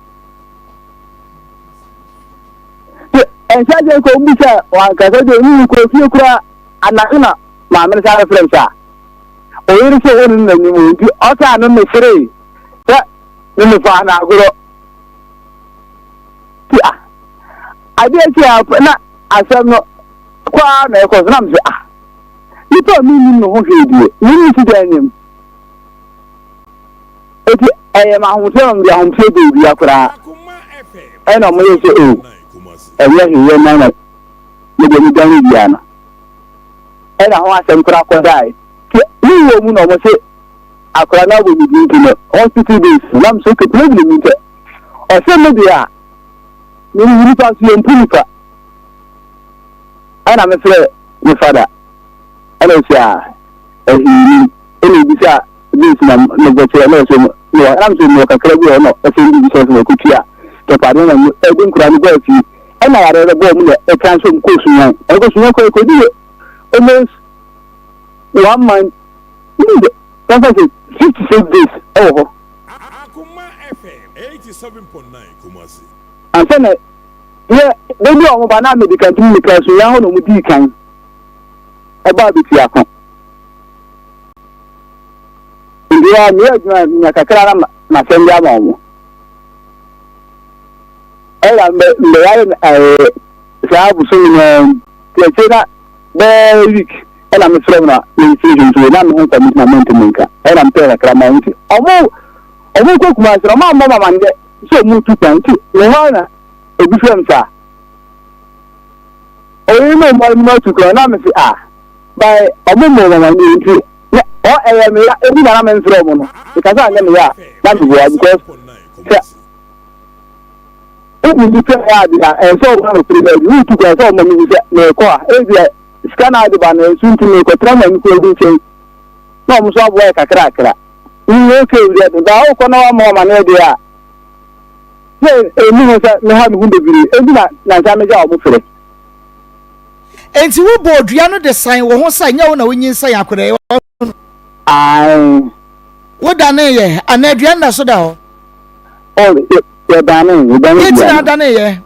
nti ɛnhyɛ sɛ nka ɔmo bisa wankasa deɛ ɔno kɔ fie koraa anadwo na maame no san frɛ me sɛ a ɔyere sɛ ɔne no n'anim nti ɔsaa no meseree sɛ ne mefaa no agorɔ ti a adeɛ kye a na asɛm no kɔ ara na ɛkɔ so na mesɛ ah nipa a mennim ne ho hwee deɛ menni si dan nyam eti ɛyɛ ma ahometeɛ ma mede ahometeɛ bɔ dua koraa ɛna ɔmo yɛ sɛ o ɛnyɛ hwee yɛ nan na mede me dan dua no ɛna ho asɛm koraa kɔdae ne wɔ mu na ɔmo se Akwadaa no abɔ ne din nti no hospital base no nam so problem ni sɛ ɔsɛ me deɛ a menim nipa nso yɛmpu nipa ɛna mefrɛ me fada ɛna ɔsi a ɛhii nim ɛna ebisa base na mebɔkyerɛ na ɔsɛ mu. mewɔ ɛna mesɛ mewɔ kakra bi wɔ hɔ na ɔsɛnde bi sɛ ɔsɛ mɛkɔtua tɔpadeɛ na ɛde nkora no baa fie ɛna yareɛ bɛbɔɔ mu na ɛtransfer mu kɔɔ Sunyani ɛkɔ Sunyani kɔ ɛkɔdi almost one month ne sɛ 56 days ɛwɔ hɔ. Ansa na yɛ da bi a wɔn ba na mede kan tumi meka Sunyani hɔ na wɔn dii kan ɛbaa Betiako. Nti a meyɛ adwuma nya kakra na masɛnde ama wɔn. Ɛna mbɛ mbɛyare ɛɛ saa bosomi no ara mu. Nti akyire na bɛyɛ week ɛna mefrɛ wɔn na mefiri nso na me ho mfa me nti na mentumi nka. Ɛna mepɛɛ kakra ma wɔn nti ɔmo ɔmo kɔ Kumasi no ɔmo ammɔ me amanneɛ sɛ ɔmo tu kwan nti me hɔ ara na obi frɛ me saa. Ɔyere ne ɔmo anim atu kwan na mese ah by ɔmo mmɔ wɔn amanneɛ nti na ɔ ɛyɛ me ya ebi na na memfrɛ ɔmo no mekasa anyɛ me ya a na meboa because sɛ wobu nipa yɛ ade a ɛnsɛ sɛ ɔma no pere baabi wotu kwan sɛ ɔma mehu sɛ merekɔ a ebia sika na ade ba no ɛnso nti merekɔtena ma nipa bi nkyɛn na ɔmo nso aboa yɛ kakrakra nyɛ okay deɛ de ba wokɔ na wama ɔmaneɛ deɛ a sɛ ɛni ho sɛ meha me ho bebree enti na nansa megya ɔmo frɛ. Enti wobɔɔ dua no de san wo ho sɛ nyɛ wo na wonyinsɛn akwadaa yi, wahunu? Ae. Wodaneeɛ anaa dua no da so da hɔ? Oh, yɛdanee, yɛdanee dua no. Deɛ nti na wodaneeɛ?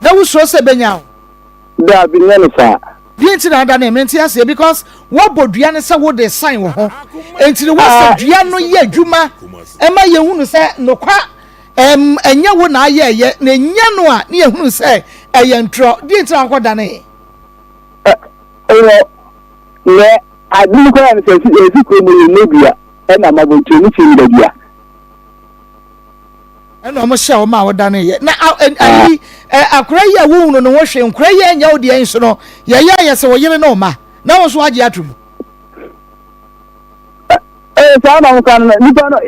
Na wosuro sɛ ɛbɛnya wo? Daabi, nyɛ no saa. Deɛ nti na wodanee? Mente aseɛ because woabɔ dua no sɛ wode san wo ho. Enti no woasɛ dua no yɛ adwuma ɛma yɛhunu sɛ nokwa Ɛm, ɛnyɛ wo na ayɛɛyɛ, na enya no a, ne yɛhunu sɛ ɛyɛ ntorɔ. Deɛ nti na wokɔdanee? Ɛ, wɔ, nɛ, ade no koraa no sɛ ɛsi, ɛsi kurom no yɛ dua, ɛna mabɔntuo mu kyim da dua. Ɛna wɔn hyɛ wɔn a wɔdaneeɛ. Na a, ɛ, ayi, ɛ, akora yi a wohunu ne ho hwee, nkora yi a ɛnyɛ wo deɛ nso no, yɛyɛ ayɛ sɛ wo yere ne wo mma, na wo nso woagye atom. Ɛ, ɛ, saa na wɔka no, nipa no,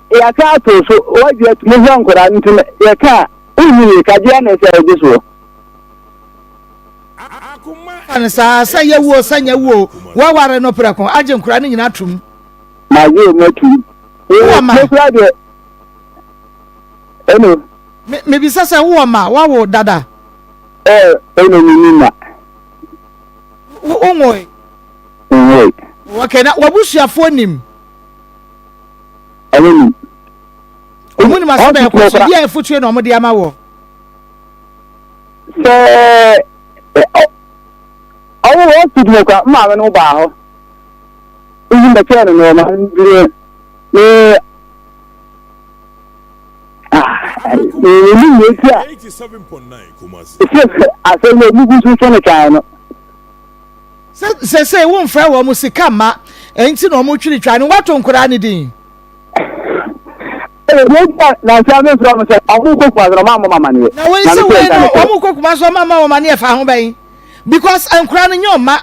Yɛaka ato so, woagye atum, wohwɛ nkwadaa no nti no, yɛka a, wonhu yie, ka gye a na ɛsɛ wogye soɔ. Fa no saa, sɛ yɛ wuo sɛ nyɛ wuo, woaware no prɛko, agye nkwadaa no nyinaa atum. Magye wɔn atum. Wowɔ ma? Me kura deɛ, ɛno. Me mebisa sɛ wowɔ ma, woawo dada? Ɛɛ, ɛno menni ma. Wo wonwoe? Menwoe. Okay, na w'abusuafoɔ nim? Ɔmo nim. Ɔmo nim asɛm a ɛkɔ so. Deɛ afotuo na ɔmo de ama wɔ. Sɛ ɔmo wɔ hospital mu kora maame no baa hɔ. Nti mbɛkyerɛ no nneɛma nti ne menim deɛ nti a ɛsɛ asɛm no ɔmo gu so so no twan no. Sɛ sɛsɛi wo nfrɛ wɔn sika mma ɛnti na wɔn twiri twa no wato nkoraa ne din. Na wei sɛ wei no wɔn kɔ kuma so wɔn ama wɔn amaneɛ fa ho bɛn because nkoraa no nyɛ ɔma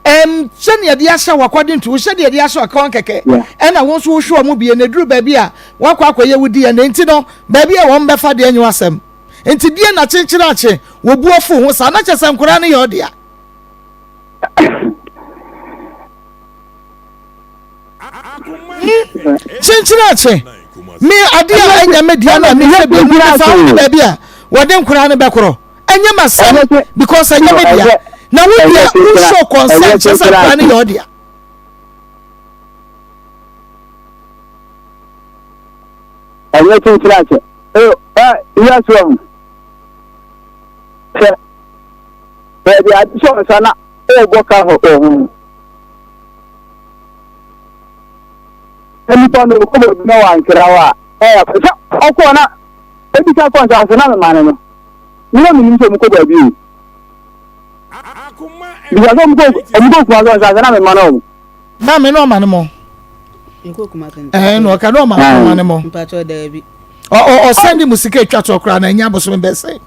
ɛm sɛnea ɛde ahyɛ wɔ according to sɛdeɛ ɛde ahyɛ ɔkɔn kɛkɛ ɛna wɔn nso wohwɛ wɔn bie na eduru baabi a wakɔ akɔyɛ wo di ɛna nti no baabi a wɔn bɛfa deɛ nyɛ asɛm nti deɛ na kyenkyere akye wɔ bu afu ho saa na kyɛ sɛ nkoraa no yɛ ɔdea. Kyenkyere akye me adeɛ a ɛnyɛ me deɛ na mehwɛ bi mu mefa wo ne baabi a wɔde nkoraa no bɛkorɔ ɛnyɛ m'asɛm because ɛnyɛ me dea na wo deɛ wo show consent kyerɛ sɛ nkoraa no yɛ ɔdea. Ɛnyɛ kyenkyere akye ɛ wiase wɔ ho sɛ Baabi a ade sɔ nsa na ɔrebɔ ka wɔ ho no, na nipa no ɔkɔ baabi na wankra hɔ a, ɛyɛ sɛ ɔkɔɔ na ebi ka kɔ nsa ase na mema no no. Me na menim sɛ ɔmokɔ baabi o. Bisa sɛ ɔmokɔ ɔmokɔ kuma sɛ nsa ase na mema no ɔmo. Maame na ɔma no mɔ. Ɛɛ na ɔka na ɔma ɔma no mɔ. Ɔsɛn de mu sika etwa toɔ koraa na ɛnyɛ abosome bɛsɛn.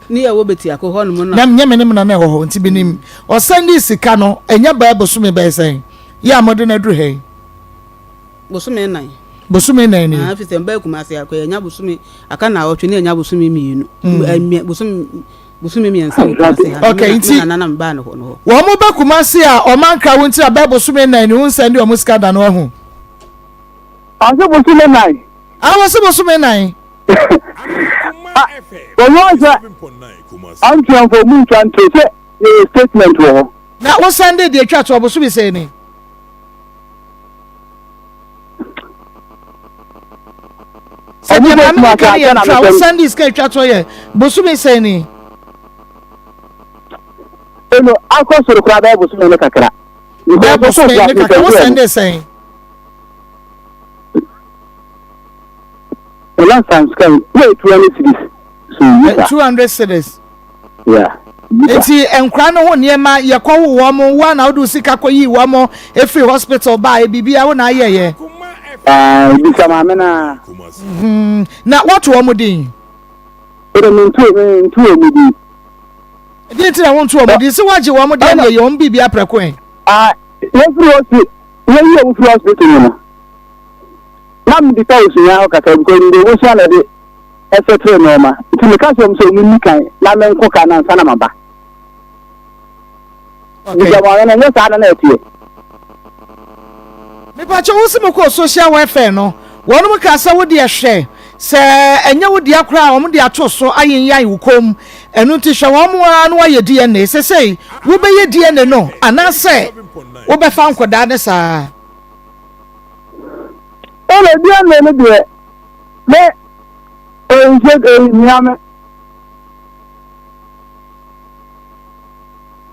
Ne yɛ wɔ Betiako hɔ nom na. Na nyɛ me ne mena na ɛwɔ hɔ nti menim. Ɔsɛn de sika no ɛnyɛ bɛɛ bosome bɛyɛ sɛn yɛ a mode no aduru ha yi. Bosome nan. Bosome nan ni. Ah, fi sɛ mbɛɛ Kumasi akɔ yɛnya bosome aka na awɔtwe ne yɛnya bosome mmienu. Mm. Bosome bosome mmiɛnsa wɔ Kumasi ha. Okay, nti na nana mbaa no hɔ no hɔ. Wɔn mo bɛ Kumasi a ɔman kra wo nti a bɛɛ bosome nan ni wo nsɛn de wɔn sika da no ahu. Ɔse bosome nan. Ah, wɔse bosome nan. Ah, wɔn sɛ ɔntua mfa ɔmu ntwa nto sɛ yɛyɛ statement wɔ hɔ. Na wosan de deɛ atwa toɔ bosome sɛn ni? Sɛ deɛ maame no ka no yɛ ntra wosan de sika atwa toɔ yɛ bosome sɛn ni? Eno akɔ soro koraa bɛyɛ bosome ne kakra. Bɛyɛ bosome ne kakra wosan de sɛn? The last time sika yi na yɛ 200 cedis. So yi sa. 200 cedis. Yeah. Nti nkora no ho nneɛma yɛkɔ wo wɔn mo wo na wode sika kɔ yi wɔn mo efiri hospital baa biribi a wo na ayɛ yɛ. Ɛɛ bisa maame na. Mhm. Na wɔto wɔn din. Ɛdɛ mi ntu mi ntu wɔn din. Ɛdi nti na wɔn ntu wɔn din sɛ wɔagye wɔn deɛ na yɛ wɔn biribi aprɛko ɛ. Ah yɛfiri hospital yɛyi wɔn firi hospital mu no na mi bisa osua hɔ kakra because mi de osua na ɛde. ɛsɛtere nnoɔma nti meka kyerɛ wɔn sɛ wɔn nni kan na menko ka no ansa na maba. Bisa wɔn no ɛnyɛ saa na na ɛteɛ. Mepakyɛ wo se mokɔɔ social welfare no wɔnom kaa sɛ wo deɛ hwɛ sɛ ɛnyɛ wo dea koraa a wɔn de ato so ayenyan wo kɔn mu ɛno nti hwɛ wɔn ara na wɔayɛ DNA sesei wobɛyɛ DNA no anaasɛ wobɛfa nkɔdaa ne saa. Ɛna DNA no deɛ Me nse ehia me.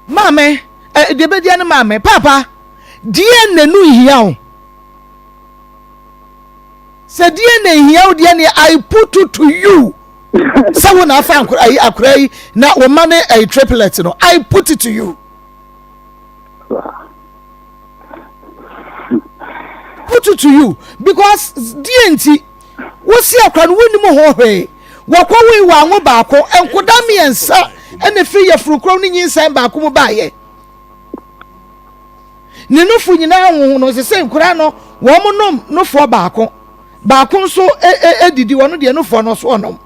Maame, eh, deɛ bɛdia ne maame. Papa, deɛ na no nhia wo. Sɛ deɛ na nhia wo deɛ ne I put it to you. Sɛ wo na afa akora yi akora yi na wo ma ne eh, triplet no. I put it to you. Put it to you because deɛ nti wosi akora no wonim ho hwee wɔkɔwoe wɔ anwo baako nkoda mmiɛnsa ɛna firi yɛfuru korɔ ne nyinsɛn baako mu baayɛ ne nofo nyinaa ho no sɛ sɛ nkora no wɔn nom nofoɔ baako baako nso edidi wɔn deɛ nofoɔ no so ɔnom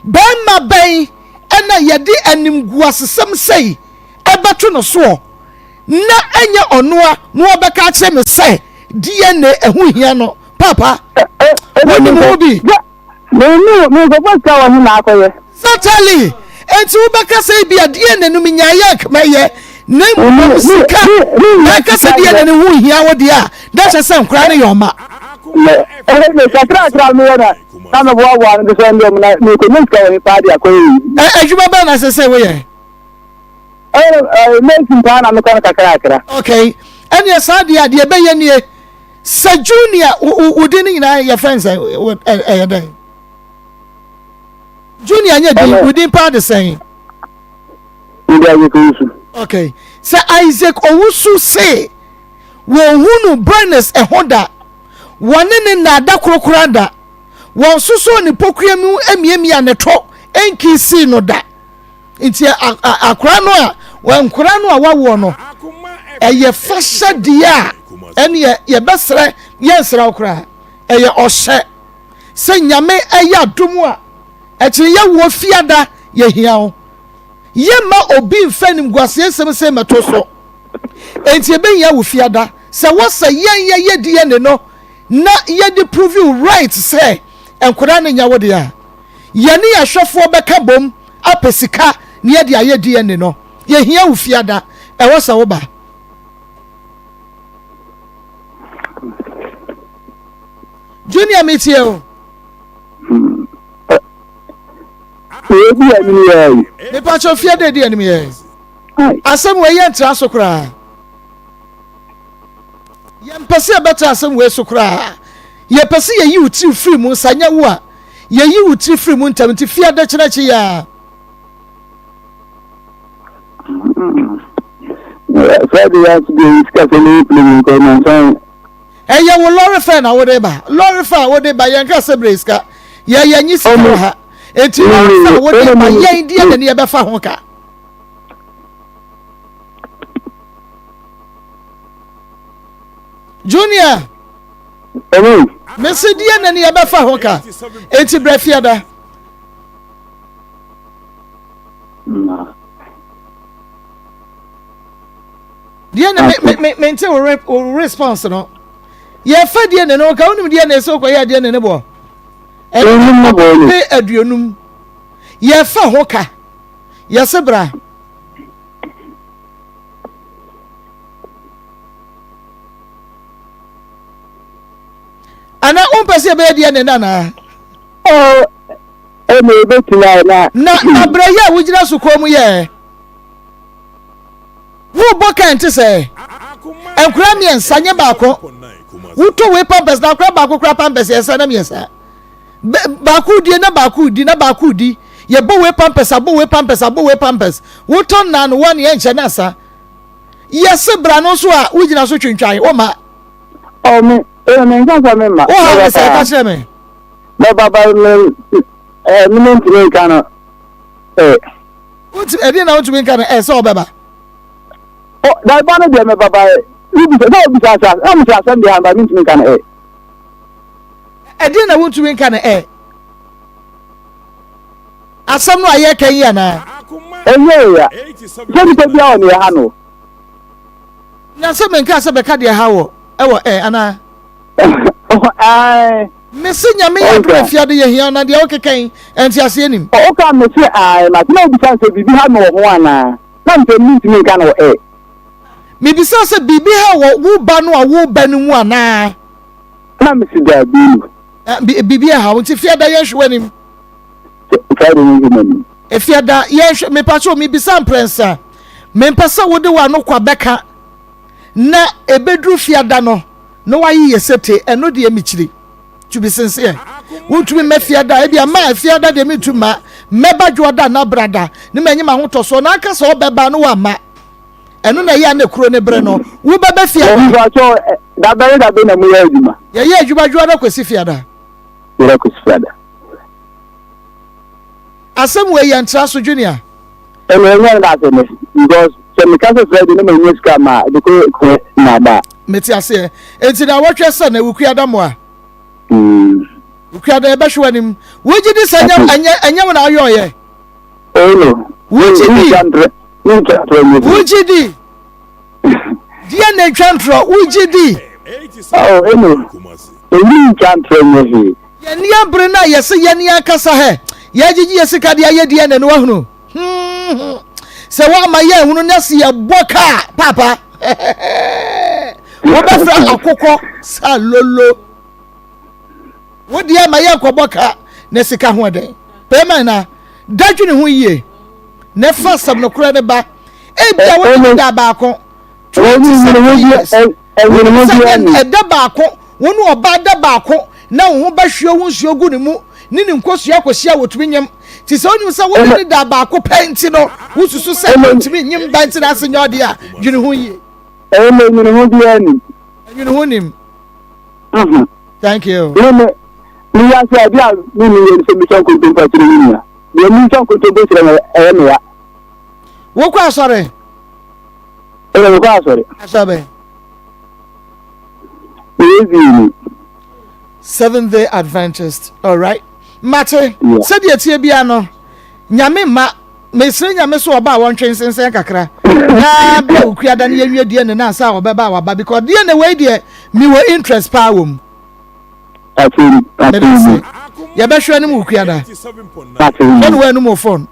bɛrima bɛn ɛna yɛde animguasesɛm sɛyi ɛbɛto no soɔ na ɛnyɛ ɔnoa na ɔbɛka akyerɛ me sɛ DNA ɛho hia no papa wonim ho bi. Certainly enti wobɛka sɛ ebi a DNA no menyaeɛ anka mɛyɛ na mmom sika na ɛka sɛ DNA no ho hia wo deɛ a na ɛkyɛ sɛ nkora no yɛ ɔma. Adwuma bɛn na ɛsɛ sɛ woyɛ? Ɛɛ mason paa na mekɔ no kakrakra. Okay, ɛneɛ saa deɛ a deɛ ɛbɛyɛ nie sɛ junior wo din no nyinaa yɛfrɛ no sɛ ɛyɛ dɛn junior nyɛ din wo din paa de sɛn Mede Isaac Owusu. Okay, sɛ Isaac Owusu se wɔnhunu Bernice ɛho da wɔne ne nnaada korokora da wɔn sosoo ne pokua mu emiamia ne to nkisii no da Nti akora no a nkora no a wawoɔ no ɛyɛ fahyɛdeɛ a ɛneɛ yɛbɛsrɛ yɛnsrɛ wo koraa ɛyɛ ɔhyɛ sɛ nyame ɛyɛ adom a ɛkyene yɛwoɔ fiada yɛhia wo yɛmma obi mfa animguaseɛ nsɛm sɛ mɛto so enti ɛbɛhia wo fiada sɛ wɔsɛ yɛn yɛyɛ DNA no na yɛde prove you right sɛ nkora no nyɛ wo deɛ a Yɛne yɛn ahwɛfoɔ bɛka bom apɛ sika na yɛde ayɛ DNA no. Yɛhia wo fiada. Ɛwɔ sɛ woba. Junior metie o. Ebi anim yɛ yi. Mepakyɛ fiada edi anim yɛ. Asɛm wei yɛ ntra so koraa. Yɛmpɛ sɛ yɛbɛtra asɛm wei so koraa. Yɛpɛ sɛ yɛyi wo tiri firi mu, sɛ anyɛ wo a, yɛyi wo tiri firi mu ntɛm. Nti fie adekyena akyi yi ara. Ɛyɛ wo lɔre fɛ na wode ba. Lɔre fɛ a wode ba, yɛnka sɛ brɛ sika. Yɛyɛ nye sika wɔ ha. Nti lɔre fɛ a wode ba, yɛn deɛ na ne yɛbɛfa ho ka. Junior. Mese deɛ na ni ɛbɛfa ho ka. Enti brɛ fiada. Deɛ na me me me nte wo response no. Yɛfa DNA no, ka wonim DNA sɛ wokɔyɛ DNA ne boɔ? Ɛne 50. Yɛfa ho ka. Yɛse bra. Ana wompɛ sɛ yɛbɛyɛ DNA no anaa? Oh, ɛna ebetumi ayɛ na. Na na brɛ yɛ a wogyina so kɔn mu yɛ. Wobɔ kan te sɛ nkora mmiɛnsa nyɛ baako. Wotɔ wei pampers na akora baako kora pampers yɛ sɛ na mmiɛnsa. Baako die na baako di na baako di. Yɛbɔ wei pampers abɔ wei pampers abɔ wei pampers. Wotɔ nnan no wɔn yɛ nkyɛn na asa. Yɛse bra no nso a wogyina so twintwan woma. Ɔ me ɛyɛ me nsa sɛ me ma. Wo ha me sɛ ɛka kyerɛ me. Mɛba ba me ɛɛ me ntumi nka no ɛ. Wontumi ɛdeɛ na wontumi nka no ɛ sɛ ɔbɛba. Ɔ daiba no deɛ mɛba ba ɛ. Wobisa sɛ wobisa sɛ na mesɛ asɛm deɛ amba mentumi nka no ɛ. Ɛdeɛ na wontumi nka no ɛ. Asɛm no a yɛka yi anaa? Ɛnyɛ ya. Sɛ nipa bi a wɔ ne ɛha no. Na sɛ menkaa sɛ bɛka deɛ ɛha wɔ ɛwɔ ɛ anaa? Ae. Mese Nyame yɛ adom afiade yɛ hia na deɛ wokeka yi nteaseɛ nim. Woka mese ae mate na wobisa sɛ biribi ha me wɔ ho anaa? Na mesɛ mentumi nka no wɔ ɛ. Mebisa sɛ biribi ha wɔ wo ba no a woba no mu anaa? Na mese daabi. Biribi ɛha wo nti fiada yɛnhwɛ w'anim. Friday yɛnhwɛ m'anim. Efiada yɛnhwɛ mepakyɛw mebisa mprɛnsa mempɛ sɛ wode w'ano kwa bɛka na ebeduru fiada no na waye yɛ sete ɛno deɛ mekyiri to be sincere wontumi mma fiada ebi ama fiada deɛ mentu ma mɛba dwoɔda na brada ne manyi m'ahotɔsoɔ na aka sɛ ɔbɛba no wamma ɛno na ɛyɛ a na kuro ne bere no wobɛbɛ fiada. Mepakyɛw dabɛn dabɛn na moyɛ adwuma. Yɛyɛ adwuma dwoɔda kwasi fiada. Dwoɔda kwasi fiada. Asɛm wei yɛ ntra so Junior. Ɛna ɛnyɛ no daase ne because sɛ meka sɛ Friday ne ma nya sika ma de kɔ kɔ na ba. Mete aseɛ. Enti na wɔtwɛ sɛ na Wukuada mmoa. Wukuada yɛbɛhwe w'anim. Wogye di sɛ ɛnyɛ ɛnyɛ ɛnyɛ wo na ayɔɔyɛ? Oh no. Wogye di? Wogye di? Deɛ na etwa ntorɔ, wogye di? Oh, eno, eyi ntwa ntorɔ nyɛ hwee. Yɛn ani abere no a yɛse yɛn ankasa hɛ, yɛgyegye yɛn sika de ayɛ DNA no wahunu? Hmm, sɛ woama yɛanhunu na se yɛbɔ kaa paapa, wobɛfrɛ akokɔ sa lolo. Wo deɛ ma yɛnkɔbɔ ka na sika ho ɛdɛn. Bɛrima na da dwene ho yie na ɛfa asɛm nokorɛ no ba. Ebia wo ne da baako 27 years. Wonim sɛ ɛda baako wo ne ɔbaa da baako na wo ho bɛhwie wo nsuo gu ne mu ne ne nkosua akɔhyia wɔtumi nyem. Nti sɛ wonim sɛ wo ne ne da baako pɛ nti no wosusu sɛ ɔntumi nyem ba nti na ase nyɛ ɔdeɛ a dwene ho yie. Ɛnna nwene ho biara nim. Nwene ho nim. Thank you. Me me me wiase ade a me ni yɛ sɛ metwa nkontompo akyerɛ me nua. Deɛ mentwa nkontompo kyerɛ no ɛyɛ me ya. Wokɔ asɔre? Ɛna mekɔ asɔre. Asɔre bɛn? Meyɛ ni. Seventh Day Adventist. All right. Mate. Sɛdeɛ tie bia no, nyame ma mesrɛ nyame so ɔba a wɔntwe nsensɛn kakra na bia okuada no yɛnwie deɛ ne na ansa a ɔbɛba a waba because deɛ ne wei deɛ mewɔ interest paa wɔ mu. Medase. Yɛbɛhwɛ no mu okuada. Sɛ ne wɔanum wo phone.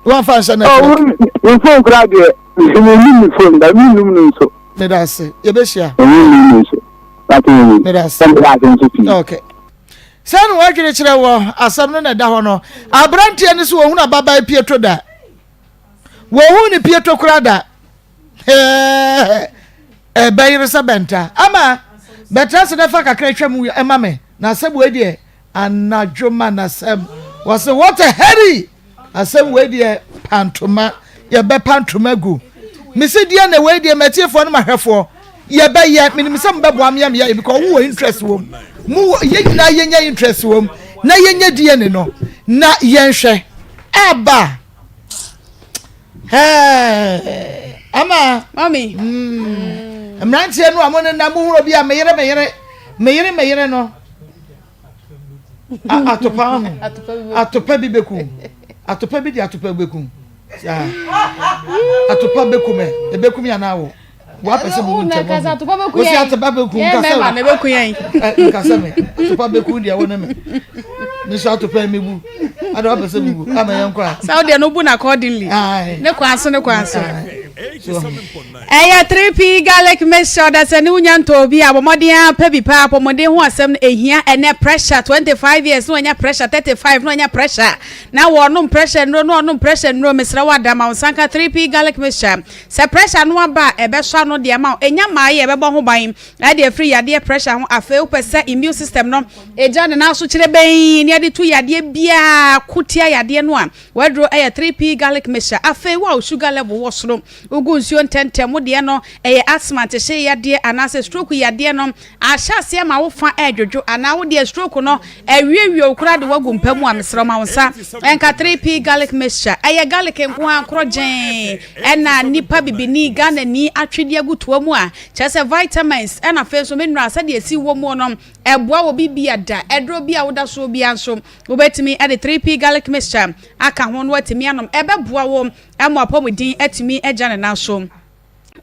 Wɔamfa nhyɛ network. Oh, me phone kura deɛ menim me phone da menum no nso. Medase. Yɛbɛhyia. Menum no nso. Medase. Okay. Sɛ na wadwene kyerɛ wɔ asɛm no na ɛda hɔ no, aberanteɛ no so wɔhunu ababaa pieto da. Wɔhu ne pieto koraa da. Ɛbɛyere sɛ bɛnta. Ama bɛtra se na fa kakra twa mu ɛma me. Na asɛm wei deɛ anadwo ma n'asɛm. Wɔse what a hurry! Asɛm wei deɛ pantoma yɛbɛpa ntoma gu. Mese deɛ na wei deɛ matiefoɔ no mahwɛfoɔ yɛbɛyɛ menim sɛ mobɛboa me ameyɛ because wowɔ interest wɔ mu mu yɛn nyinaa yɛnya interest wɔ mu na yɛnyɛ DNA no na yɛnhwɛ aba hɛɛ ama mami mm. mmeranteɛ no a mo nenam mo huro bi a meyere meyere meyere meyere no Atopa ho. Atopa bi bɛku. Atopa bi de atopa bɛku. Saa. Atopa bɛku mɛ. Ɛbɛku mi anaa wo. Wapɛ sɛ mu ntɛm ɔmo. Wosi atopa bɛku nkasa na ɛbɛku yɛn. Nkasa me atopa bɛku deɛ wo ne me. Me nso atopa mi bu. Ada wapɛ sɛ mi bu ama yɛn kɔ a. Sɛ wodeɛ no bu no accordingly. Ne kwan so ne kwan so. Ɛyɛ 3P garlic mixture ɔdasani wonya ntɔɔ bi a bɔ mmɔden ara pɛ bi paa apɔmuden ho asɛm no ɛhia ɛnɛ pressure 25 years na wanya pressure 35 na wanya pressure na wɔnom pressure nnuro na ɔnom pressure nnuro mesrɛ wo ada ma wo nsa nka 3P garlic mixture Sɛ pressure no aba a, ɛbɛsɔ ano de ama wo. Ɛnya mmaeɛ a, ɛbɛbɔ ho ban de afiri yadeɛ pressure ho. Afei wopɛ sɛ immune system no gya ne nan so kyerebenn na yɛde tu yadeɛ biara ko tia yadeɛ no a, w'aduro yɛ 3P garlic mixture. Afei wo a wo sugar level wɔ soro, wogu nsuo ntɛmntɛm, wo deɛ no ɛyɛ asthma, ntehyee yadeɛ anaasɛ stroke yadeɛ no ahyɛ aseɛ ma wo fa redwodwo anaa wo deɛ stroke no awiewie wo koraa de wo agu mpa mu a, mesrɛ wo ma wo nsa nka 3P garlic mixture. Ɛyɛ garlic nko ara korɔgyenn ɛna nipa bibini, Ghanani atwe de agu toa mu a, kyerɛ sɛ vitamins ɛna afei nso mineral sɛdeɛ ɛsi wɔ mu no, ɛboa wɔ biribi da. Aduro bi a woda soɔ biara nso, wobɛtumi de 3P garlic mixture aka ho na woatumi anom. Ɛbɛboa wo ama w'apɔmuden atumi agya ne nan so.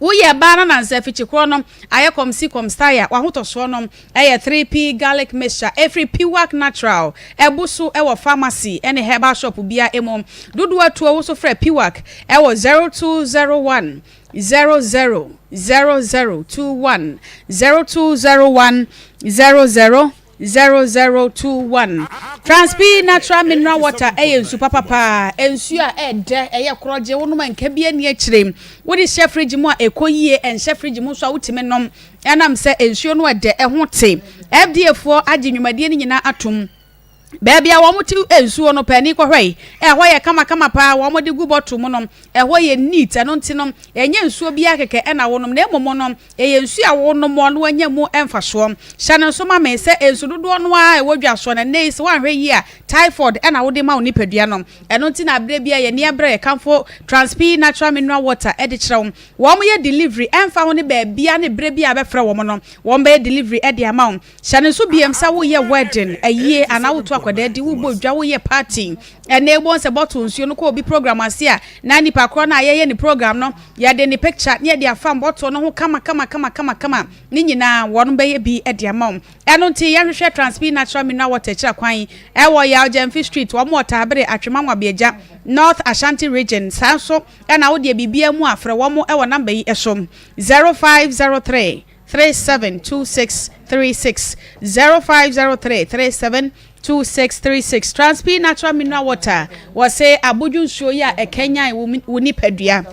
Woyɛ baa na nansa afikyi korɔ no ayɛ kɔm si kɔm style a w'ahotɔsoɔ no yɛ 3P garlic mixture ɛfiri Piwak Natural ɛbu so wɔ pharmacy ne herbal shop biara mu. Dodoɔ atuo wo so frɛ Piwak wɔ 0201 00 0021 0201 00 0021 Transpi Natural Mineral Water yɛ nsu papa paa, nsuo a ɛɛdɛ, ɛyɛ korɔgye, wonom a nka bi ani akyire. Wode hyɛ fridge mu a ɛkɔ yie, ɛnhyɛ fridge mu nso a wotumi nom ɛnam sɛ nsuo no ɛdɛ, ɛho te. FDA foɔ agye nnwumadie no nyinaa atom. Baabi a wɔte nsuo no, paani kɔhwɛe, ɛhɔ yɛ kamakama paa, wɔde gu bottle mu no, ɛhɔ yɛ neat, ɛno nti no, ɛnyɛ nsuo biara kɛkɛ na wonom, na mmom no, Ɛyɛ nsu a wonom a na woanya mu mfasoɔ. Hyɛ no nso ma me sɛ nsu dodoɔ no ara a ɛwɔ dwa soɔ no, ɛnnɛ yi sɛ woanhwɛ yie a, typhoid na wode ma wo nipadua no. Ɛno nti na berɛ biara yɛn ani abere a yɛkamfo Transpi Natural Mineral Water de kyerɛ wo. Wɔn yɛ delivery, ɛmfa ho ne baabiara ne berɛ biara a bɛfrɛ wɔn no, wɔn bɛyɛ delivery de ama wo. Hyɛ no nso biom sɛ woyɛ wedding, ayie, anaa wotu akwadaa di, wobɔ dwa, woyɛ party. Ɛnnɛ wobɛhu sɛ bottle nsuo no kɔ obi program ase a, na nipa korɔ no a yɛyɛ ne program no, yɛde ne picture ne yɛde afam bottle no ho kama kama kama kama kama. Ne nyinaa wɔn bɛyɛ bi de ama wo. Ɛno nti yɛnhwehwɛ Transpi Natural Mineral Water akyira kwan ɛwɔ Yaw Gyamfi Street, wɔn wɔ Taabere, Atwema Nwabiagya, North Ashanti Region. Saa nso na wodeɛ biribiara mu a frɛ wɔn wɔ number yi so, 0503 372636 0503 372636 Transpi Natural Mineral Water wɔse abodwo nsuo yi a ɛkanyan wo nipadua.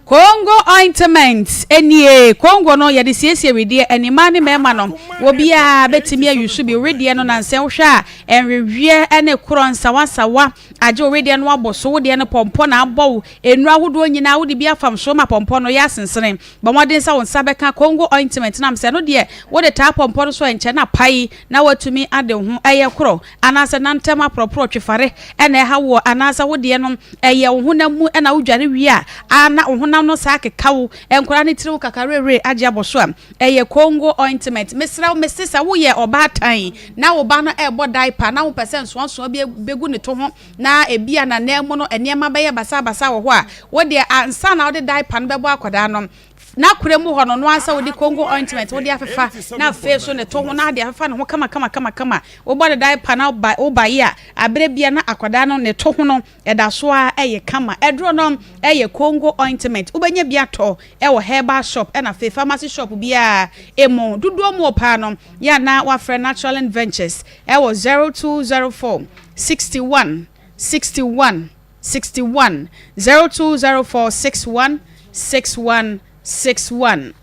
Congo ointment nie. Congo no yɛde siesie wedeɛ ɛne mmaa ne mmarima no obiara bɛtumi ayi so bi wedeɛ no nansɛ wohwɛ a ɛnweweɛ ɛne korɔ nsawansawa agye wo wedeɛ no abɔ so wodeɛ no pɔmpɔ na abɔ wo nnuro ahodoɔ nyinaa wode bi afam so ma pɔmpɔ no yɛ asensene Bɔ mmɔden sɛ wo nsa bɛka Congo ointment nam sɛ ɛno deɛ wode taa pɔmpɔ no so a ɛnkyɛ na apae na woatumi ade wo ho. Ɛyɛ korɔ anaasɛ nantam aporɔporɔ twefare na ɛha woɔ anaasɛ wo deɛ no ɛyɛ wo honam mu na wodware wie a a na wo honam no saa keka wo, nkwadaa no tiri ho kakawerewere agye abɔ so a, ɛyɛ Congo ointment. Mesrɛ wo, mese sɛ woyɛ ɔbaatan na wo ba no ɛrebɔ diaper na wopɛ sɛ nsoansoa bi bɛgu ne to ho na ebia n'ananmu no nneɛma bɛyɛ basabasa wɔ hɔ a, wo deɛ ansa na wode diaper no bɛbɔ akwadaa no, n'akora mu hɔ no, no ara sɛ wode Congo ointment wode afefa na afei so ne to ho na ade afefa ne ho kama kama kama kama. Wobɔ ne diaper na woba wobaeɛ a, aberɛ bia na akwadaa no ne to ho no ɛda so ara ɛyɛ kama. Aduro no ɛyɛ Congo ointment. Wobɛnya bi atɔ ɛwɔ herbal shop ɛna afei pharmacy shop biara emu. Dodoɔ mu paa no, yɛ a na wafrɛ Naturalin Ventures ɛwɔ 0204 61 61 61 0204 61 61 61.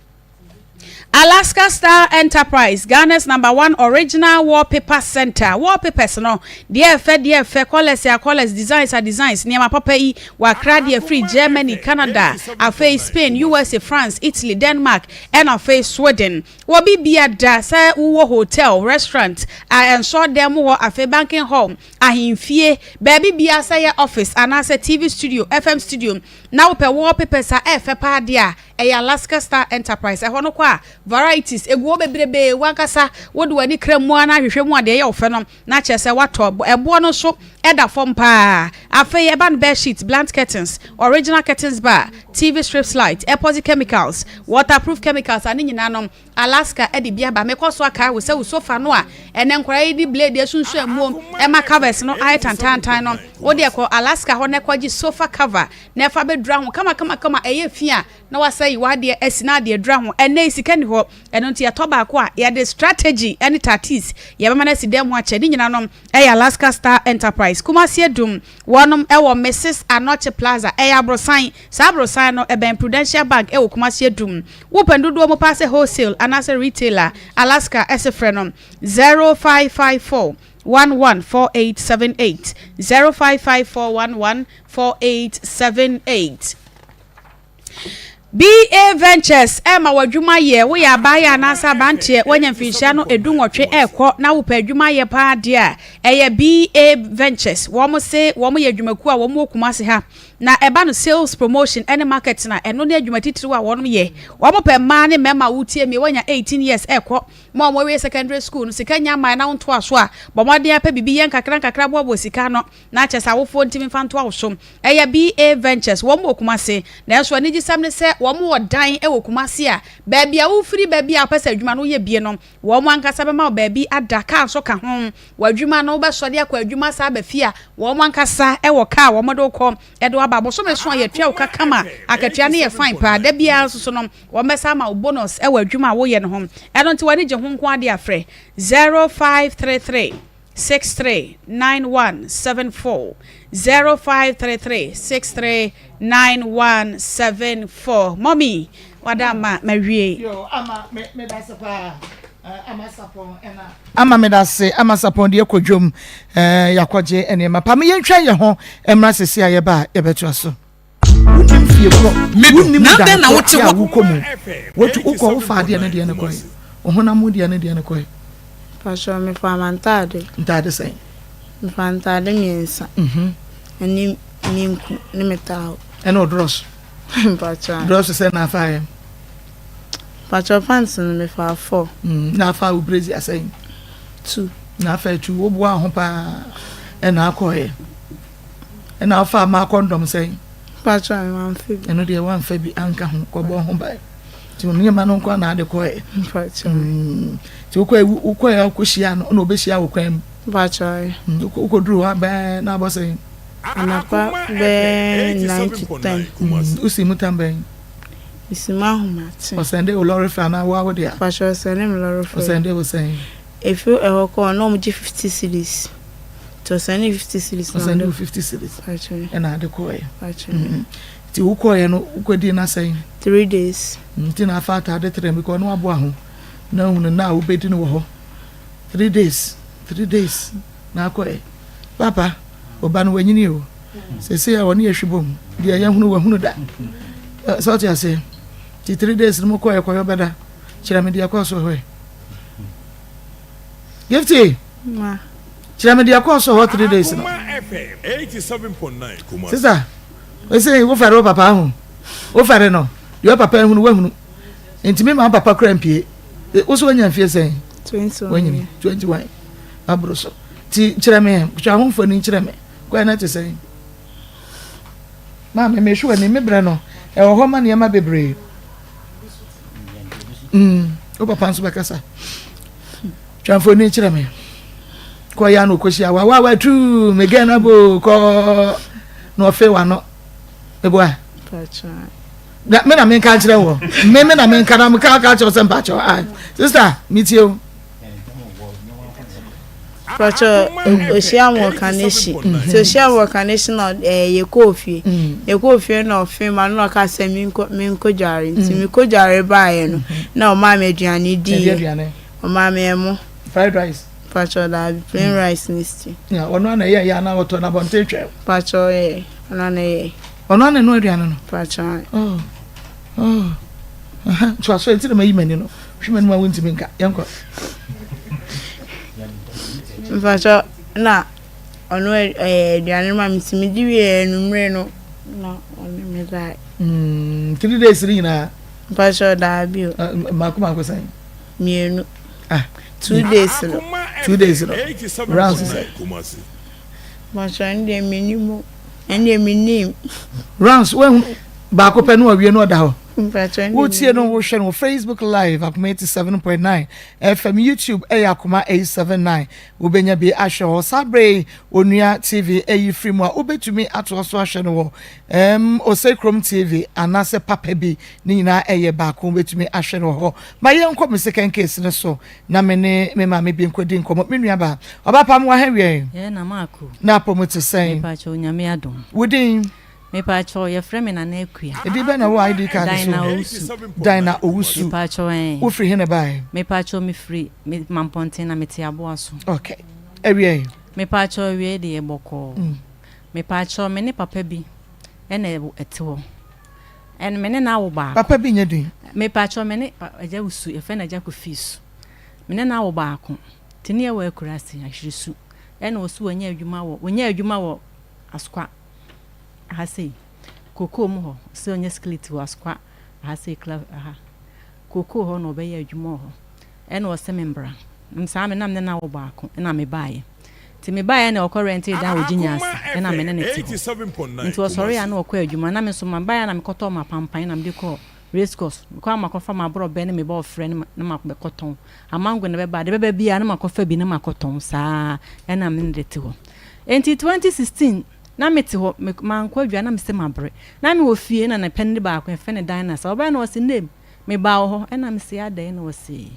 Alaska Star Enterprise, Ghana's number one original wallpaper center. Wallpapers no, deɛ ɛfɛ deɛ ɛfɛ, colours a colours, designs a designs, nneɛma papa yi, wakra deɛ firi Germany, Canada, afei Spain, USA, France, Italy, Denmark, ɛna afei Sweden. Wɔ bibia da sɛ wowɔ hotel, restaurant, a nsɔrdan mu hɔ, afei banking hall, ahemfie, baabi biara sɛ yɛ office anaasɛ TV studio, FM studio. Na wopɛ wallpapers a ɛyɛ fɛ paa deɛ a, ɛyɛ Alaska Star Enterprise. Ɛhɔ no kɔ a, varieties egu hɔ bebrebee. W'ankasa wode w'ani kra mu ara na ahwehwɛ mu a deɛ ɛyɛ wo fɛ no, na kyerɛ sɛ woatɔ. Ɛboɔ no nso da fam paa. Afei ɛba no bed sheet, blunt curtains, original curtains bar, TV strips light, epoxy chemicals, waterproof chemicals a ne nyinaa no, Alaska de bi aba. Mekɔ so akae wo sɛ wo sofa no a ɛnnɛ nkwadaa yi de blade asunsuan muo ma covers no ayɛ tantaantan no, wo deɛ kɔ Alaska hɔ na kɔgye sofa cover na ɛfa bɛdura ho kamakamakama. Ɛyɛ fi a na wasa yi w'adeɛ asi na adeɛ adura ho. Ɛnnɛ yi sika nni hɔ, ɛno nti yɛtɔ baako a yɛde strategy ne tactics yɛbɛma no asi dan mu akyɛ. Ne nyinaa no ɛyɛ Alaska Star Enterprise, Kumasi Adum, wɔnom ɛwɔ Mrs. Anokye Plaza, ɛyɛ aborosan. Saa aborosan no ɛbɛn Prudential Bank ɛwɔ Kumasi Adum. Wopɛ no dodoɔ mu paa sɛ wholesale anaasɛ retail a, Alaska ɛse frɛ no 0554 114878, 0554 114878. BA Ventures ɛma w'adwuma yɛ, woyɛ abaayewa anaasɛ abanteɛ, woanya mfinhyia no edunwɔtwe ɛrekɔ na wopɛ adwuma yɛ paa deɛ a, ɛyɛ BA Ventures. Wɔn se wɔn yɛ adwumakuo a wɔn wɔ Kumasi ha na ɛba no sales, promotion ɛne marketing a, ɛno ne adwuma titiriw a wɔn yɛ. Wɔn pɛ mmaa ne mmarima a wotie me, woanya 18 years ɛrekɔ, mo a wɔawie secondary school no, sika nnya mmae na wontoa so a, bɔ mmɔden ara pɛ biribi yɛ nkakra nkakra boaboa sika ano. Na kyerɛ sɛ awofoɔ ntumi mfa ntoa wo so. Ɛyɛ BA Ventures, wɔn wɔ Kumasi. Nanso anigyesɛm ne sɛ wɔn wɔ dan wɔ Kumasi a baabi a wofiri ba bi a wopɛ sɛ adwuma no woyɛ bie no, wɔn ankasa bɛma wo baabi ada, kaa nso ka ho. W'adwuma no wobɛsɔre akɔ adwuma san aba fie a, wɔn ankasa wɔ kaa a wɔde wo kɔ de wo aba. Bosome so a yɛtua wo ka kama, akatua no yɛ fine paa. Da biara nso so no, wɔbɛsan ama wo bonus wɔ adwuma a woyɛ no ho. Ɛno nti w'ani gye ho nko ara deɛ a frɛ 0533. 639174 0533 639174 Mommy wada ama mawie. Yo ama me me dase paa ama sapɔn ɛna. Ama me dase ama sapɔn deɛ kɔ dwom ɛɛ yakɔgye nneɛma pa me yɛntwa yɛ ho ɛmra sisi a yɛba a yɛbɛtoa so. Wonnim fie korɔ, wonnim dan korɔ yɛ a wokɔ mu. Wotu wokɔ wofa adeɛ ne deɛ ne kɔe. Wo honam mu deɛ ne deɛ ne kɔe. Mpakyɛw mefaa m'ntaade. Ntaade sɛn? Mefaa ntaade miensa. Ɛne me nku ne me towel. Ɛne wo drɔs? Mpakyɛw. Drɔs sɛn na afaeɛ? Mpakyɛw pants no mefaa four. Na afaa wo brezi asɛn? Two. Na afaa two, woboaa ho paa ɛna akɔeɛ. Ɛna wofaa maa kɔndɔm sɛn? Mpatsɔ mamfa bi. Ɛno deɛ wamfa bi anka ho kɔbɔ ho ban. Nti nneɛma no nko na ade kɔɛ. Mpatsɔ. Mm. Nti wokɔɛ wokɔɛ a wokɔhyia no ɛna ɔbɛhyia wo kwan mu. Mpatsɔ. Mm. Wokɔduru hɔ abɛɛ na abɔ sɛn? Anapa bɛɛ 9 to 10. Mm. Wosi mu tam bɛn? Mesi mu ahomakye. Ɔsɛnde wo lɔre fɛ anaa woa wo dea? Mpatsɔ ɔsɛnde me lɔre fɛ. Ɔsɛnde wo sɛn? Efi ɛhɔ kɔ hɔ na wɔgye 50 cedis. Nti ɔsɛnde 50 cedis na Ɔsɛnde wo 50 cedis ɛna ade kɔɔɛ. Nti wokɔɔɛ no wokɔdii no asɛn? 3 days. Nti na afa ataade trɛ because ɔno aboa ho na ahunu nna a wobɛdi no wɔ hɔ. 3 days, 3 days na akɔɛ. Papa, ɔba no wanyini o. Seesei a ɔne yɛhwe bom deɛ yɛhunu wahunu da. Sɛ ɔte aseɛ. Nti 3 days no mokɔɔɛ kɔyɔ bɛda. Kyerɛ me deɛ ɛkɔɔ so hɔ ɛ. Gifty! Ma. Kyerɛ me deɛ ɛkɔɔ so hɔ 3 days no. Sisa, ese wofɛre wo papa ho. Wofɛre no, deɛ papa ehunu wahunu. Nti me ma papa kura mpie. Wo so wanya mfie sɛn? 21. Wanyini 21. Aboro so. Ti kyerɛ me, twa ho mfoni kyerɛ me. Kwan na te sɛn? Maame, mehwɛ w'ani, me brɛ no, ɛwɔ hɔ ma nneɛma bebree. Mm, wo papa nso bɛkasa. Twa mfoni kyerɛ me. Kɔ ya no kɔhyia wa wa wa tu me gɛ na bo kɔ na ɔfe w'ano. Eboa. Na me na menka nkyerɛ wɔ. Me me na menka na meka ka kyerɛ sɛ mpakyɛ. Ah, sister, metie o. Pacho ohyia mu wɔ Kaneshie. Nti ohyia mu wɔ Kaneshie na ɛɛ yɛkɔɔ fie. Yɛkɔɔ fie na ɔfee ma no na ɔka sɛ menkɔ menkɔ dware. Nti mekɔ dware baeɛ no na ɔmaa me aduane diiɛ. Ɔmaa me ɛmo. Fried rice. Pacho daabi plain rice ne stew. Na ɔno ana ɛyɛ yɛ anaa ɔtɔ na abɔnten twɛ. Pacho ɛyɛ ɔno ana ɛyɛ. Ɔno ana ɛno aduane no. Pacho. Oh. Oh. Nti asɔ nti na mayi m'ani no. Hwɛ m'anim a wontumi nka. Yɛnkɔ. Mpakyɛ na ɔno ɛyɛ aduane ma me nti medi wieɛ anwummere no. Na ɔne me dae. Mm, 3 days ni nyinaa. Mpakyɛw daabi o. Mako mako sɛn? Mienu. Ah. 2 days no. 2 days no. Rounds sɛ. Mpakyɛw ɛno deɛ mennim o. Ɛno deɛ mennim. Rounds wahu baako pɛ no wawie no ɔda hɔ. Wotie no wohwɛ no wɔ Facebook live Akoma 87.9 FM YouTube ɛyɛ Akoma 879 wobɛnya bi ahwɛ hɔ saa berɛ yi Onua TV ayi firi mu a wobɛtumi atoa so ahwɛ no wɔ um, Oseikrom TV anaasɛ papa bi ne nyinaa ɛyɛ baako wobɛtumi ahwɛ no wɔ hɔ ma yɛnkɔ me second case no so na me ne me maame bi nkɔdi nkɔmmɔ me nuaba ɔba pam wɔ ha wiɛ Yɛ na maako. na apɔ mu te sɛn Mepakyɛ Onyame adom. wo din Mepakyɛw yɛfrɛ me Nana Akua. Edin bɛn na ɛwɔ ID card so? Dinah Owusu. Dinah Owusu. Mepakyɛw ɛn. Wofiri he na ɛbaeɛ? Mepakyɛw mefiri me Mampɔnten na mete Aboaso. Okay. Awiei? Mepakyɛw awiei deɛ bɔkɔɔ. Mepakyɛw me ne papa bi ɛna ɛte hɔ. Ɛn me ne no awo baako. Papa bi nyɛ din. Mepakyɛw me ne Agya Wusu, yɛfrɛ no Agya Kofi Su. Me ne no awo baako. Nti ne yɛwɔ akuraase, Ahweresu. Ɛna ɔse wanya adwuma wɔ, ɔnyaa adwuma wɔ Asokwa. ha sei, kookoo mu hɔ, sɛ ɔnyɛ skillet wɔ Asokwa ha sei kla ha, kookoo hɔ na ɔbɛyɛ adwuma wɔ hɔ. Ɛna ɔse me mbra. Na saa me na me ne no awo baako ɛna me baeɛ. Nti me baeɛ na ɔkɔ rɛntee dan wɔ Ginya ase ɛna me ne no te hɔ. Nti ɔsɔre a na ɔkɔ adwuma na me nso me baeɛ na me kɔtɔɔ m'apampan na mede kɔɔ race course. Mekɔ a makɔfa m'aborɔbɛ ne me bɔɔfrɛ ne na makɔtɔn. Amango na ɛbɛba a, deɛ ɛbɛba biara na makɔfa bi na makɔtɔn saa ɛna me ne no te hɔ. Nti 2016 Na mete hɔ, me, mankɔ adwuma, na mese mabrɛ. Na mewɔ fie, na ne panin baako, yɛfrɛ no Dinah, sɛ ɔbaeɛ na ɔse, Name, mebaa wo hɔ. Ɛna mese, adɛn? Na ɔse,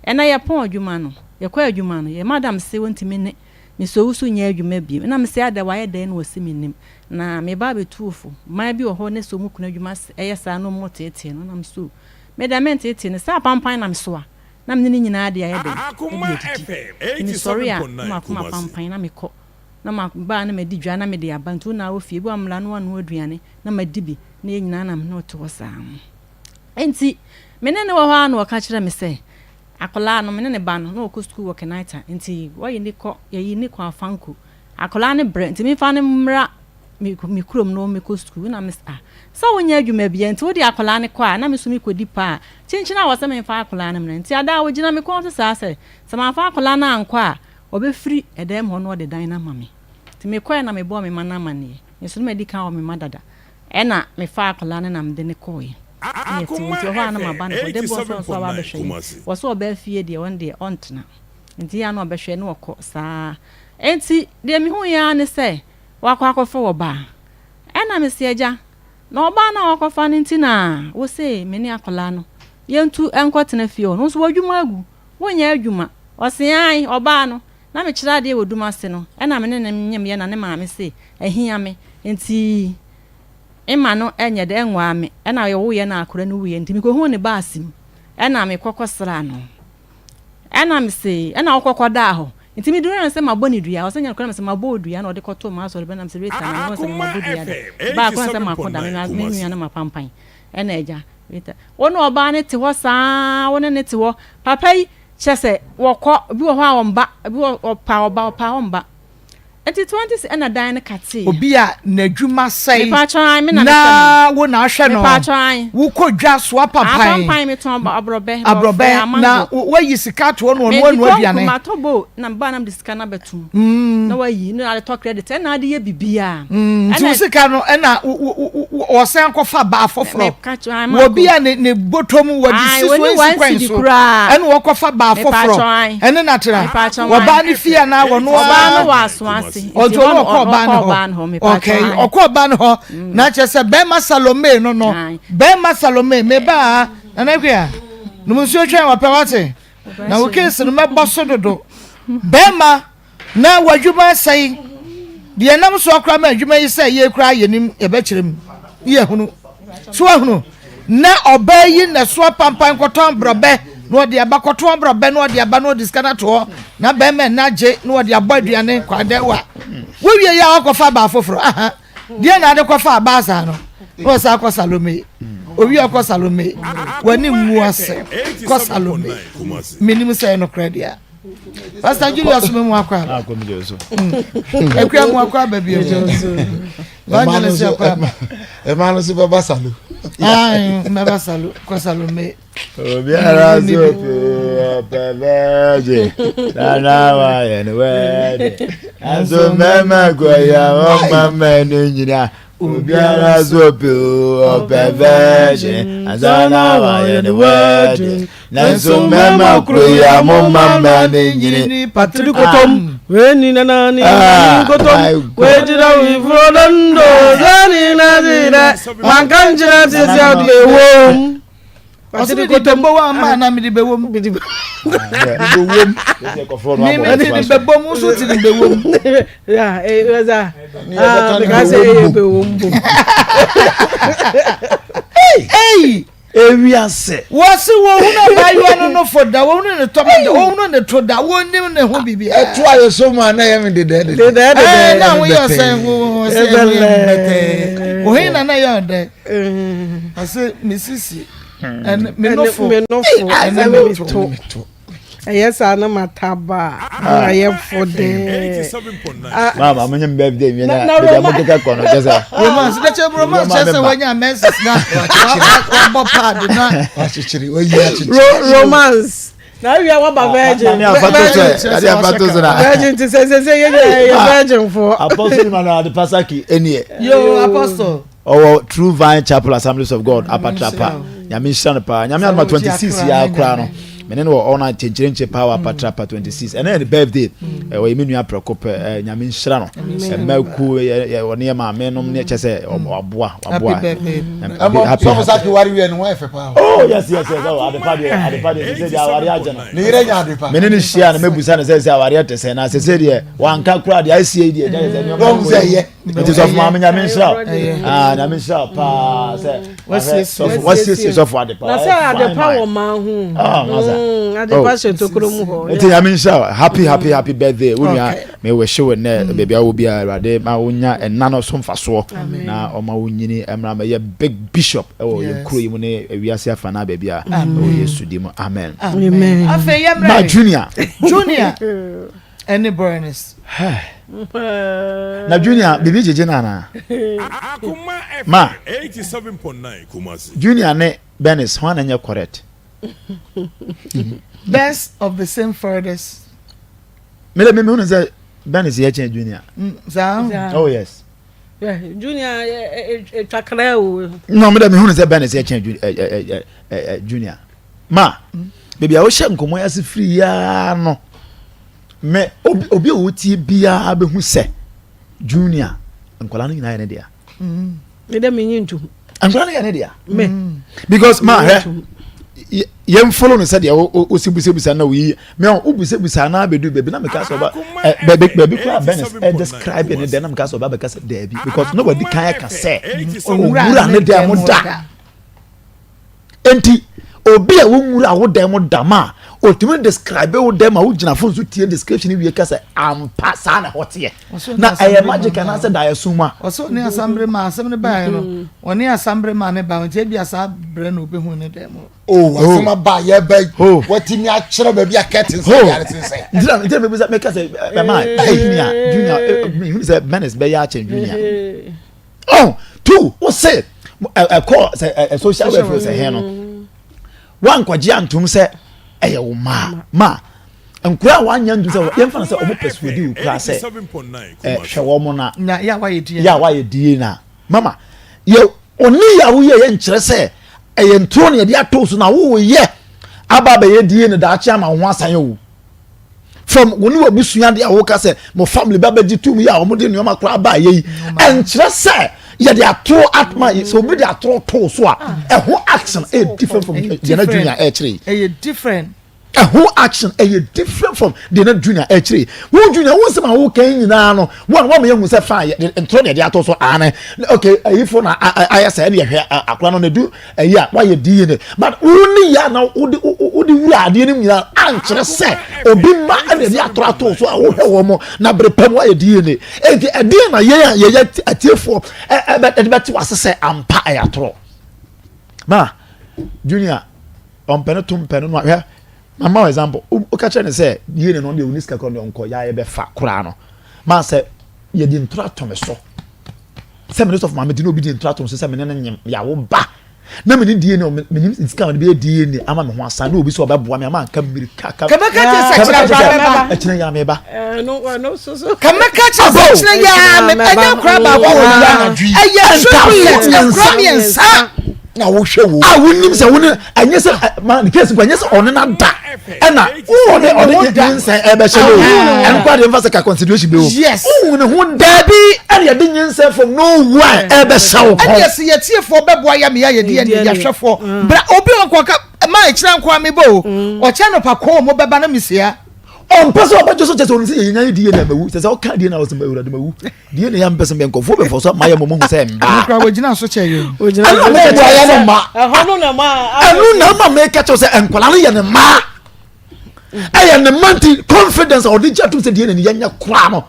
ɛnɛ yɛpɔn adwuma no, yɛkɔ adwuma no, yɛn madam se ɔntumi ne me Sowusu nyɛ adwuma bio. Ɛna mese, adɛn, wayɛ dɛn? Na ɔse, mennim. Na meba abɛtu wo fo. Mmaa bi wɔ hɔ ne sɛ wɔn kunu adwuma yɛ saa na wɔteetee no. Ɛna mese, o, me deɛ menteetee no, sɛ apampan na mesoa, na me ne ne nyinaa de ayɛ dɛn? De adidi. Nti mesɔre a, na mako m'apampan na mekɔ. na maba a na madi dwa na mede aba nti wo na wɔ fie ebi wɔ mmla no anoa aduane na madi bi na yɛn nyinaa na me ne wo te hɔ saa nti me ne ne wɔ hɔ a na ɔka kyerɛ me sɛ akwadaa no me ne ne ba no na ɔkɔ sukuu wɔ Kenaita nti wɔyi ne kɔ yɛyi ne kɔ Afanko akwadaa no brɛ nti mefa no mmra me me kurom na ɔmmɛkɔ sukuu na me ah sɛ wonyɛ adwuma bia nti wode akwadaa no kɔ a na me nso mekɔdi paa kyinkyin a wɔ sɛ memfa akwadaa no mmra nti adaa wɔgyina me kɔn so saa sɛ sɛ mamfa akwadaa no ankɔ a Ɔbɛfiri ɛdan mu hɔ na ɔde dan no ama me. Nti mekɔeɛ na mebɔɔ me mma no amaneɛ. Me nso na madi kan wɔ me mma dada. Ɛna mefaa akwadaa no na mede no kɔeɛ. Ɛna ɛte hɔ. Nti ɛhɔ ara na maba no hɔ. Da bi wɔ hɔ nso a ɔba abɛhwɛ yɛn. Wɔ sɛ ɔbaa fie deɛ, ɔno deɛ ɔntena. Nti yɛ a na ɔbɛhwɛ na ɔkɔ saa. Nti deɛ mehuiɛ ara ne sɛ wakɔ akɔfa ɔbaa. Ɛna mese agya, na ɔbaa no a wakɔfa no nti na wose me ne akwadaa no yɛntu nkɔtena fie hɔ no? Wo nso w'adwuma agu. Wonyɛ adwuma. Ɔse ae, ɔbaa no, na mekyerɛ adeɛ wɔ dum ase no, ɛna me ne no nyemyɛ na ne maame se ahia me, nti mma no nyɛ dɛ ɛnwaa me, ɛna yɛwoeɛ na akora no wuiɛ, nti mekɔhuu ne baase mu, ɛna mekɔ kɔsraa no, ɛna mese, ɛna wokɔ kɔdaa hɔ, nti meduru na sɛ mabɔ ne dua, ɔse nyɛ nokorɛ, na mese mabɔ wo dua, ɛna ɔde kɔtoo m'asɔre bɛ, na mese Rita, na mehuu sɛ mabɔ dua da, mebaa koraa sɛ mako da, me nua no mapampan, ɛna agya. Rita, Wo ne ɔbaa no te hɔ saa ara, wo ne no te hɔ. Papa yi, kyerɛ sɛ, wɔkɔ, ebi wɔ hɔ a ɔmba, ebi wɔ ɔpa ɔba, ɔpa ɔmba. Nti 20 ɛna dan no kateeɛ. Obi a n'adwuma sɛe Mepatwɔ ae, me na mehwɛ na no. wo na ahwɛ no. Mepatwɔ ae. Wokɔ dwa soa pampan. Apampan metɔn aborɔbɛ, Aborɔbɛ, bɔfrɛ, amango. na woayi sika ato hɔ na ɔno Mede anoa kɔ aduane. nku, matɔ bowl, na meba a na mede sika no abɛtom. Na wayi, na ade tɔ credit, ɛna ade yɛ biribiara. Nti wo sika no ɛna wɔsan kɔfa baa foforɔ wɔ bi a ne ne bɔtɔ mu wɔde si so esi kwan so ɛna wɔkɔfa baa foforɔ ɛne na tena wɔbaa ne fie anaa wɔn ɔbaa no wɔ aso ase ɔtɔ ɔno ɔkɔ ɔbaa no hɔ okay ɔkɔ ɔbaa no hɔ na kyerɛ sɛ bɛrima Salome no no bɛrima Salome mebaa nana hwɛ nom nsuo twɛn wɔpɛ wate na wo case no mɛbɔ so dodo bɛrima. Na w'adwuma asɛe. Deɛ ɛnam soɔ koraa ma adwuma yi sɛ yie koraa yɛnim yɛbɛkyerɛ mu ne yɛhunu. So ahunu? Na ɔbaa yi na ɛso apampan kɔtɔn borɔbɛ na ɔde aba kɔtɔn borɔbɛ na ɔde aba na ɔde sika no ato hɔ na bɛrima nna agye na ɔde abɔ aduane kwadɛwa. Wowie yɛ a wakɔfa abaa foforɔ. Aha. Deɛ na ade kɔfa abaa saa no na ɔsan kɔ Salome. Owie ɔkɔ Salome. W'ani ngu ase kɔ Salome. Menim sɛ ɛyɛ nokorɛ deɛ. Pastor Julius mi mu akɔ aba. Ekua mu akɔ aba bi. Ɛma no nso ɛma no nso bɛba salo. Bɛba salo kɔ salo me. Obiara so pɛ bɛgye nana wayɛ no wɛde. Nanso mmarima kɔ yɛ ɔma mma no nyina. Obiara so pɛ ɔpɛ bɛgye ansa wayɛ no wɛde. Nanso mmarima koro yi a mo mma mma no nyini. Patiri kotom weni nanani ah, kotom wejira wifuro dondo zani nazira mankanjira sisi odi ewom. Ɔsɛ mede bɛbɔ wa ama na mede bɛwɔ mu. Mede bɛwɔ mu. Mede bɛbɔ mu nso ti de bɛwɔ mu. Ya ɛza aa meka sɛ ɛyɛ bɛwɔ mu bom. Ei! Ewiase. Wɔsi wɔhunu abaayewa no nofo da, wɔhunu ne tɔma da, wɔhunu ne to da, wɔnnim ne ho biribiara. Ɛto a yɛsɔ mu a na ɛyɛ me dedɛɛ dedɛɛ. Dedɛɛ dedɛɛ. Ɛɛ na ho yɛ ɔsɛn ho ɔsɛ ɛho yɛ mbɛtɛɛ. Ohe na na yɛ ɔdɛ. Ɔsɛ me sisi ɛne me nofo ɛne me to. Ɛyɛ saa na mataba a na ayɛ fo dɛɛ. Maama mo nyɛ birthday mi na baabi a mo keka kɔ no kyɛ sɛ. Romance de kyɛ romance kyɛ sɛ wanya menses na wabɔ pad na. Wakyekyere wayi akyekyere. Romance na awia waba virgin. Virgin ti sɛ sɛ sɛ yɛ yɛ virgin fo. Apostle Emmanuel Adepasaki enie. Yo apostle. Ɔwɔ True Vine Chapel Assemblies of God Apatrapa. Nyame nhyira no paa. Nyame adoma 26 yɛ koraa no. Mene no wɔ all night kyenkyerenkye paa wɔ Apatrapa 26. Ɛnɛ yɛ ne birthday. Mm. Ɔyɛ me nua prɛko pɛ. Nyame nhyira no. Mma ku ɔne yɛ maame nom ne kyɛ sɛ waboa waboa. Happy happy. Saki wari wiɛ no wɔyɛ fɛ paa. Oh yes yes yes. Oh adepa deɛ adepa deɛ sɛ deɛ awari agye no. Ne yere nya adepa. Mene ne hyia no mebusa no sɛ sɛ awari ɛte sɛ na sɛ sɛ deɛ wanka koraa deɛ asie deɛ kyɛ sɛ nneɛma kɔ yie. nti sɔfo maame nyame nhyira wo ah nyame nhyira wo paa sɛ sɔfo wasiesie sɔfo adepa na sɛ adepa wɔ maa ho ah masa mm, adepa oh. hyɛ tokuro mu hɔ nti nyame nhyira wo happy happy happy birthday wo nua me wɔ hye wo nnɛ mm. baabi a wo bi a awurade ma wonya ɛna no so mfasoɔ na ɔma wo nyini mmra mɛyɛ big bishop ɛwɔ yɛn kuro yi mu ne wiase afa na baabi a ɛwɔ Yesu di mu amen amen afei yɛ ma junior junior Ɛne Bernice. Na Junior biribi gyegye no anaa? Ma Junior ne Bernice hwan na nyɛ correct? Birds of the same feathers. Mele mi hunu sɛ Bernice yɛ kyɛn Junior. Mm, saa. Oh yes. Junior etwa kra o. No, mede mi hunu sɛ Bernice yɛ kyɛn Junior. Ma, baabi a wohyɛ nkɔmmɔ yi ase firi yi no, me obi obi a ɔtie biara bɛhu sɛ junior nkwadaa no nyinaa yɛ ne dea. Mm. Me dɛ menyi ntom. Nkwadaa no yɛ ne dea. Me. Mm. Because ma hwɛ yɛn follow no sɛdeɛ wosi busabusa na woyi mɛ ɔ wobusabusa na abɛdu baabi na meka sɛ ɔba ɛ baabi baabi koraa bɛn ɛ describe ne dɛ na meka sɛ ɔba bɛka sɛ daabi because na wadi kan aka sɛ owura ne dɛm mo da. Enti obi a wonwura wo dan mu da ma a otumi describe wo dan ma wogyina fon so tie description wie ka sɛ ampa saa na ɛhɔ teɛ na ɛyɛ magic anaasɛ daeɛso mu a. Ɔsɛ ɔne asambre ma asɛm no baeɛ no mm. ɔne asambre ma ne ba nti ebia saa berɛ na obɛhu ne dan mu. o oh, asɛm aba yɛba yi oh. watumi akyerɛ baabi a kɛte sɛ yare sensɛn. ntina ntina mebisa meka sɛ mɛma junior junior mehunu sɛ menace bɛyɛ akyɛn junior. Oh, two, wo se ɛkɔ sɛ ɛ social welfare sɛ hɛn no wankɔgye antom sɛ ɛyɛ wo maa maa nkura a wanya ntom sɛ yɛmfa no sɛ ɔmo persuade wo kura sɛ ɛ hwɛ wɔn na yɛ a wayɛ die na mama yɛ ɔne yɛ a woyɛ yɛ nkyerɛ sɛ ɛyɛ ntoro na yɛde ato so na woyɛ aba abɛyɛ die na daakye ama wo ho asan yɛ wo. from wɔn ne w'abusua deɛ a wɔka sɛ mo family ba bɛgye tum yi a wɔn de nneɛma koraa ba yɛ yi ɛnkyerɛ sɛ yɛde atoro atoma yi sɛ obi de atoro too so a ɛho action ɛyɛ different from deɛ na junior ɛkyerɛ yi ɛyɛ different ɛho action ɛyɛ different from deɛ na junior ɛkyerɛ yi wo junior wo nsɛm a wo kɛn nyinaa no wɔn wɔn yɛ hu sɛ fine yɛ ntoro na yɛde ato so aane okay ɛyifo na ayɛ sɛ ɛne yɛhwɛ akora no na edu Ɛyɛ a woayɛ DNA but wo ne yɛ a na wode wode wura adeɛ no nyinaa ankyerɛ sɛ obi mma ɛna ɛde atoro ato so a wohwɛ wɔn mo na bere pɛ mu ayɛ DNA enti ɛdeɛ na yɛn a yɛyɛ atiefoɔ ɛbɛ ɛde bɛte wase sɛ ampa ɛyɛ atorɔ ma junior ɔmpɛ no to mpɛ no no ahwɛ mama wo example woka kyerɛ ne sɛ DNA no deɛ ɔni sika korɔ deɛ ɔnkɔ yɛ a yɛbɛfa koraa no ma sɛ yɛde ntoro ato me so. Sɛ me ne sɔfo maame di na obi di ntoratom so sɛ me ne no nyem yawo ba na me ne DNA me nim sika me de bɛyɛ DNA ama me ho asan na obi sɛ ɔbɛboa me ama anka mmirika ka kɛmɛka kyerɛ sɛ kyerɛ kora mɛba ɛkyerɛ yɛ ameba kɛmɛka kyerɛ sɛ kyerɛ yɛ ame ɛnyɛ kora baako ɛyɛ triplet nkora mmiɛnsa na wohwɛ wo a wonim sɛ wo ne ɛnyɛ sɛ ma ne case nkwa ɛnyɛ sɛ ɔne na da ɛna ɔne ɔne nyinsɛn ɛbɛhyɛ no ɛno kora deɛ mfa sɛ ka consideration bi o wohu ne ho daabi ɛne yɛde nyinsɛn from nowhere ɛbɛhyɛ wo kɔn ɛne yɛsɛ yɛtiefoɔ bɛboa yɛ meyɛ yɛde yɛ yɛhwɛfoɔ bra obi ɔnkɔka ma ɛkyerɛ nkoa mebɔ o ɔkyɛ no pa kɔɔ mo bɛba no mesia ɔmpɛ sɛ ɔbɛgye so kyɛ sɛ ɔnim sɛ yɛnya yɛ DNA mawu sɛ sɛ ɔka DNA ɔsɛ awurade mawu DNA yɛ mpɛ sɛ mbɛ nkɔfoɔ bɛfɔ so ama yɛ mɔmɔ hu sɛ mbaa ɛnokora wɔgyina so kyɛ yɛ ɛno na mɛka kyerɛ no mma ɛno na ama mɛka kyerɛ sɛ nkwadaa no yɛ ne mmaa ɛyɛ ne mma nti confidence a ɔde gye atum sɛ DNA no yɛnyɛ koraa no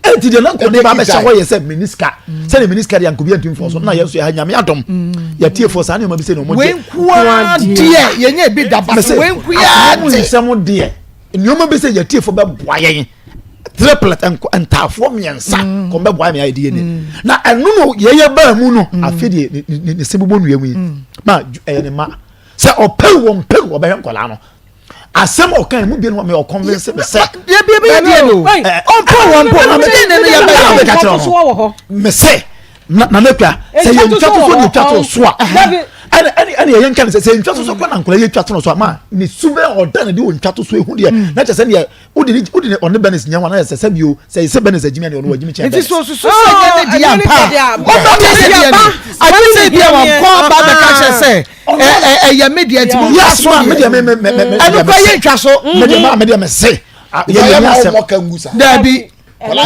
eti deɛ na nkɔde ba bɛhyɛ hɔ yɛ sɛ miniska mm. sɛdeɛ miniska deɛ ankobi antumi fɔ so na yɛn nso yɛ ha nyame adɔm mm. yɛtiefoɔ saa nneɛma bi sɛ na ɔmo gye wenkuaa deɛ yɛnyɛ bi daba wenkuaa deɛ nsɛm deɛ nneɛma bi sɛ yɛtiefoɔ bɛboa yɛn triplet ntaafoɔ mmiɛnsa mm. kɔn bɛboa yɛn ayɛ deɛ ni na ɛno no yɛyɛ baa mu no afei deɛ ne ne se bobɔ nua mu yi ma ɛyɛ ne ma sɛ ɔpɛw wɔn pɛw ɔbɛhwɛ nkɔlaa no asɛm a ɔka emu binom mi ɔkɔnvinse mi sɛ. Ebi ebi yɛ deɛ no ɔmpo wɔn mpo na mi ne ne yɛ bɛyɛ. Ɛna mi ka kyerɛ no mi sɛ na ne kura sɛ yɛ ntwa to so ne twa to so a ɛna ɛna ɛna yɛ nka ne sɛ sɛ ntwa to so kɔ na nkɔla yɛ twa to no so a ma ne su bɛ ɔda ne de wɔ ntwa to so ehu deɛ na kyerɛ sɛ deɛ wode ne wode ne ɔne Bernice nyɛ ho anaa sɛ sɛbi o sɛ sɛ Bernice agyimi ɛne ɔno wagyimi kyɛn Bernice. Nti so susu sɛ nyɛ ne deɛ ampa a ɔbɛ deɛ sɛ deɛ no agye sɛ bia wankɔ aba bɛka kyerɛ sɛ ɛyɛ me deɛ nti mo ntwa so deɛ ɛno kora yɛ ntwa so. Me deɛ ma me deɛ me se yɛ yɛ ni asɛm. Daabi. Yɛ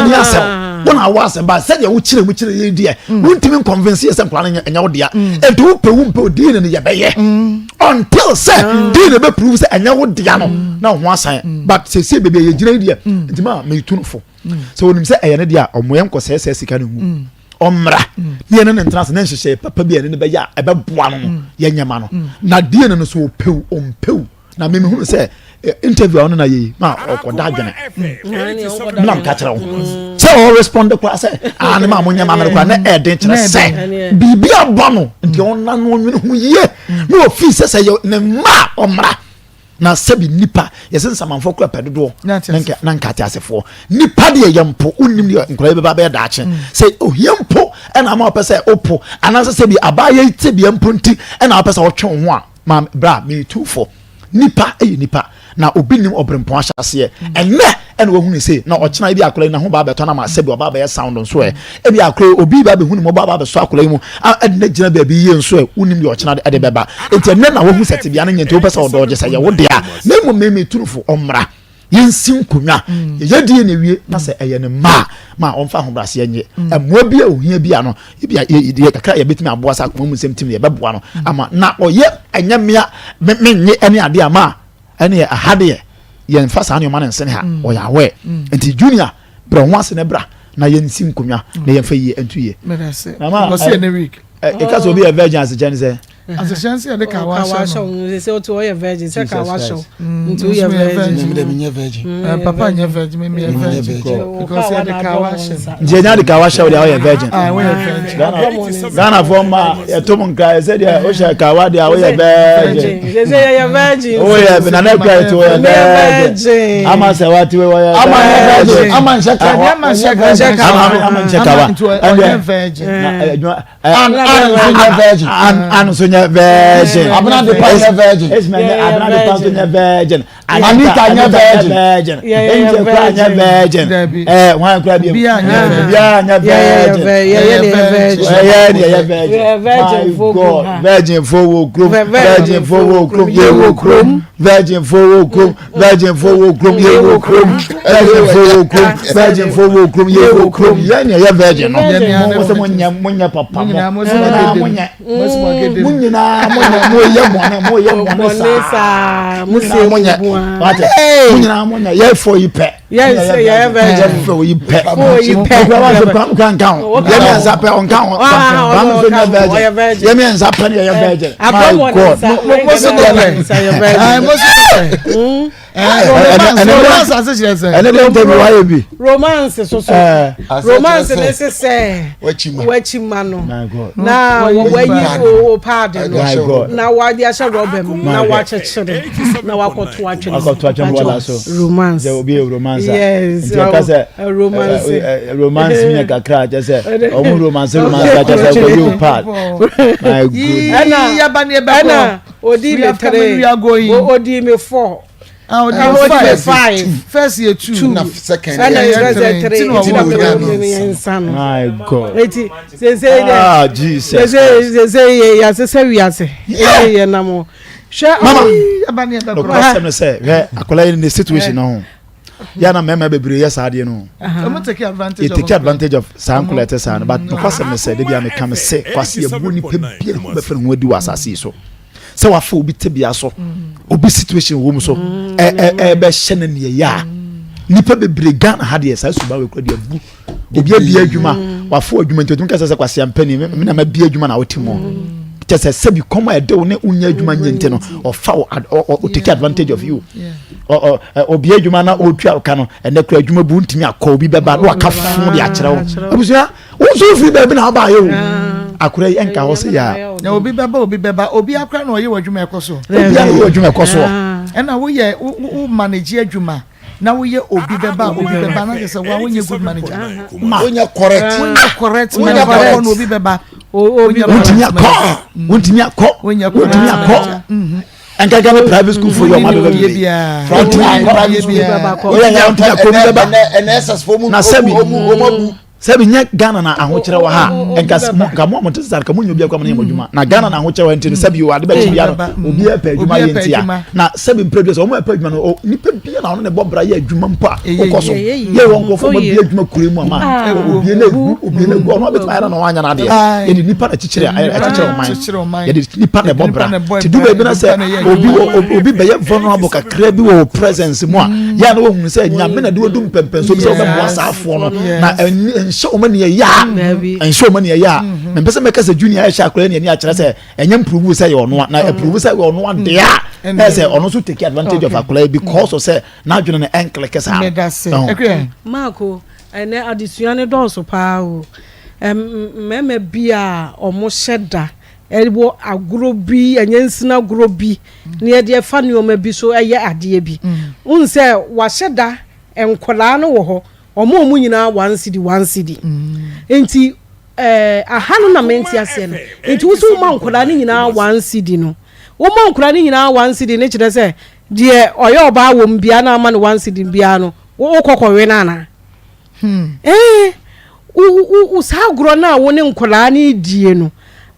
ni asɛm wọn awɔ asɛm ba sɛdeɛ wokyerɛ mu kyerɛ yɛ deɛ mm. wontumi nconvince yɛ sɛ nkwadaa no ɛnyɛ wo dea mm. nti wopɛ wo mpɛ odii ne no yɛbɛyɛ mm. until sɛ dii ne bɛ prove sɛ ɛnyɛ wo dea no na wo ho asan but sɛsɛ baabi a yɛgyina yi deɛ nti ma metu no fo sɛ onim sɛ ɛyɛ ne deɛ a ɔmo yɛ nkɔsɛɛsɛɛ sika no ngu ɔmmra ne yɛne ne ntena ase ne nhyehyɛe papa bi a ɛne ne bɛyɛ a ɛbɛboa no no yɛnyɛ ma no na deɛ no no so ɔpɛw ɔmpɛw na mimi hunu sɛ eh, interview a ɔno na yɛ yi ma ɔkɔda adwene na meka kyerɛ wo sɛ ɔ respond koraa sɛ aa ne ma monyɛ ma mene koraa na ɛden kyerɛ sɛ biribi abɔ no nti ɔna no ɔnwene ho yie na ɔfii sɛ sɛ yɛ ne mma a ɔmmra na sɛbi nipa yɛsɛ nsamanfoɔ kora pɛ dodoɔ na nka ate asefoɔ nipa deɛ yɛ mpo wonim deɛ nkora yi bɛba bɛyɛ daakye sɛ ohia mpo ɛna ama ɔpɛ sɛ wopo anaasɛ sɛbi abaayɛ tebea mpo nti ɛna ɔpɛ sɛ ɔtwe wo ho a Ma bra metu fo. Nipa yɛ nipa na obi nim ɔbrempɔn ahyɛaseɛ. Ɛnɛ ɛna wahunu sei na ɔkyena ebi akora yi na ho ba abɛtɔ na ma sɛbi ɔba abɛyɛ sound nso ɛ. Ebi akora yi obi ba abɛhu ne mɔbɔ aba abɛsɔ akora yi mu ɛde na gyina baabi yie nso ɛ wonim deɛ ɔkyena ɛde bɛba. Nti ɛnɛ na wahu sɛ tebea no nyɛ nti wopɛ sɛ ɔdɔɔgye sɛ yɛ wo dea na mmom me metu fo ɔmmra. Yɛnsi nkonnwa mm. yɛyɛ die na ewie na sɛ ɛyɛ ne mma a ma ɔmfa ahobrɛaseɛ nye mm. mmoa bi a ohia bi a no ebi a yɛ kakra yɛbɛtumi aboa sɛ akoma mu nsɛm tim yɛbɛboa no mm. ama na ɔyɛ ɛnyɛ mmea menye ɛne adeɛ ama a ɛne aha deɛ yɛnfa saa nneɛma no nsene ha ɔyɛ awɛ nti junior brɛ ho ase ne bra na yɛnsi nkonnwa na yɛmfa yie nto yie. Ɛka sɛ obi yɛ virgin asekyɛ ne sɛ. Asehyɛ nso yɛde kawa ahyɛ no. Sɛ sɛ wote ɔyɛ virgin sɛ kawa hyɛ wo nti woyɛ virgin. Mimi dɛ menyɛ virgin. Mm, papa nyɛ virgin mimi yɛ virgin. Because yɛde kawa ahyɛ no. Nti yɛnya de kawa hyɛ wo deɛ woyɛ virgin. Ah, woyɛ virgin. Ghana fo ma yɛto mu nkra sɛ deɛ wohyɛ kawa deɛ woyɛ virgin. Sɛ sɛ yɛyɛ virgin. Woyɛ nana kura yɛ ti woyɛ virgin. Ama sɛ wate woyɛ virgin. Ama nhyɛ kawa. Ama nhyɛ kawa. Ama nhyɛ kawa. Ɔyɛ virgin. Ann Ann nso nyɛ virgin. Ann Ann nso nyɛ virgin. Abena de pa nyɛ virgin. Esma nyɛ Abena de pa nso nyɛ virgin. Anita nyɛ virgin. Angel kura nyɛ virgin. Ɛɛ wɔn kura bi mu. Obiara nyɛ virgin. Yɛyɛ ni yɛyɛ virgin. My God virgin fo wo kurom. Virgin fo wo kurom. Yɛ wo kurom. Virgin fo wo kurom. Virgin fo wo kurom yɛ wo kurom virgin fo wo kurom virgin fo wo kurom yɛ wo kurom yɛ ni ɛyɛ virgin no mo sɛ mo nyɛ mo nyɛ papa mo mo nyinaa mo nyɛ mo nyinaa mo nyɛ mo yɛ bɔnɛ mo yɛ bɔnɛ saa mo nyinaa mo nyɛ wate mo nyinaa mo nyɛ yɛ fɔ yi pɛ. Yes, yɛyɛ virgin. Yɛfɛ oyi pɛ. Oyi pɛ. Okura wa se pam kan kan ho. Yɛ mi nsa pɛ ɔnka ho. Pam nso nyɛ virgin. Yɛ mi nsa pɛ ni yɛ virgin. My God. Mo mo si dɛ bɛ. Mo si dɛ bɛ. Romance ase kyerɛ sɛ. Ɛne de ntɛbi wayɛ bi. Romance soso. Romance ne se sɛ. Wakyi ma no. Na wayi o paadi no. Na wade ahyɛ rɔba mu. Na wakyekyere. Na wakɔto atwene. Wakɔto atwene bɔɔla so. Romance. Sɛ obi yɛ romance a. Yes. Nti ɛka sɛ. Romance. Romance mi yɛ kakra kyɛ sɛ. Ɔmo romance romance kyɛ sɛ ɔkɔ yi o paad. My goodness. Ɛna ɛna. Odi me 3, odi me 4. Ah, odi me 5. First year 2. 2. Na second year. Ɛna yɛ sɛ 3. Nti na ɔwɔ mi nsa no. My God. Eti sese dɛ. Ah Jesus. Sese sese yɛ yasesɛ wiase. Yɛ yɛ nam o. Hwɛ. Mama. Nokwasɛm ne sɛ hwɛ akwadaa yi ne situation no ho. Yɛ na mmarima bebree yɛ saa adeɛ no. Ɔmo take advantage of. Yɛ take advantage of saa nkwadaa ɛte saa no but nokwasɛm ne sɛ debi a meka me se kwasi ebu nipa bi a bɛfɛ ne ho adi wɔ asase yi so sɛ wafa obi tebea so obi situation wɔ mu so ɛbɛhyɛ no neɛ yɛ a nipa bebree Ghana ha deɛ saa suban wɔ kura deɛ bu obi abie adwuma wafo adwuma nti otumi kasa sɛ kwasi ampani mi na ma bie adwuma na wote mu kyɛ sɛ sɛbi kɔm a ɛde wo ne wonya adwuma nyɛ nti no ɔfa wo ɔ take advantage of you ɔ ɔ obi adwuma na ɔtua ka no ɛnɛ kura adwuma bu ntumi akɔ obi bɛba na waka fun de akyerɛ wo abusua wo nso firi baabi na ɔba ayɛ o akora yi ɛnka hɔ sɛ yɛ na obi bɛba obi bɛba obi akora na ɔyɛ wɔ adwuma ɛkɔ so obi a ɔyɛ adwuma ɛkɔ so ɛna woyɛ wo manage adwuma na woyɛ obi bɛba obi bɛba na kyerɛ sɛ wa wonyɛ good manager ma wonyɛ correct wonyɛ correct manager kɔ na obi bɛba wontumi akɔ wontumi akɔ wontumi akɔ nkankan ne private school fo yɛ ɔmo abɛbɛ bi wontumi akɔ woyɛ yɛ wontumi akɔ obi bɛba na sɛbi Sɛbi nyɛ Ghana na ahokyerɛ wɔ ha nka nka mo a mo te sisa nka mo nyɛ obi akɔ mo ne yɛ mo adwuma na Ghana na ahokyerɛ wɔ nti no sɛbi o ade bɛkye bia no obi ɛpɛ adwuma yɛ nti a na sɛbi mpere bi sɛ wɔn ɛpɛ adwuma no nipa bia na ɔno ne bɔ bra yɛ adwuma mpo a okɔ so yɛ wɔn nkurɔfoɔ ma bia adwuma kure mu ama obi na egu obi na egu ɔno abɛtumi ayɛ na ɔanyɛ n'adeɛ yɛde nipa na kyekyere ɛkyekyere ɔman yɛde nipa na ɛbɔ bra te du baabi na sɛ obi wɔ obi bɛyɛ vulnerable kakra bi wɔ presence mu a yɛ a na wɔhunu sɛ nyame na de wadu mpɛmpɛnso bi sɛ wɔbɛboa saa afoɔ no na nhyɛ wɔn ani ɛyɛ a nhyɛ wɔn ani ɛyɛ a mepɛ sɛ mɛka sɛ junior ɛhyɛ akora ne ani akyerɛ sɛ ɛnyɛ mpuruvu sɛ yɛ ɔnoa na ɛpuruvu sɛ yɛ ɔnoa deɛ a ɛyɛ sɛ ɔno nso take advantage of akora yi because of sɛ n'adwene no ɛnkleke saa. Maako ɛnɛ adesua no dɔɔso paa o mmarima bi a wɔhyɛ da ɛwɔ agorɔ bi ɛnyɛ nsina agorɔ bi na yɛde ɛfa nneɛma bi so ɛyɛ adeɛ bi n sɛ wahyɛ da nkwadaa no wɔ hɔ Wɔn a wɔn nyinaa one cedi one cedi. Nti ɛɛ aha no na mente aseɛ no. Nti wo so woma nkwadaa no nyinaa one cedi no. Woma nkwadaa no nyinaa one cedi no kyerɛ sɛ deɛ ɔyɛ ɔbaa wɔ mu biara na ama no one cedi biara no wokɔ kɔwe no anaa? Hmm. Ɛɛ wo wo saa agorɔ no a wo ne nkwadaa no redie no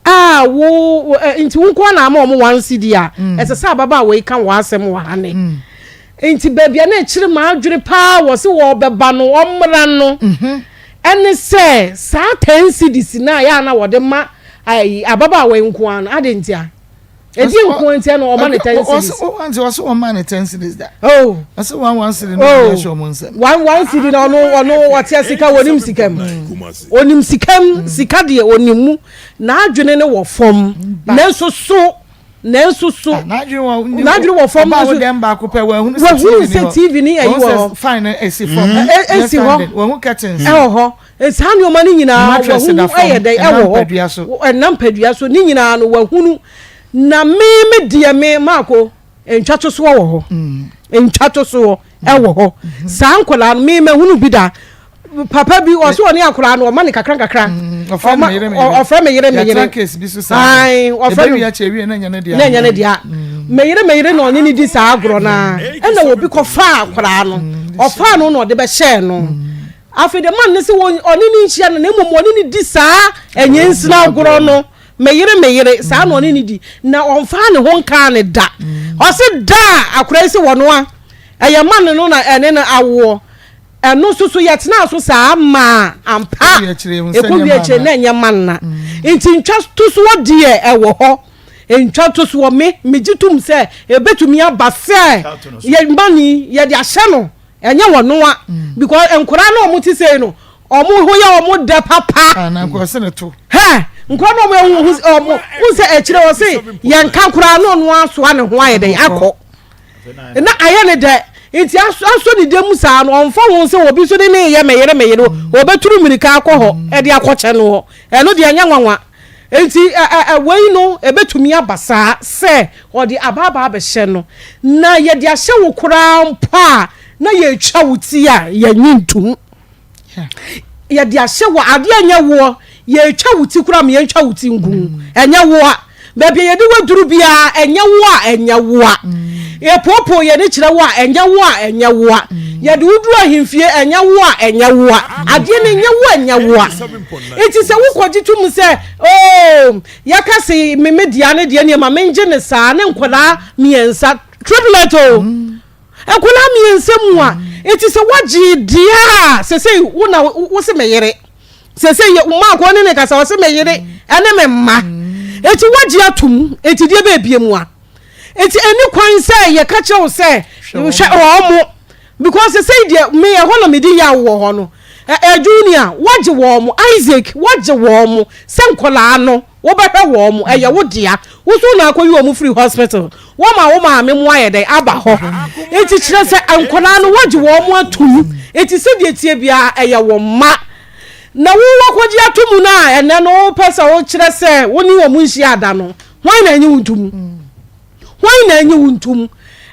a wo nti wo nko na ama wɔn one cedi a hmm. ɛsɛ sɛ ababaawa yi ka wɔ asɛm wɔ ha ne. Hmm. Enti baabi a na ɛkyere m'adwene paa wɔ se wɔrebɛba no wɔmmra no ɛne sɛ saa ten cedis no a yɛ a na wɔde ma ayi ababaawa yi nko ara no ade ntia ɛdeɛ nko ara ntia na wɔma no ten cedis. Ɔse ɔse wɔma no ten cedis da. Oh. Ɔse one one cedi na ɔde ahyɛ wɔn nsam. One one cedi na ɔno ɔno ɔte sika wɔnim sika mu onim sika mu sika deɛ onim mu n'adwene no wɔ fam nanso so. Nanso so ah, n'adwene wɔ fam nso ɔbaa dɛm baako pɛ wahunu sɛ wahunu sɛ tv ni ɛyi wɔ hɔ fine no esi fam mm. esi hɔ wahu curtains ɛwɔ hɔ saa nneɛma no nyinaa wahunu ɛyɛ dɛ ɛwɔ hɔ ɛnam padua so ne nyinaa no wahunu na me me deɛ me maako ntwatosoɔ wɔ hɔ mm. ntwatosoɔ ɛwɔ hɔ saa nkwadaa no me mahunu bi da papa bi ɔso ɔne akwadaa no ɔma ne kakra kakra mm, ɔfrɛ me yere me yere ayi ɔfrɛ no na ɛnyɛ ne dea mm. me yere me yere na ɔne ne di saa agorɔ naa ɛna obi kɔ fa akwadaa no mm, ɔfa no na ɔde bɛhyɛɛ no afei de man ne sɛ ɔne ne nhyia no na mmom ɔne ne di saa ɛnyɛ nsina agorɔ no. Me yere, me yere, saa na ɔne no di, na ɔmfaa ne ho nkaa no da. Ɔse da a akora yi se wɔnoa, ɛyɛ ma ne no na ɛne no awoɔ. Ɛno nso so yɛtenaa so saa maa ampa ɛkɔwie akyire na ɛnyɛ ma nna. Nti ntwa tosoɔ deɛ ɛwɔ hɔ. Ntwa tosoɔ me, megye tom sɛ ɛbɛtumi aba sɛ yɛ mani yɛde ahyɛ no. Ɛnyɛ wɔn noa because nkwadaa no a wɔn ti sei no wɔn ho yɛ wɔn dɛ papa. Ah, na nkɔsi ne to. Hɛ nkwadaa no wɔn ehu wɔn ho sɛ akyire wɔ se yɛn nka koraa no ɔno asoa ne ho ayɛ dɛ akɔ na ayɛ ne dɛ nti aso aso ne dɛm mu saa no ɔnfa ho sɛ obi nso de ne yɛ mɛyere mɛyere ɔbɛturu mirika akɔ hɔ ɛde akɔkyɛ no hɔ ɛno deɛ ɛnyɛ nwanwa. Enti ɛ ɛ ɛ wei no ɛbɛtumi aba saa sɛ ɔde aba aba abɛhyɛ no, na yɛde ahyɛ wo koraa mpo a na yɛretwa wo ti a yɛnnye ntom. Yɛde ahyɛ wo adeɛ ɛnyɛ woɔ, yɛretwa wo ti koraa ma yɛntwa wo ti ngu, ɛnyɛ woa. Baabi a yɛde waduru biara ɛnyɛ wo a ɛnyɛ woa. Yɛpoopoo yɛn ani kyerɛ wo a ɛnyɛ wo a ɛnyɛ woa. Yɛde wo duru ahemfie ɛnyɛ wo a ɛnyɛ woa. Adeɛ no ɛnyɛ wo a ɛnyɛ woa. Nti sɛ wokɔgye to mu sɛ oo yɛka se me me dea ne deɛ nneɛma mengye ne saa ne nkwadaa mmiɛnsa triplet o nkwadaa mmiɛnsa mu a nti sɛ woagye deɛ a sɛsei wo na wo se me yere sɛsei yɛ maako ne ne kasa ɔse me yere ɛne me mma nti woagye atom nti deɛ bɛɛbie mu a Nti ɛni kwan sɛ yɛka kyerɛ wo sɛ hwɛ wɔn mo because sɛsɛi deɛ me ɛhɔ na medi yaw wɔ hɔ no ɛ Junior wagye wɔn mo Isaac wagye wɔn mo sɛ nkɔlaa no wobɛhwɛ wɔn mo ɛyɛ wo dea wo so na akɔyi wɔn firi hospital wɔn ma wo maame mo ayɛ dɛn aba hɔ nti kyerɛ sɛ nkɔlaa no wagye wɔn mo atum nti sɛdeɛ tie biara ɛyɛ wɔn mma na wo wakɔgye ato mu no a ɛnɛ no wopɛ sɛ wokyerɛ sɛ wo ne wɔn nhyia ada no Hwan na enye wo ntom? Hwan na enye wo ntom?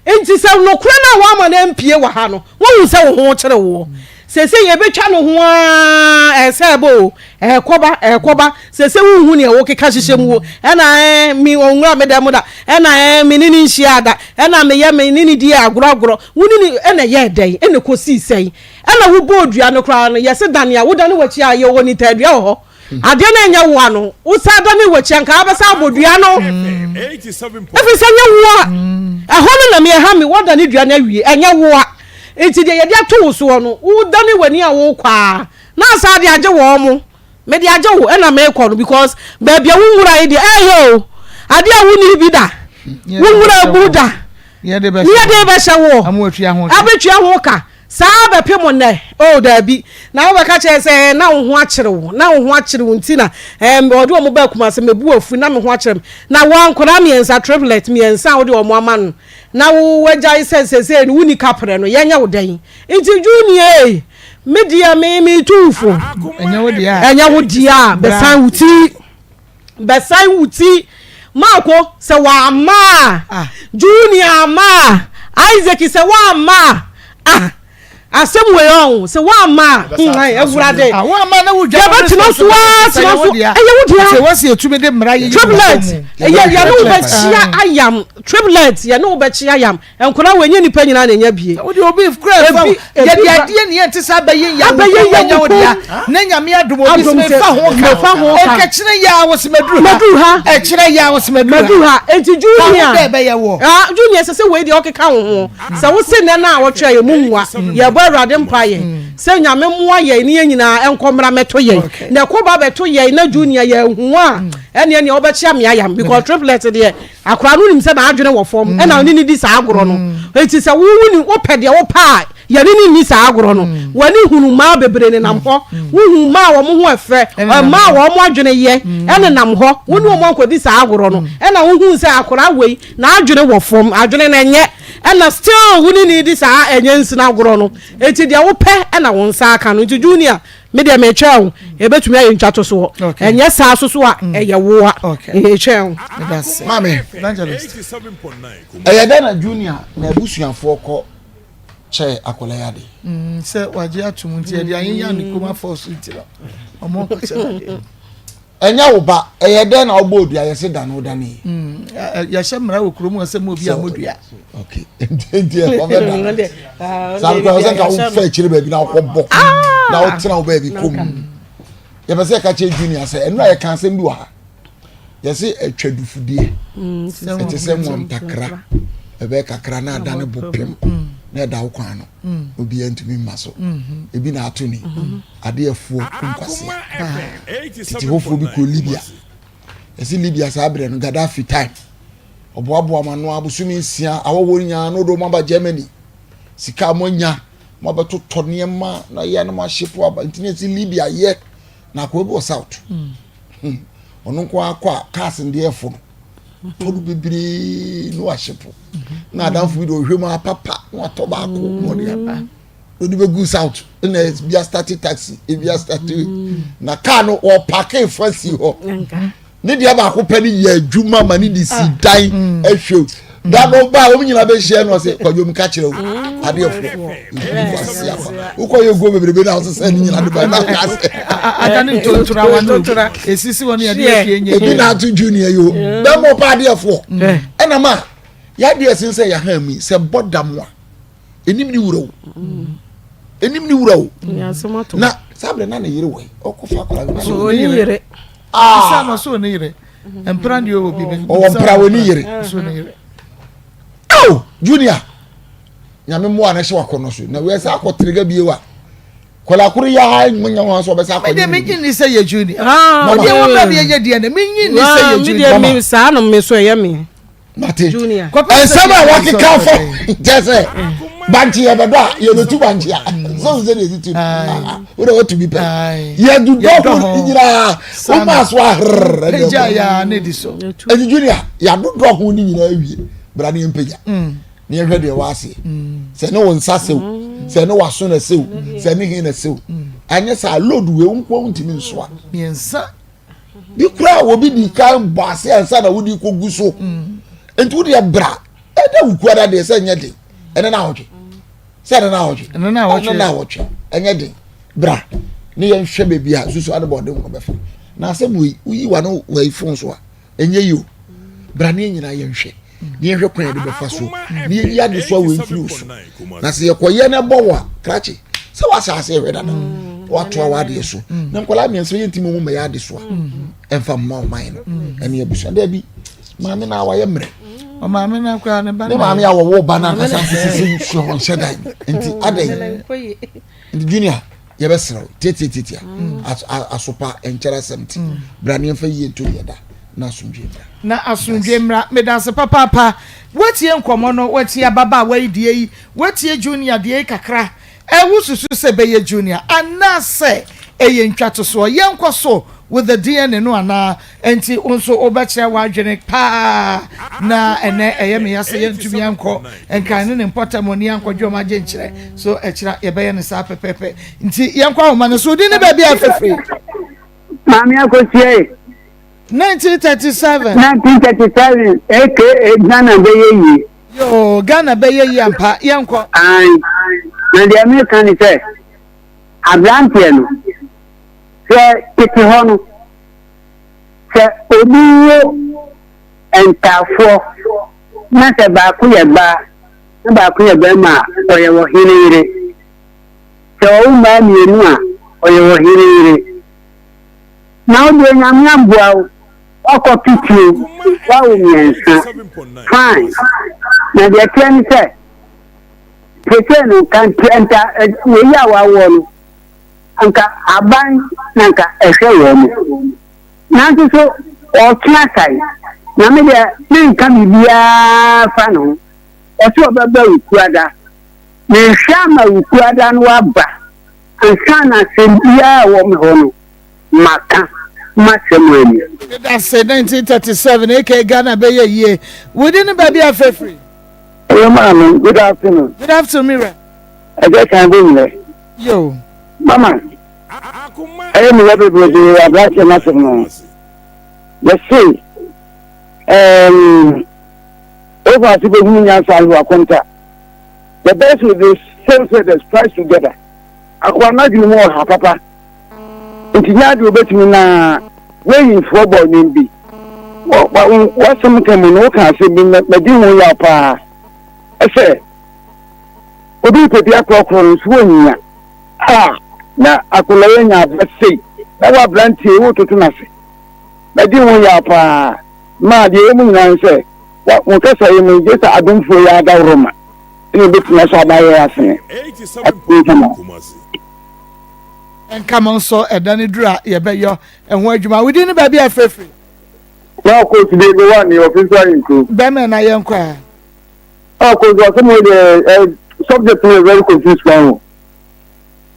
Nti sɛ nokorɛ no a woama no ampie wɔ ha no, woahu sɛ wo ho kyere woɔ. Seesei yɛbɛtwa no ho ara, ɛsɛ ɛbɔ o, ɛrekɔba, ɛrekɔba. Seesei wonhu nea wokeka hyehyɛ mu o. Ɛna ɛɛ, me ɔnwura me dɛm da, ɛna ɛɛ, me ne no nhyiaa da, ɛna meyɛ me ne no di agorɔ agorɔ. Wo ne no, ɛna ɛyɛɛ dɛn? Ɛna ɛkɔsii sɛn? Ɛna wobɔɔ dua no koraa no, yɛse dane a, wodane w'akyi a, yɛwɔ nitaadua wɔ hɔ. Adeɛ no ɛnyɛ woa no, wosan dane w'akyi anka wabɛsan abɔ dua no. Ɛfiri sɛ ɛnyɛ woa. Ɛhɔ no na me ɛha me, woadane dua no awie, ɛnyɛ woa. Nti deɛ yɛde ato wo soɔ no, wodane w'ani a wokɔ a, na asan de agye wɔn mo. Mede agye wo ɛna mekɔ no because baabi a wo nwura yi deɛ ɛyɛ o. Adeɛ a wonni bi da, wo nwura bu da. Ne yɛde bɛhyɛ woɔ. Abɛtua ho ka. Saa ara bɛpem wo nnɛ? Oh, daabi. Na wobɛka kyerɛ sɛ, Na wo ho akyere wo, na wo ho akyere wo nti na ɛɛm, wɔde wɔn baa Kumasi, me bo afu, na me ho akyere me. Na wo ara nkwadaa mmiɛnsa, triplet mmiɛnsa a wode wɔn ama no, na wo woagyae sɛ seesei no wonni kaprɛ no, yɛnyɛ wo dɛn? Nti Junior ei, me deɛ me, meretu wo fo. Ɛnyɛ wo deɛ a. Ɛnyɛ wo deɛ a, bɛsan wo ti. Bɛsan wo ti. Marko, sɛ wamma a, ah. Junior amma a, Isaac sɛ wamma a, ah. Asɛm wei ɔn, sɛ wamma a, hmm, awurade. Ah, wamma na wodwa Yɛbɛtena so ara, tena so, ɛyɛ wo dea. Sɛ wɔsi etumi de mmara yiyi Triplet, yɛ yɛne wo bɛkyia ayam. Triplet, yɛne wo bɛkyia ayam. Nkwadaa wɔ ɛnyɛ nipa nyinaa na ɛnya bie. Wode obi kura ɛfa wo yɛde adeɛ ne yɛnte sɛ abɛyɛ yɛ abɛyɛ yɛ wo dea na nyame adom obi sɛ mefa ho ka ɛkɛkyerɛ yɛ a wo sɛ maduru ha ɛkyerɛ yɛ a wo sɛ maduru ha enti junior dɛ ɛbɛyɛ wɔ ah junior sɛ sɛ wei deɛ ɔkeka wo ho sɛ wo se nɛ no a wɔtwerɛ yɛ mu nwa yɛbɔ awurade mpa yɛ sɛ nyame mmoa yɛn ne yɛn nyinaa ɛnkɔ mmra mɛto yɛn na ɛkɔ ba bɛto yɛn na junior yɛ ahu a ɛneɛ neɛ wobɛkyea me ayam because triplet deɛ Akwadaa no nim sɛ n'adwene wɔ fam ɛna ɔne no di saa agorɔ no. Enti sɛ wo wo wopɛ deɛ wopɛ a, yɛne no nni saa agorɔ no. W'ani hunu mmaa bebree nenam hɔ. Wohu mmaa a wɔn ho ɛfɛ, mmaa a wɔn adwene yɛ ɛnenam hɔ. Wo ne wɔn ankɔdi saa agorɔ no. Ɛna wohuu sɛ akwadaa wei n'adwene wɔ fam, adwene no ɛnyɛ. Ɛna still wo ne no redi saa ɛnyɛ nsini agorɔ no. Enti deɛ wopɛ ɛna wo nsa aka no. Nti Junior, Me deɛ metwɛn wo ɛbɛtumi ayɛ ntwatosoɔ ɛnyɛ saa so so a mm. ɛyɛ woa metwɛn wo. Maame ɛyɛ dɛ na junior na abusuafoɔ kɔ kyɛ akwadaa yi ade. Mm, sɛ wagye atum nti ɛde ayenya ne kɔn afɔ so nti no ɔmo kɔ kyɛ adeɛ. Ɛnyɛ wo ba, ɛyɛ dɛn na wobɔ odua yɛse dane wo dane yi. Mm, yɛhyɛ mmara wɔ kurom sɛ mo obi a modua. Okay, nti ɛkɔ bɛ da. Saa no kora sɛ nka wofa akyire baabi na wokɔ bɔ ah! na wotena wo baabi kɔ mu. Yɛpɛ sɛ yɛka kyerɛ junior sɛ ɛno a yɛka asɛm bi wɔ ha. Yɛse atwa dufudeɛ. Mm, ɛte sɛ nwantakra. Ɛbɛyɛ kakra na adane bo pem mm. na ɛda wo kwan no. Mm. Obiara ntumi mma so. Mm-hmm. Ebi na ato ni. Mm-hmm. Ade afuo kum kwasea. Tete hɔfoɔ bi kɔɔ Libya. Yɛsi Libya saa berɛ no Gaddafi time. Ɔboaboa mo ano abosome nsia awɔwɔ nyinaa na ɔde wɔn aba Germany. Sika a moanya. Mo abɛtotɔ nneɛma na yɛ na mo ahyepo aba nti na esi Libya yɛ na akɔa bi wɔ south. Hmm. Ɔno nko akɔ a cars ndeɛ ɛfo no. Tɔ no bebree na wahyepo. Na adamfo bi de ɔhwɛ mu apapa na watɔ baako na ɔde aba. Na ɔde bɛgu south na ebi astate taxi ebi astate na car no wɔpake fa si hɔ. Ne deɛ baako pɛ no yɛ adwuma ma ne de si ah. dan mm. ahwɛ o da no ba wɔn nyinaa bɛhyia no ɔsɛ kwadwom ka kyerɛ o mm. adeɛ fo nkwasi afa wokɔ yɛ guo bebrebe na ɔsesɛ ne nyinaa de ba na aka sɛ. ada ne ntontora wa no esisi wɔn yɛ de efie nye. Ebi na ato junior yi o bɛn mo pa adeɛ foɔ ɛna ma yadeɛ sin sɛ yahan mi sɛ bɔ dam a. enim ne wura o enim ne wura o na saa abirɛ na ne yere wɔ yi ɔkɔ fa akɔla bi na ne yere aa na ɔsɔ ne yere mpira deɛ ɔwɔ bi ɔwɔ mpira wɔ ne yere awo junior nyame mmoa na ɛhyɛ wakɔ no so na wia sɛ akɔ terega bie wa kɔla koro yɛ ha mo nya wɔn so ɔbɛsa akɔ ne mi. mi nyi ni sɛ yɛ junior. ɔdi wɔn bɛ mi yɛ deɛ ne mi nyi ni sɛ yɛ junior. mi deɛ mi saa no mi so ɛyɛ mi. mate nsɛm a wakeka fa kyɛ sɛ bankye yɛbɛdɔ a yɛbɛtu bankye a sɛ wo sɛ deɛ ɛsi tu wode watu bi pɛ yɛdodɔ ho nyinaa woma so aherɛ ɛnti junior yɛadodɔ ho no nyinaa awie bra ne yɛmpagya ne yɛhwɛ deɛ wɔ aseɛ sɛ ne wo nsa sɛw sɛ ne waso na sɛw sɛ ne he na sɛw anyɛ saa load wei wo nkoa wontumi nsoa bi koraa obi di kan bɔ ase ansa na wodi kɔ gu so mm. nti wodi ɛbra ɛda wuku ada deɛ sɛ ɛnyɛ den ɛne na awɔtwe sɛ ɛne na awɔtwe ɛne na awɔtwe ɛnyɛ den bra ne yɛn hwɛ beebi a susu ade bɔ ɔde wɔn bɛfa na asɛm wei woyi wa no wɔ yi fon so a ɛnyɛ yi o bra ne yɛn nyinaa yɛn hwɛ ne yɛn hwɛ kwan yɛde bɛfa so ne yɛn yi adesoa wɔ mfiri so na sɛ yɛkɔ yɛ no bɔ wɔ a krakye sɛ wasa ase hwɛ dada mm. watoa w'adeɛ so mm. na nkwadaa mmiɛnsa yɛ ntumi mu mɛyɛ adesoa mm. ɛmfa mma ɔman no ɛne abusua daabi maame na wayɛ mmerɛ maame na kura ne ba ne maame a wɔwɔ ba na ankasa sisi nsuo wɔn hyɛ dan nti adan nti junior yɛbɛsrɛ wo tiatiatiatia mm. asopa nkyɛrɛ asɛm ti mm. bra ne yɛmfa yie nto deɛ da na asomdwe mmra na asomdwe mmra medase papaapa woatie nkɔmmɔ no woatie ababaawa yi deɛ yi woatie junior deɛ yi kakra ɛwo susu sɛ bɛyɛ junior anaasɛ ɛyɛ ntwatosoɔ yɛnkɔ so with the DNA no anaa Enti wo nso wobɛkyerɛ w'adwene paa na ɛnɛ ɛyɛ me ya sɛ yɛntumi ankɔ Nkran ne ne mpɔtam hɔ ne yɛankɔgye wɔn agyenkyerɛ. So ɛkyerɛ a yɛbɛyɛ no saa pɛpɛɛpɛ. Nti yɛnkɔ ahoma no so. Wo din ne baabi a afifiri? Maame Akosua e. 1937. 1937 aka Ghana bɛyɛ yie. Yoo, Ghana bɛyɛ yie ampa. Yɛnkɔ. Ae, na deɛ meka ne sɛ, aberanteɛ no, sɛ tete hɔ no, Sɛ obi wo ntaafoɔ na sɛ baako yɛ baa na baako yɛ barima a, ɔyɛ ɔhene yere. Sɛ ɔwo mmaa mmienu a, ɔyɛ ɔhene yere. Na wo deɛ Nyame aboa wo, woakɔ pituo, woawo mmiɛnsa. Fine. Na deɛ ɛteɛ ne sɛ, seesei no, nka nta wei a woawoɔ no, anka aban na anka ɛhwɛ wɔn mo. Nanso so ɔretwe asae? Na me deɛ menka biribiara fa ne ho. Ɔse ɔbɛba Wukuada. Mehwɛ ama Wukuada no aba ansa na asɛm biara a ɛwɔ me hɔ no maka m'asɛm ani. Medase 1937 aka Ghana bɛyɛ yie. Wo din ne baabi a frɛ firi? Hello maame, good afternoon. Good afternoon me wura. Ɛjɛ kan bɛ nyinɛ. Yo. Mama, ɛyɛ me ya bebrebe wɔ aberanteɛ no asɛm no ho. Yɛse, ɛɛm, ofa ase bɛhunu nyansa ahewa akonta. The best with the same feathers flies together. Akoa no adwene mu ɔha papa. Nti nyɛ adeɛ obɛtumi na wayinfoɔ bɔ nnwom bi. W'asɛm ka mu no woka asɛm bi madi ho yaw paa. Ɛsɛ Obi repɛ bi akorɔkorɔ no nso wonnya. Ah, na akwadaa yi anya aba sei, na wo aberanteɛ yi wototo no ase. Madi ho yaw paa. Ma deɛ ɛwɔ mu nyinaa ne sɛ, wa, mo kasa yi mu, gye sɛ adomfoɔ yi adaworoma na ɛbɛtumi asɔ aba ayɛ asene. Nka mo. Nka mo nso, ɛda no duru a yɛbɛyɔ ɛho adwuma. Wo din ne baabi a ɛfirifiri? Na ɔkɔ Sibego wa ne ɔfi nso ahenkuro. Bɛmɛ na yɛnkɔ a. Ah, cause asɛm wei deɛ eh, subject no yɛ very confused paa o.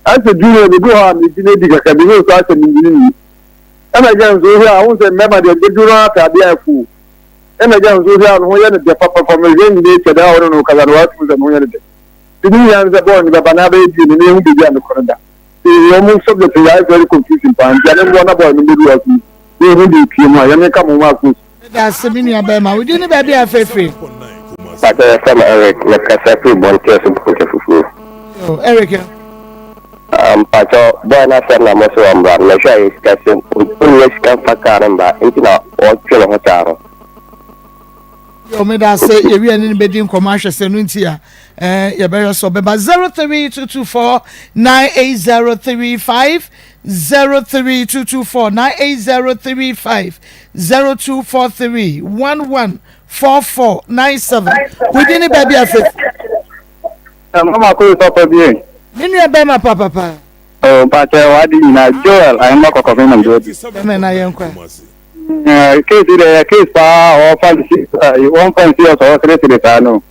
Asɛ junior bi hɔ a megye no di kakra bi nso asɛ mennye no nni. Ɛna agya nso wohwɛ a wohu sɛ mmarima deɛ dodoɔ no ara pɛ adeɛ a afu. Ɛna agya nso wohwɛ a ne ho yɛ no dɛ papapa mehwɛ ne nature da a ɔne no kasa no watumi sɛ ne ho yɛ no dɛ. Nti ne nyinaa ne sɛ bɔɔl no bɛba na abɛyɛ DNA na yɛhu baabi a nokorɛ no da. Nti wɔn subject no yɛ very confusing paa nti ame mmoa na bɔɔl no mmɛdu hɔ so na yɛhu deɛ ɛpie mu a yɛne ka mo ho akɔ Meda ase me nua bɛrima. Wo din ne baabi a afeefee? Pakyɛ yɛfrɛ me Eric me kasa firi bɔnteɛ so bɔnte fufuo. Yo Eric yɛ. Mpakyɛ boy no asɛm na mo se ɔmmra no mehwɛ a yɛ sika sɛm ɔnnya sika mfa car no mba nti na ɔtwe ne ho saa no. Yo meda ase yɛwie ne no bɛdi nkɔmmɔ ahwɛ sɛ no nti a eh, yɛbɛhwɛ sɛ ɔbɛba 03224 98035 03224 98035 0243 114497 wodi ne baabi afɛ Mama kò sɔfɔ bie. Me nua bɛrima papapa. Oh, mpakyɛ wade nyinaa Joel ahemma kɔkɔfe nam deɛ ɔdi. Bɛmɛ na yɛn kɔ. Case deɛ yɛ case paa ɔfa nsi wɔmfa nsi ɔsɔ ɔseresere saa no.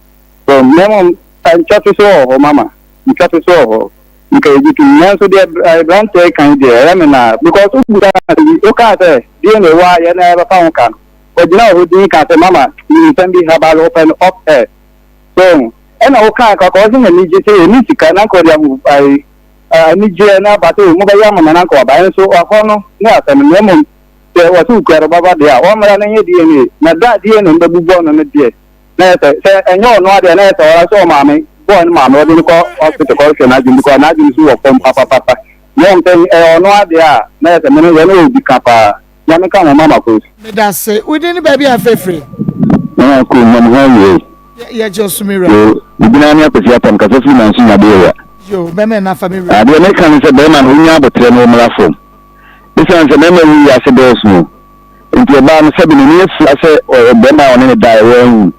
So mmom ntwɔto so wɔ hɔ mama ntwɔto so wɔ hɔ nka yɛgye tom nanso deɛ aberanteɛ yi kan deɛ ɛyɛ me naa because wobusa bi wokaa sɛ DNA wɔ a yɛn na yɛbɛfa ho ka no ɔgyina wɔ hɔ din ka sɛ mama menim nsɛm bi habal wopɛ no off air so ɛna wokaa kaka ɔsɛ n'ani gye sɛ ɛni sika na nka ɔde aho ayi anigyeɛ na aba sɛ mobɛyɛ ama no na nka waba nso ɔhɔ no ne asɛm no na mmom sɛ wɔsɛ wokura no baba deɛ a wɔmmra no nyɛ DNA na da DNA no bɛbubɔ no no deɛ na yɛ sɛ sɛ ɛnyɛ ɔno adeɛ na yɛ sɛ ɔra sɛ ɔmaame bɔɔ ne maame ɔde no kɔ hospital kɔ hwɛ n'adwene because n'adwene so wɔ fam papapapa na wɔn sɛ ɛyɛ ɔno adeɛ a na yɛ sɛ mene yɛne wɔ bi ka paa nyame ka ho mama kos. Medase. Wo din ne baabi a afrɛfiri? Mama ko nyam ho awiei. Yɛ gye ɔsom wura. Yo, me din ne Akwasi Apam, kasa firi Manso Nyade area. Yo, bɛmɛ na fa me wura. Adeɛ meka ne sɛ bɛrima no ɔnya aboterɛ na ɔmmra fam. Esiane sɛ mmarima wɔ wiase dɔɔso o, nti ɔbaa no sɛbe n'ani afura sɛ ɔyɛ barima a ɔne no daeɛ wanwu.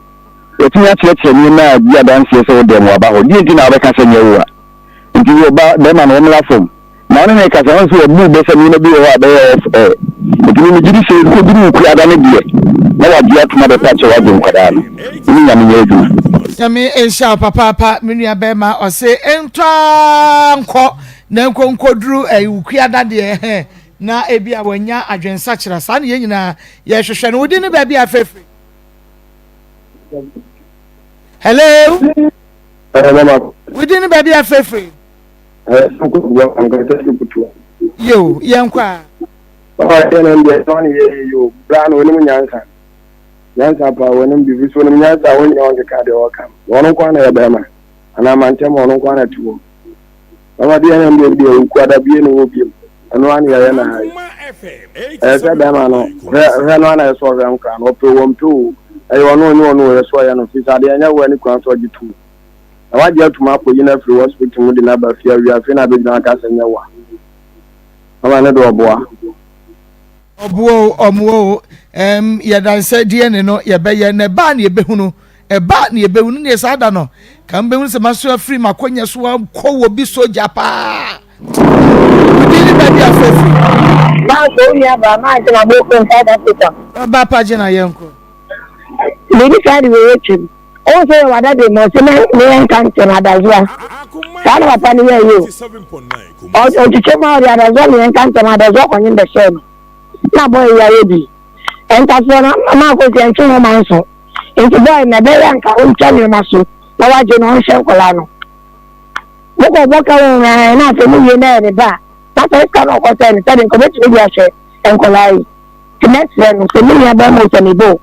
Watumi akyerɛkyerɛ nneɛma a di adanseɛ sɛ wo dɛm waba hɔ, deɛ nti na wobɛka sɛ nyɛ wo a? Nti wo ɔba barima no ɔmmra fam na wo ne no rekasa, woahu sɛ wabu wo bɛ sɛ nneɛma bi wɔ hɔ a ɛbɛyɛ off air. Nti me megye di sɛ ɛkɔduru wo kuada no deɛ na wagye atom abɛpɛ akyɛ wo agye nkwadaa no. Wo ne Nyame nyɛ adwuma. Nyame nhyira wo papaapa me nua bɛɛma ɔse ntɔ aa nkɔ Na nko nkoduru ɛyi Wukuada deɛ ɛhɛn na ebi a wanya adwensakyera saa na yɛn nyinaa yɛhwehwɛ no wodi ne baabi a afeefee. Hello. Wodi ne baabi a afeefee. Yo yɛn kɔ a. Papa yɛ no deɛ ɛno ne yɛ yɛ o bra no onim nyansa nyansa paa onim bibi so onim nyansa a wɔnyina wɔn keka deɛ wɔka no wɔn nko na yɛ bɛrima anaa mankyɛm wɔn nko na te hɔ Mama deɛ na ɛndeɛ deɛ okuada bie ne hɔ biem ɛno ara ne yɛyɛ na ha yi ɛyɛ sɛ bɛrima no hwɛ hwɛ no ana ɛsɛ ɔhwɛ nkora no ɔpɛ wɔn pɛ o ɛyɛ ɔno ɔnyɛ ɔno o ɛsɛ ɔyɛ no fi sɛ adeɛ ɛnyɛ wo ani kwan sɛ ɔgye tum na wagye atum akɔ yi no afiri hospital mu de no aba fie awie afei na abɛgyina aka sɛ nyɛ wa mama ne de ɔboa Ɔboa o, ɔmmoa o, ɛm, yɛdan sɛ DNA no yɛbɛyɛ, na ɛba a na yɛbɛhunu, ɛba a na yɛbɛhunu, neɛ saa da no, ka mbɛhunu sɛ maso afiri m'akɔnya so akɔ wɔ bi sogya paa. Wodin ne baabi a afrɛfiri. Maakɔ wo nua baa maagye na mokɔ South Africa. Ɔba pa gye na yɛnkɔ. Biribi saa de wei atwam. Wohu sɛ yɛwɔ ada de ma ɔse na ne yɛnka nkyerɛ no adazoa. Saa na papa no yɛɛyɛ o. Ɔtwitwa mu a ɔde adazoa ne yɛnka nkyerɛ no adazoa kɔnye bɛhyɛɛ no. Na bɔɔl yi ayɛ bi. Ntafoɔ no ama akɔsi ɛntwe ho ma nso. Nti bɔɔl no ɛbɛyɛ anka ɔntwa nneɛma so na wagye no ɔnhwɛ nkwadaa no. Mokɔ bɔ ka wɔn ɛɛ na afei mo wie na ɛyɛ ne ba a na sɛ sika na ɔkɔ sɛ no sɛde nka ɔbɛtumi de ahwɛ nkwadaa yi. Nti mɛsrɛ no sɛ me nua bɛrima o sɛ me ba o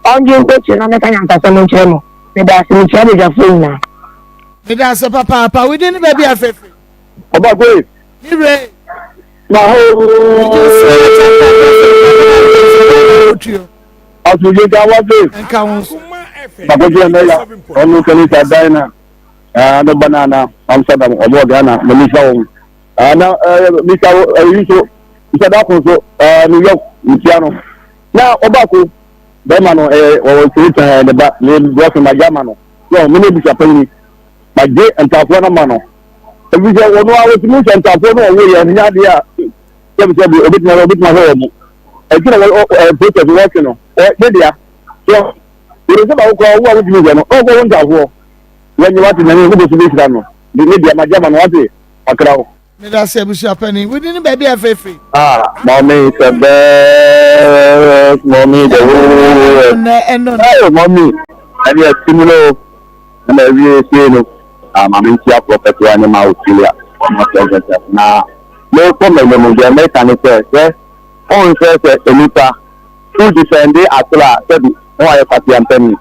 ɔndwen nkɔ akyire na ɔmmɛka nyansasɛm nkyerɛ mo. Meda ase mekyia badwafoɔ nyinaa. Meda ase papaapa. Wo din ne baabi a frɛfrɛ. Ɔba koe. Me wura yi. Ma ho. Asomdwe nka wase. Nka wo nso. Makosi ɛmɛ ya ɔno Kanisa Dina ɛɛ ne banana Amsterdam ɔmo Ghana na misa wɔn ɛɛ na ɛɛ misa ɛyi nso misa dako nso ɛɛ New York nsia no na ɔbaako bɛrima no ɛɛ ɔwɔ siritan ɛɛ ne ba ne brɔfin ma gya ma no yɛ ɔmo ne ebusua panyin ma gye ntaafoɔ no ma no ebi sɛ wɔn a wɔtumi sɛ ntaafoɔ no ɔwɔ yɛ ɛnyɛ adeɛ a sɛbi sɛbi obetumi ahwɛ obetumi ahwɛ wɔn ɛti na wɔ ɛɛ process wɔtwe no ɔ ne dea so wɔde sɛ baako koraa ɔwɔ a wotumi hwɛ no ɔkɔ wɔn ntaafoɔ wɔnyɛ wate nyame ɛmu bɛsi bɛhyira no ne dea ma gya ma no wate akra wo. Meda se abusua panin. Wodi ne baabi a ɛfɛfiri. Ah, mommy is the best, mommy the whole. Ɛnɛ ɛno. Hey, mommy, ɛne ɛtim no, ɛna ɛwie sie no. Ah, maame ntia prɔfɛt wa ne ma Ophelia, ɔmo prɔfɛt na mekɔ m'anim deɛ meka ne sɛ sɛ ɔnhwɛ sɛ nnipa wo defɛnde atoro a sɛbi na wayɛ kwasea mpanin.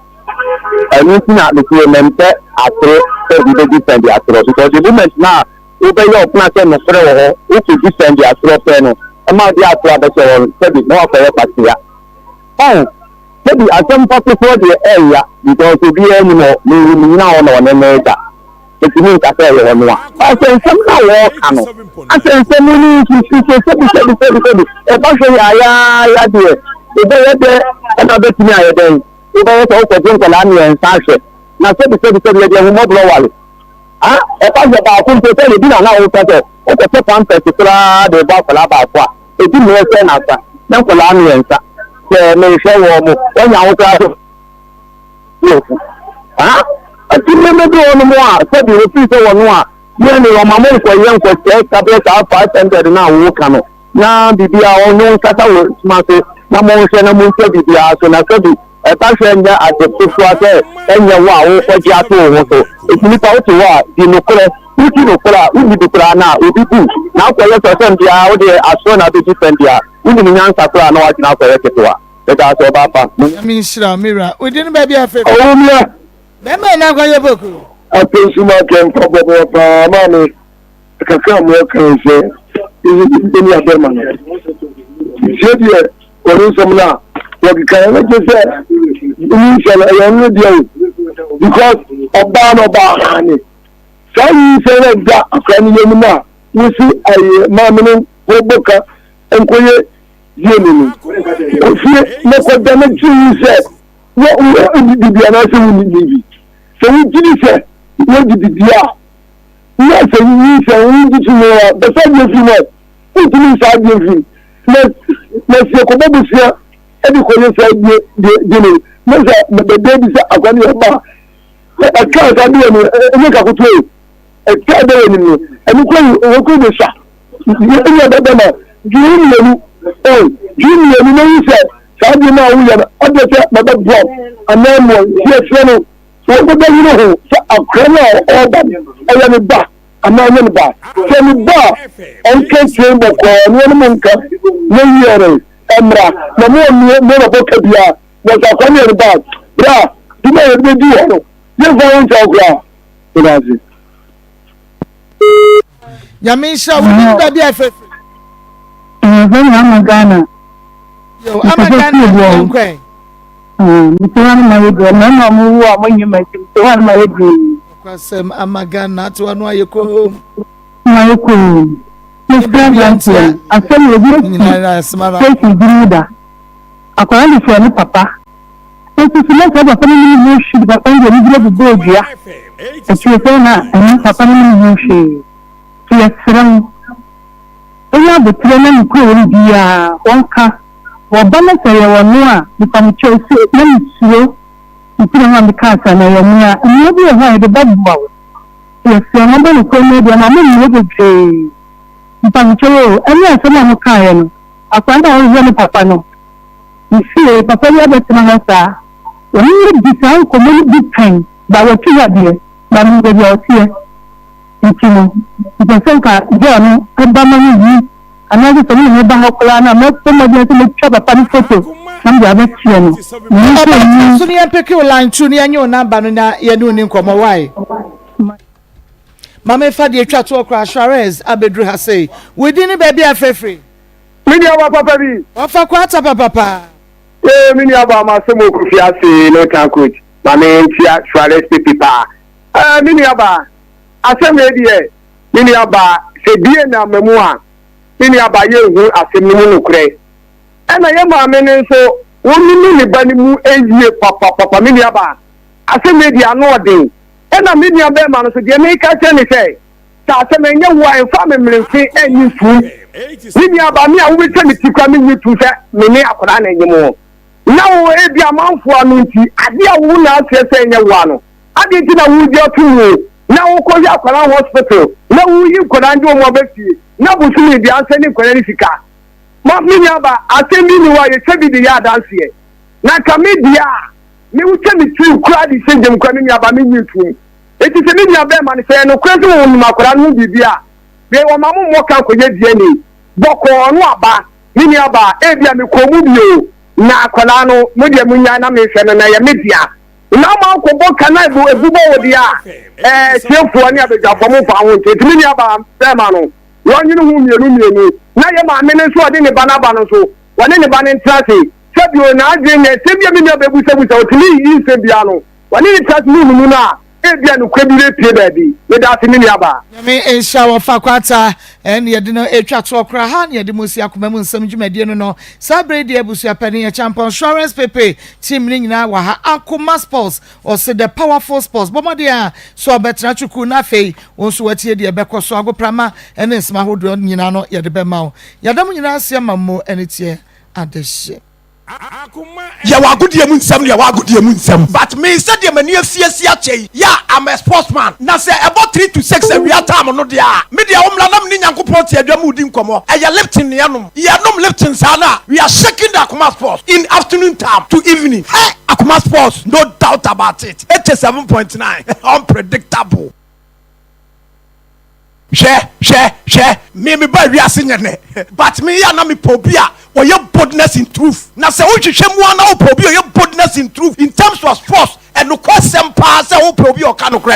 Ɛno nti na mese mempɛ atoro sɛ obi bɛ defɛnde atorɔ because the moment na wobɛyɛ ɔpena sɛ nokorɛ wɔ hɔ wokɔ defɛnde atorɔ pɛ no ɛma wode atorɔ abɛhyɛ hɔ no sɛbi na wakɔyɛ kwasea. Ɔn sɛbi asɛm fa tofoɔ deɛ ɛɛya because obiara nim hɔ mehu menyina hɔ na ɔne me da. Metumi nka sɛ ɛyɛ ɔno a. But nsɛm no a wɔreka no, asɛ nsɛm no nsusu sɛ sɛbi sɛbi sɛbi sɛbi, ɛba hwɛ yaayaaya deɛ, wobɛyɛ dɛ ɛna wobɛtumi ayɛ dɛn? Wobɛyɛ sɛ wokɔgye nkwadaa mmiɛnsa ahwɛ, na sɛbi sɛbi sɛbi yɛde ahummɔborɔ ware. Ah, ɛba hwɛ baako mpo sɛ ebi na na woka sɛ wokɔtɔ pampers koraa de bɔ akwadaa baako a, ɛdi mmerɛ sɛ nasa na nkwadaa mmiɛnsa sɛ mehwɛ wɔn mo, woanya wo koraa so. Nkurɔfo. Ha? Ɛti nneɛma bi wɔ nom a sɛbi wɔfiri sɛ wɔn a yɛn ne wɔn mo nkɔyɛ nkɔsɛe kabrɛ saa 500 no a wɔka no na biribiara ɔne wo nkasa wɔ suma so na monhwɛ na montua biribiara so na sɛbi ɛba hwɛ nyɛ ade ketewa sɛ ɛnyɛ wo a wokɔgye ato wo ho so ɛti nipa wote hɔ a di nokorɛ wodi nokorɛ a wonni bi koraa na obi bu na akɔyɛ sɛ ɔsɛm biara wode asoro na abɛdi fam biara wonim nyansa koraa na woadwene akɔyɛ ketewa. Meda ase ɔbaa pa. Nyame nhyira wo me wura. Wo din baabi a fɛ. Ɔwɔ mu ɛ. Bɛma yɛ nan kwan yɛ boku. Afei nso ma kɛ mfa bɔbɔ paa maame kakra a mewɔ kan sɛ me nua bɛrima no sie deɛ wɔne nsɛm no a wɔkeka yɛ no gye sɛ nyinsɛ no ɛyɛ ɔno no deɛ o because ɔbaa no ɔbaa hane saa nyinsɛ no ɛda akora no yɛ anim a wosi ɛyɛ maame no kɔbɔ ka nkɔyɛ yie no no, kɔ fie na kɔda na gye di sɛ wo wodi biribi anaasɛ wonni biribi. Sɛ wogye di sɛ wodi biribi a, na sɛ nyinsɛn wogye to mu a, bɛsa adeɛ firi mu ɛ. Wontumi nsa adeɛ mfiri mu. Na na sɛ yɛkɔbɔ bosea de kɔyɛ saa die die die no, na sɛ bɛda adi sɛ akwa no yɛ ɔba a, ɛka saa adeɛ no ɛnyɛ kakotoɔ o. Ɛka ɛda wɔ anim no, ɛno kora wɔ kora bɛsua. Yɛn bɛbɛma dwene mmienu o dwene mmienu na yi sɛ saa deɛ no a woyɛ no adeɛ sɛ mɛbɛboa wo anaa mmoa nti ɛkyerɛ no wɔbɛbɛ yere ho sɛ akora no a ɔreba no ɛyɛ ne ba anaa ɛnyɛ ne ba sɛ ne ba a ɔnka tie bɔkɔɔ ne ɔne mo nka na yie no ɛmmra na mo ɔnue mo na bɔka biara na sɛ akora no yɛ ne ba a berɛ a dwuma a yɛde bɛdi hɔ no yɛmfa ho nkyɛw koraa. Nyame nhyira wo ne baabi a ɛfɛ firi. Ɛfɛ mi ama Ghana. Yo, ama Ghana yɛn kwan. Mete hɔ no ma yɛ duro mmarima a wɔwu a wɔnyɛ ma nti mete hɔ no ma yɛ duro. Nokwasɛm ama Ghana ate wano ayɛ koom. Ma yɛ koom. Mesrɛ aberanteɛ no asɛm yɛ bi asi station bi mu da. Akwadaa no frɛ ne papa. Nso so na saa papa no nim ho hwee papa no deɛ ne gyina bobɔɔ dua. Akyire sɛ na ɛno papa no nim ho hwee. Nti yɛsrɛ wo, wonya aboterɛ na nokorɛ wɔ mu biara wɔnka. Wɔba na sɛ ɛyɛ ɔno a, mepa mo kyɛw sɛ na mesuro nti na ɛma mekaa saa na ɛyɛ me a, mmoa bi wɔ hɔ a yɛde bɛboa wo. Nti yɛsrɛ mo momma nokorɛ no adi ama mo mmerɛ bebree. Mepa mo kyɛw o, ɛne asɛm a mokaeɛ no, akwadaa no a ɔrehwɛ ne papa no, ne fie, papa bi abɛtena hɔ saa. Wɔne no di saa nkɔmmɔ no bi pɛn, ba watwi ha deɛ, ba menim baabi a ɔteɛ. Nti no, mepɛ sɛ nka girl no ba ma no hu, anaasɛ sɛ me ne no ba hɔ koraa no a, mɛbɔ mmɔden sɛ mɛtwa papa no photo na mede abɛkyerɛ no. Menim sɛ Ɔba ɔnim. so no yɛmpeke wo line two na yɛnye wo number no na yɛne wo ni nkɔmmɔ why? Ma memfa deɛ ɛtwa toɔ koraa Suarez abɛduru ha sei. Wo din ne baabi a ɛfrɛfiri? Me nua ba papa bi. Ɔfa kwata papapa. Ee me nua ba ma sɛ mo kofi ase no tan coach ma me ntia Suarez pepe paa. Ɛɛ me nua ba asɛm wei deɛ me nua ba sɛ bie na ama mu a me nua ba yɛ nhu asɛm no mu nokorɛ. Ɛna yɛ maame no nso wɔnunu ne ba no mu yie papapapa me nua ba asɛm wei deɛ ano ɔden. Ɛna me nua bɛrima no nso deɛ meka kyerɛ ne sɛ Sɛ asɛm ɛnyɛ wo a, mfa amemenemfe nnye ntom. Me nuabaa, me a wobɛtwa me ti koraa mennye ntom sɛ me ne akwadaa na ɛnyem wo. Na wo, ebia amanfoɔ ano nti, adeɛ a wo na aseɛ sɛ ɛnyɛ wo ano, adɛn nti na wogye ato mu o? na wokɔhwɛ akwadaa hospital na woyi nkwadaa de wɔn aba fie na bosome bia nsɛ ne nkwadaa ne sika ma me nuaba asɛm bi ni hɔ a yɛtwa bi de yɛ adanseɛ na nka me deɛ a me wotwa me tiri koraa de hyɛ gyam koraa me nuaba me nyi ntom eti sɛ me nua bɛrima no sɛ ɛyɛ nokorɛ sɛ wɔnim akwadaa no ho biribi a deɛ wɔma mo mmɔ ka nkɔyɛ DNA bɔkɔɔ no aba me nuaba ebi a mekɔɔ mu bio na akwadaa no mo deɛ mo nyae na mehwɛ no na ɛyɛ me dea na mo akɔbɔ ka na ebu ebu bɔ wo deɛ a ɛɛ tiefoɔ ne abadwafoɔ mo mfa ho nkyɛ nti me nuaba bɛrima no wɔnwene ho mmienu mmienu na yɛ maame no nso ɔde ne ba no aba no nso wɔne ne ba no ntena ase sɛbio n'adwene nyɛ sɛ bia me nua bɛbusabusa ɔtumi yiyi nsɛm bia no wɔne ne tena ase ne nunu no a ebia nokorɛ bi bɛpue baabi. Meda ase me nuabaa. Nyame nhyira wo ɔfa kwata ɛne yɛde no ɛtwa toɔ koraa ha ne yɛde mo si akoma mu nsɛm dwumadie no no saa bere yi deɛ abusua panin Acheampong Insurance Pepe team no nyinaa wɔ ha Akoma Sports ɔse the powerful sports bɔ mmɔden a so ɔbɛtena twuku na afei wo nso watie deɛ ɛbɛkɔ so agoprama ɛne nsɛm ahodoɔ nyinaa no yɛde bɛma wo yɛda mo nyinaa ase ama mo ɛne teɛ adehye. Yɛwɔ agodie mu nsɛm ne yɛwɔ agodie mu nsɛm but me sɛdeɛ m'ani afiasi akyɛ yi yeah I'm a sportsman na sɛ ɛbɔ 3 to 6 awia time no deɛ a me deɛ wo mmra na me ne Nyankopɔn te adwa mu redi nkɔmmɔ ɛyɛ Lipton ne yɛnom yɛnom Lipton saa no a we are shaking the Akoma Sports in afternoon time to evening hey Akoma Sports no doubt about it 87.9 unpredictable. Hwɛ hwɛ hwɛ me me ba wiase nyɛ nɛ but me yɛ na me pɛ obi a ɔyɛ boldness in truth na sɛ wohwehwɛ mu a na wopɛ obi a ɔyɛ boldness in truth in terms of sports ɛnokwasɛm paa sɛ wopɛ obi a ɔka nokorɛ.